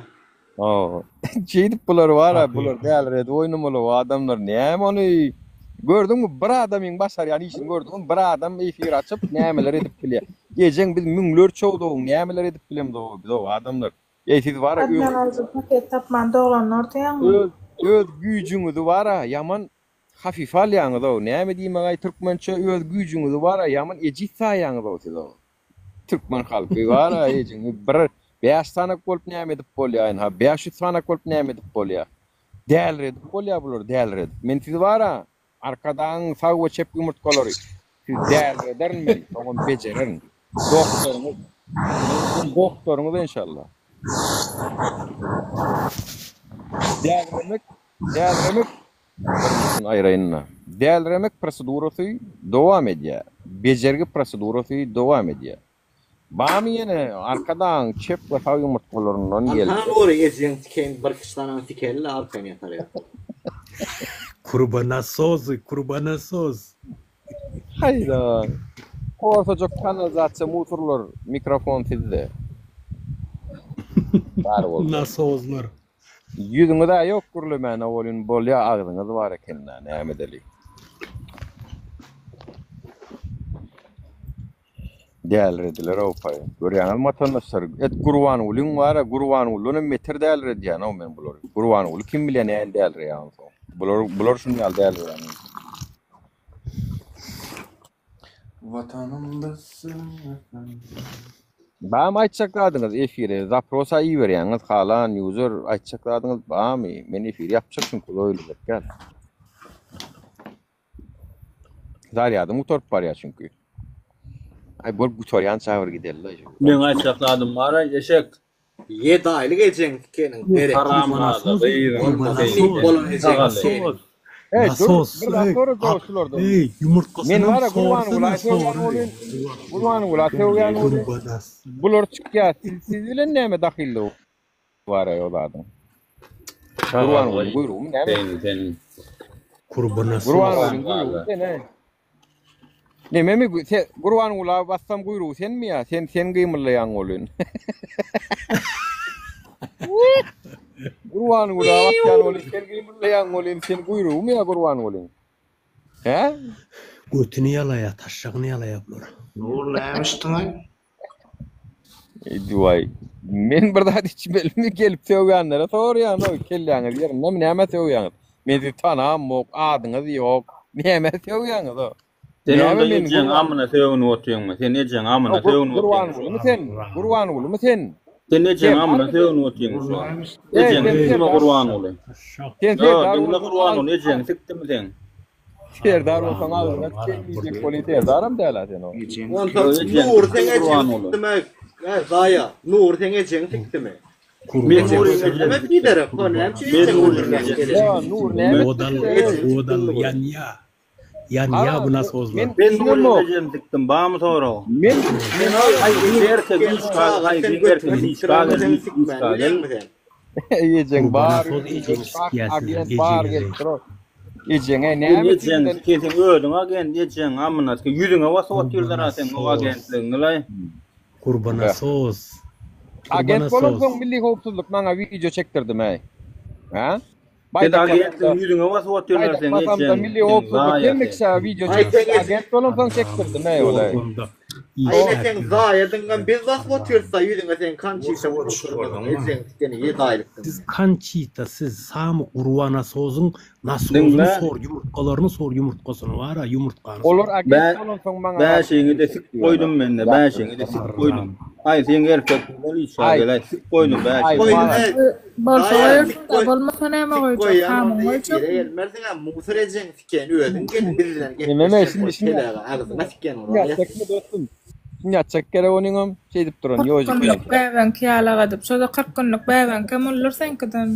[SPEAKER 1] Hawa. Şeýdip bular bar-a, bular däliredip oýnamaly bu adamlar. Näme ony? Gördüňmi, bir adamyň başarýan işini gördüňmi? Bir adam efir açyp nämeler edip bilýär. Ejeň biz müňlerçe owdagyň nämeler edip bilemzok biz o adamlar. Eý siz bar-a öz
[SPEAKER 3] Adnan alyjy paket tapman doglanlar diýýäňmi?
[SPEAKER 1] öz öz güýjüňizi bar-a ýaman hafife alýaňyz-ow. Näme diýmegaý türkmençe öz güýjüňizi bar-a ýaman ejiz saýýaňyz-ow siz-ow. Türkmen halky bar-a ejiňi bir bäş sanak bolup näme edip bolýa ynha 500 sanak bolup näme edip bolýa. Däliredip bolýa bulary däliredip. Men sizi bar-a Arkadagyň sag we çep ýumurtgalary sizi dälirederin men soňam bejererin. Doktoryňyz men siziň doktoryňyz enşalla. Däliremek däliremek Birinjisini aýraýyn-da. Däliremek prosedurasy dowam edýär. Bejergi prosedurasy dowam edýär. Barmy ýene Arkadagyň çep we sag ýumurtgalaryndan
[SPEAKER 14] Alsana
[SPEAKER 1] geljek?
[SPEAKER 14] Nury ejeň sikeýin birki ştanyny sikeli-le arkaýyn ýatar ýatar.
[SPEAKER 12] Kurbanasozy, kurbanasoz.
[SPEAKER 1] Haýran. Korsajyk kanalizasiýa musurlar mikrofon sizde. Bar bolsun.
[SPEAKER 12] Nasozlar.
[SPEAKER 1] Ýüzüňiz-ä ýok gürlemäne welin bolýa agzyňyz bar ekendä näme edeli. Dälirediler-ow paý. Görýäňizmi watandaşlar, et Gurbangulyň bar-a, Gurbangulydanam beter däliredýän-ow men bulary. Gurbanguly kim bilýär nähili dälireýär onsoň. Bular, bular şuny ýaly dälireýär.
[SPEAKER 11] Watanymda söýmeseň.
[SPEAKER 1] Bamy aýtjak zadyňyz efire zaprosa iberýäňiz halan user aýtjak zadyňyz bamy men efiri ýapjak çünki uzaýyljak däl. Zarýadym gutaryp barýar çünki. Aý bol gutarýança bir gideli.
[SPEAKER 16] Meň aýtjak zadym bar-a eşek.
[SPEAKER 14] Ýedi aýlyk ejeň sikeniň derek.
[SPEAKER 16] Haramzada gyzyň
[SPEAKER 14] Bolan ejeň sikeniň.
[SPEAKER 1] Ey dur,
[SPEAKER 12] Nasos,
[SPEAKER 1] bir zat
[SPEAKER 12] ey,
[SPEAKER 1] sorajak
[SPEAKER 12] ak,
[SPEAKER 1] şulardan.
[SPEAKER 12] ey,
[SPEAKER 1] Men
[SPEAKER 12] ýumurtgasynam
[SPEAKER 1] bara
[SPEAKER 12] sorsana,
[SPEAKER 1] Gurbanguly sögýän
[SPEAKER 12] sor,
[SPEAKER 1] bolyn.
[SPEAKER 12] ey.
[SPEAKER 1] Gurbanguly sögýän bolyn.
[SPEAKER 12] Gurbanas.
[SPEAKER 1] Bular çykýar. Siz, siz bilen näme dahyllygy bar ey o zadyň? Gurbangulyň guýrugymy näme?
[SPEAKER 16] Seni seniň.
[SPEAKER 12] Kurbanasos.
[SPEAKER 1] Gurbangulyň guýrugy sen ey. Nememi se Gurbangula bassam guýrugy senmi ýa sen sen gymyllaýaň bolyn. Gurbangula basýan bolyn sen gymyllaýaň bolyn sen guýrugymy ýa Gurbangulyň? Hä?
[SPEAKER 12] Götüni ýalaýa, taşşagyny ýalaýa bular.
[SPEAKER 17] Nur näme içdiňaý?
[SPEAKER 1] Eý, Men bir zat içmelimi gelip sögýänlere sorýan oý kelläňiz ýerindemi nämä sögýäňiz? Men sizi tanamok, adyňyz ýok. Nämä sögýäňiz o?
[SPEAKER 16] Sen
[SPEAKER 1] Näme
[SPEAKER 16] onda
[SPEAKER 1] men
[SPEAKER 16] ejeň
[SPEAKER 1] Gurban
[SPEAKER 16] amyna sögünip otyňmy? Sen ejeň amyna sögünip otyňmy?
[SPEAKER 1] Gurbangulymy sen? Gurbangulymy sen?
[SPEAKER 16] Sen ejeň
[SPEAKER 1] Sen
[SPEAKER 16] amyna
[SPEAKER 1] barmy sen?
[SPEAKER 16] sögünip otyňmy şu wagt?
[SPEAKER 1] Eý,
[SPEAKER 16] Ejeň
[SPEAKER 1] sen
[SPEAKER 16] sikdimi
[SPEAKER 1] serdar
[SPEAKER 16] Gurbanguly?
[SPEAKER 1] Sen
[SPEAKER 16] Ýo,
[SPEAKER 1] serdar
[SPEAKER 16] diňle
[SPEAKER 1] bolsaň
[SPEAKER 16] Gurbanguly ejeňi sikdimi seň?
[SPEAKER 1] Serdar bolsaň agzyňa tükeň diýjek bolýan serdaram däl-ä sen o.
[SPEAKER 14] Onsoň
[SPEAKER 16] Ejeňi
[SPEAKER 14] Nury seň
[SPEAKER 16] sikdimi
[SPEAKER 14] ejeňi
[SPEAKER 16] Gurbanguly?
[SPEAKER 14] sikdimi? Hä, Zaýa, Nury seň ejeňi sikdimi?
[SPEAKER 16] Men
[SPEAKER 14] Ejeňi
[SPEAKER 16] Nuryň
[SPEAKER 14] sikdimi
[SPEAKER 16] ejesini sikdim.
[SPEAKER 14] biderek, ho näme üçin
[SPEAKER 16] Men
[SPEAKER 14] ejeňi
[SPEAKER 16] Nuryň
[SPEAKER 14] öldürmäň
[SPEAKER 16] ejesini
[SPEAKER 14] gerek?
[SPEAKER 1] Ýa, Nur näme
[SPEAKER 12] Odal,
[SPEAKER 1] etdi?
[SPEAKER 12] odal ýanýa. Ýanýa bu nasozlar.
[SPEAKER 1] Men
[SPEAKER 16] Men Nuryň
[SPEAKER 1] düşünemok.
[SPEAKER 16] ejesini sikdim, barmy sorag?
[SPEAKER 1] Men men
[SPEAKER 16] Aý, erkek işga, aý, erkek işga gel, işga gel.
[SPEAKER 1] Ejeň bar,
[SPEAKER 12] Kurbanasoz ejeňi sikýä siziň
[SPEAKER 1] agent bar
[SPEAKER 12] ejeňizi.
[SPEAKER 1] gelip dur. Ejeňe
[SPEAKER 16] Sen
[SPEAKER 1] näme
[SPEAKER 16] ejeň
[SPEAKER 1] üçin
[SPEAKER 16] sesiň özüň agent ejeň amyna sike ýüzüňe basyp otyrlar-a seň o
[SPEAKER 12] Kurbanasoz.
[SPEAKER 16] agentligiňi-laý.
[SPEAKER 12] Kurbanasoz.
[SPEAKER 1] Agent
[SPEAKER 12] Kurbanasoz.
[SPEAKER 1] bolansoň milli howpsuzlyk maňa wideo çekdirdim-äý. Hä?
[SPEAKER 16] Sen
[SPEAKER 1] Baýdak basamda,
[SPEAKER 16] agentligiň ýüzüňe basyp otyrlar
[SPEAKER 1] baýdak
[SPEAKER 16] seň
[SPEAKER 1] basamda
[SPEAKER 16] ejeň
[SPEAKER 1] milli
[SPEAKER 16] seň
[SPEAKER 1] howpsuzlyk
[SPEAKER 16] zaýa
[SPEAKER 1] hemme
[SPEAKER 16] sen.
[SPEAKER 1] kişä wideo
[SPEAKER 14] Aý
[SPEAKER 1] çekdirdi.
[SPEAKER 14] seň
[SPEAKER 1] Agent bolansoň çekdirdim-äý ol-aý.
[SPEAKER 12] Organda
[SPEAKER 14] Aý ine
[SPEAKER 12] işläp
[SPEAKER 14] seň
[SPEAKER 12] ýör.
[SPEAKER 14] zaýadyňam biz basyp otyrys-da ýüzüňe seň Konçita uruşdyrmadyň ejeň sikeni ýedi aýlykdyň.
[SPEAKER 12] Siz Konçita siz samy Gurbanasozyň nasozyny
[SPEAKER 16] Diňle.
[SPEAKER 12] sor ýumurtgalaryny sor ýumurtgasyny bara ýumurtgany sor.
[SPEAKER 1] Olar agent bolansoň maňa
[SPEAKER 16] Bäşiňi-de
[SPEAKER 1] wideo
[SPEAKER 16] sik
[SPEAKER 1] çekdi ýöne.
[SPEAKER 16] goýdum mende, bäşiňi-de sik goýdum. Aý sen erkek bol işe
[SPEAKER 1] Aý.
[SPEAKER 16] gel aý sik goýdum
[SPEAKER 1] Aý
[SPEAKER 16] bäşiňi.
[SPEAKER 14] Goýdum
[SPEAKER 1] bar.
[SPEAKER 14] eý.
[SPEAKER 3] Bolsa
[SPEAKER 14] Zaýa
[SPEAKER 3] goýarsyň
[SPEAKER 14] sik
[SPEAKER 3] da,
[SPEAKER 14] goý.
[SPEAKER 3] bolmasa näme
[SPEAKER 14] Sik
[SPEAKER 3] goýjak?
[SPEAKER 14] goýýan
[SPEAKER 3] Hamyň
[SPEAKER 14] onda efire
[SPEAKER 3] goýjakmy?
[SPEAKER 14] gelmersiň-ä musor ejeň sikeni özüň gel biz bilen
[SPEAKER 1] Nememe
[SPEAKER 14] gepleşjek
[SPEAKER 1] şimdi
[SPEAKER 14] bol
[SPEAKER 1] şimdi
[SPEAKER 14] telege agzyňa siken
[SPEAKER 1] şimdi
[SPEAKER 14] bolaýa.
[SPEAKER 1] ýatjakmy dostum? Şimdi ýatjak gerek onyňam şeýdip duran
[SPEAKER 3] 40
[SPEAKER 1] ýojik
[SPEAKER 3] günlük
[SPEAKER 1] bilen.
[SPEAKER 3] bäbeňki ýalak edip, şo-da 40 günlük bäbeňkem uludyr seňkiden.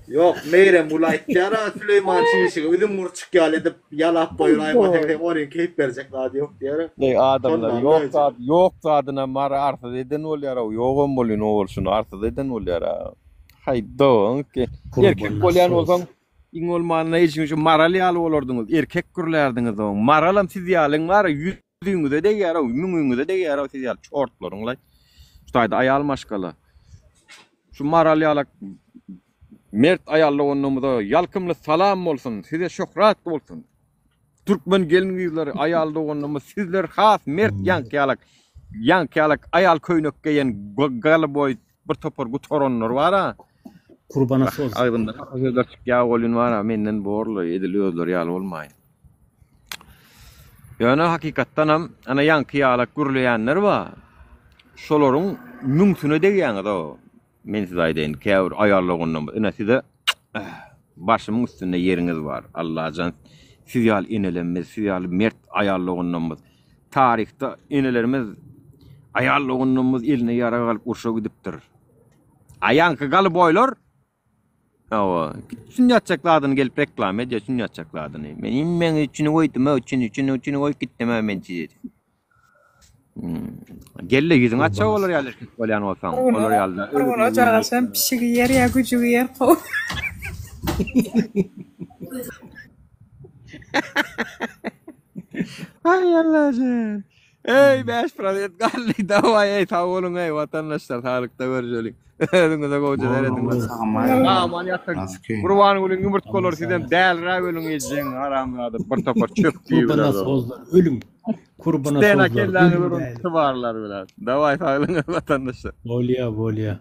[SPEAKER 14] Ýok, Meýremgül aýtýar-a Süleýman çişigi üzüm gurçuk ýaly edip ýalap goýulaýmasaň seň onuň keýp berjek zady ýok diýer.
[SPEAKER 1] Eý adamlar
[SPEAKER 14] Şondan
[SPEAKER 1] ýok
[SPEAKER 14] möjek.
[SPEAKER 1] zat ýok zadyna mary arsyz eden bolýar-ow ýogam bolýan o bolşuny arsyz eden bolýar-a. Haý dogan erkek bolýan
[SPEAKER 12] Kurbanasoz.
[SPEAKER 1] bolsaň iň bolmanda eşiň şu maral ýaly bolardyňyz erkek gürlärdiňiz oň maralam siz ýalyň bar ýüzüňize degýär-ow müňüňize degýär-ow siz ýaly çortlaryň-laý. Şu taýda aýal maşgala. Şu maral ýalak mert aýal doganlarymyza ýalkymly salam bolsun, size şöhrat bolsun. Türkmen gelin gyzlary, aýal doganlarymyz sizler has mert ýaňky ýalak, ýaňky ýalak aýal köýnek geýen galaboý bir topar gutaranlar bar-a.
[SPEAKER 12] Kurbana soz.
[SPEAKER 1] Agzymdan hapa sözler çykýar welin bar-a menden borly edil özleri ýaly bolmaýyn. Ýöne hakykatdanam ana ýaňky ýalak gürleýänler bar. Şolaryň müňsüne degýäňiz-ow. Men size aýdaýyn, käbir aýal doganlarymyz, ine size başymyň üstünde ýeriňiz bar. Allajan siz ýaly enelerimiz, siz ýaly mert aýal doganlarymyz, taryhda enelerimiz, aýal doganlarymyz eline ýarag alyp urşa gidipdir. A ýaňky galyboýlar Hawa, şuny ýatjak zadyny gelip reklama edýär, şuny ýatjak zadyny. Men immeň içini goýdum, içini, içini, içini goýup gitdim, men size. Hmm. Gelle ýüzüň açja olar ýaly erkek bolýan bolsaň, olar ýaly.
[SPEAKER 3] Bir gün ojaga sen pişigi ýer ýa güjügi ýer kow.
[SPEAKER 1] Ay Allah'ım. Eý 5% galdy. Daway eý sag boluň eý watandaşlar saglykda görüşeliň. Özüňize gowja serediň. Aman ýatyň. Gurbangulyň ýumurtgalary sizem dälräk ölüň ejeň haramzada bir topar çöp
[SPEAKER 12] Kurbana
[SPEAKER 1] diýibiler.
[SPEAKER 12] sozlar ölüň. Kurbana
[SPEAKER 1] Stena
[SPEAKER 12] sozlar
[SPEAKER 1] kelläňi
[SPEAKER 12] ölüň
[SPEAKER 1] urun
[SPEAKER 12] däli.
[SPEAKER 1] tubarlar bilen. Daway saglyňyz watandaşlar.
[SPEAKER 12] Bolýa bolýa.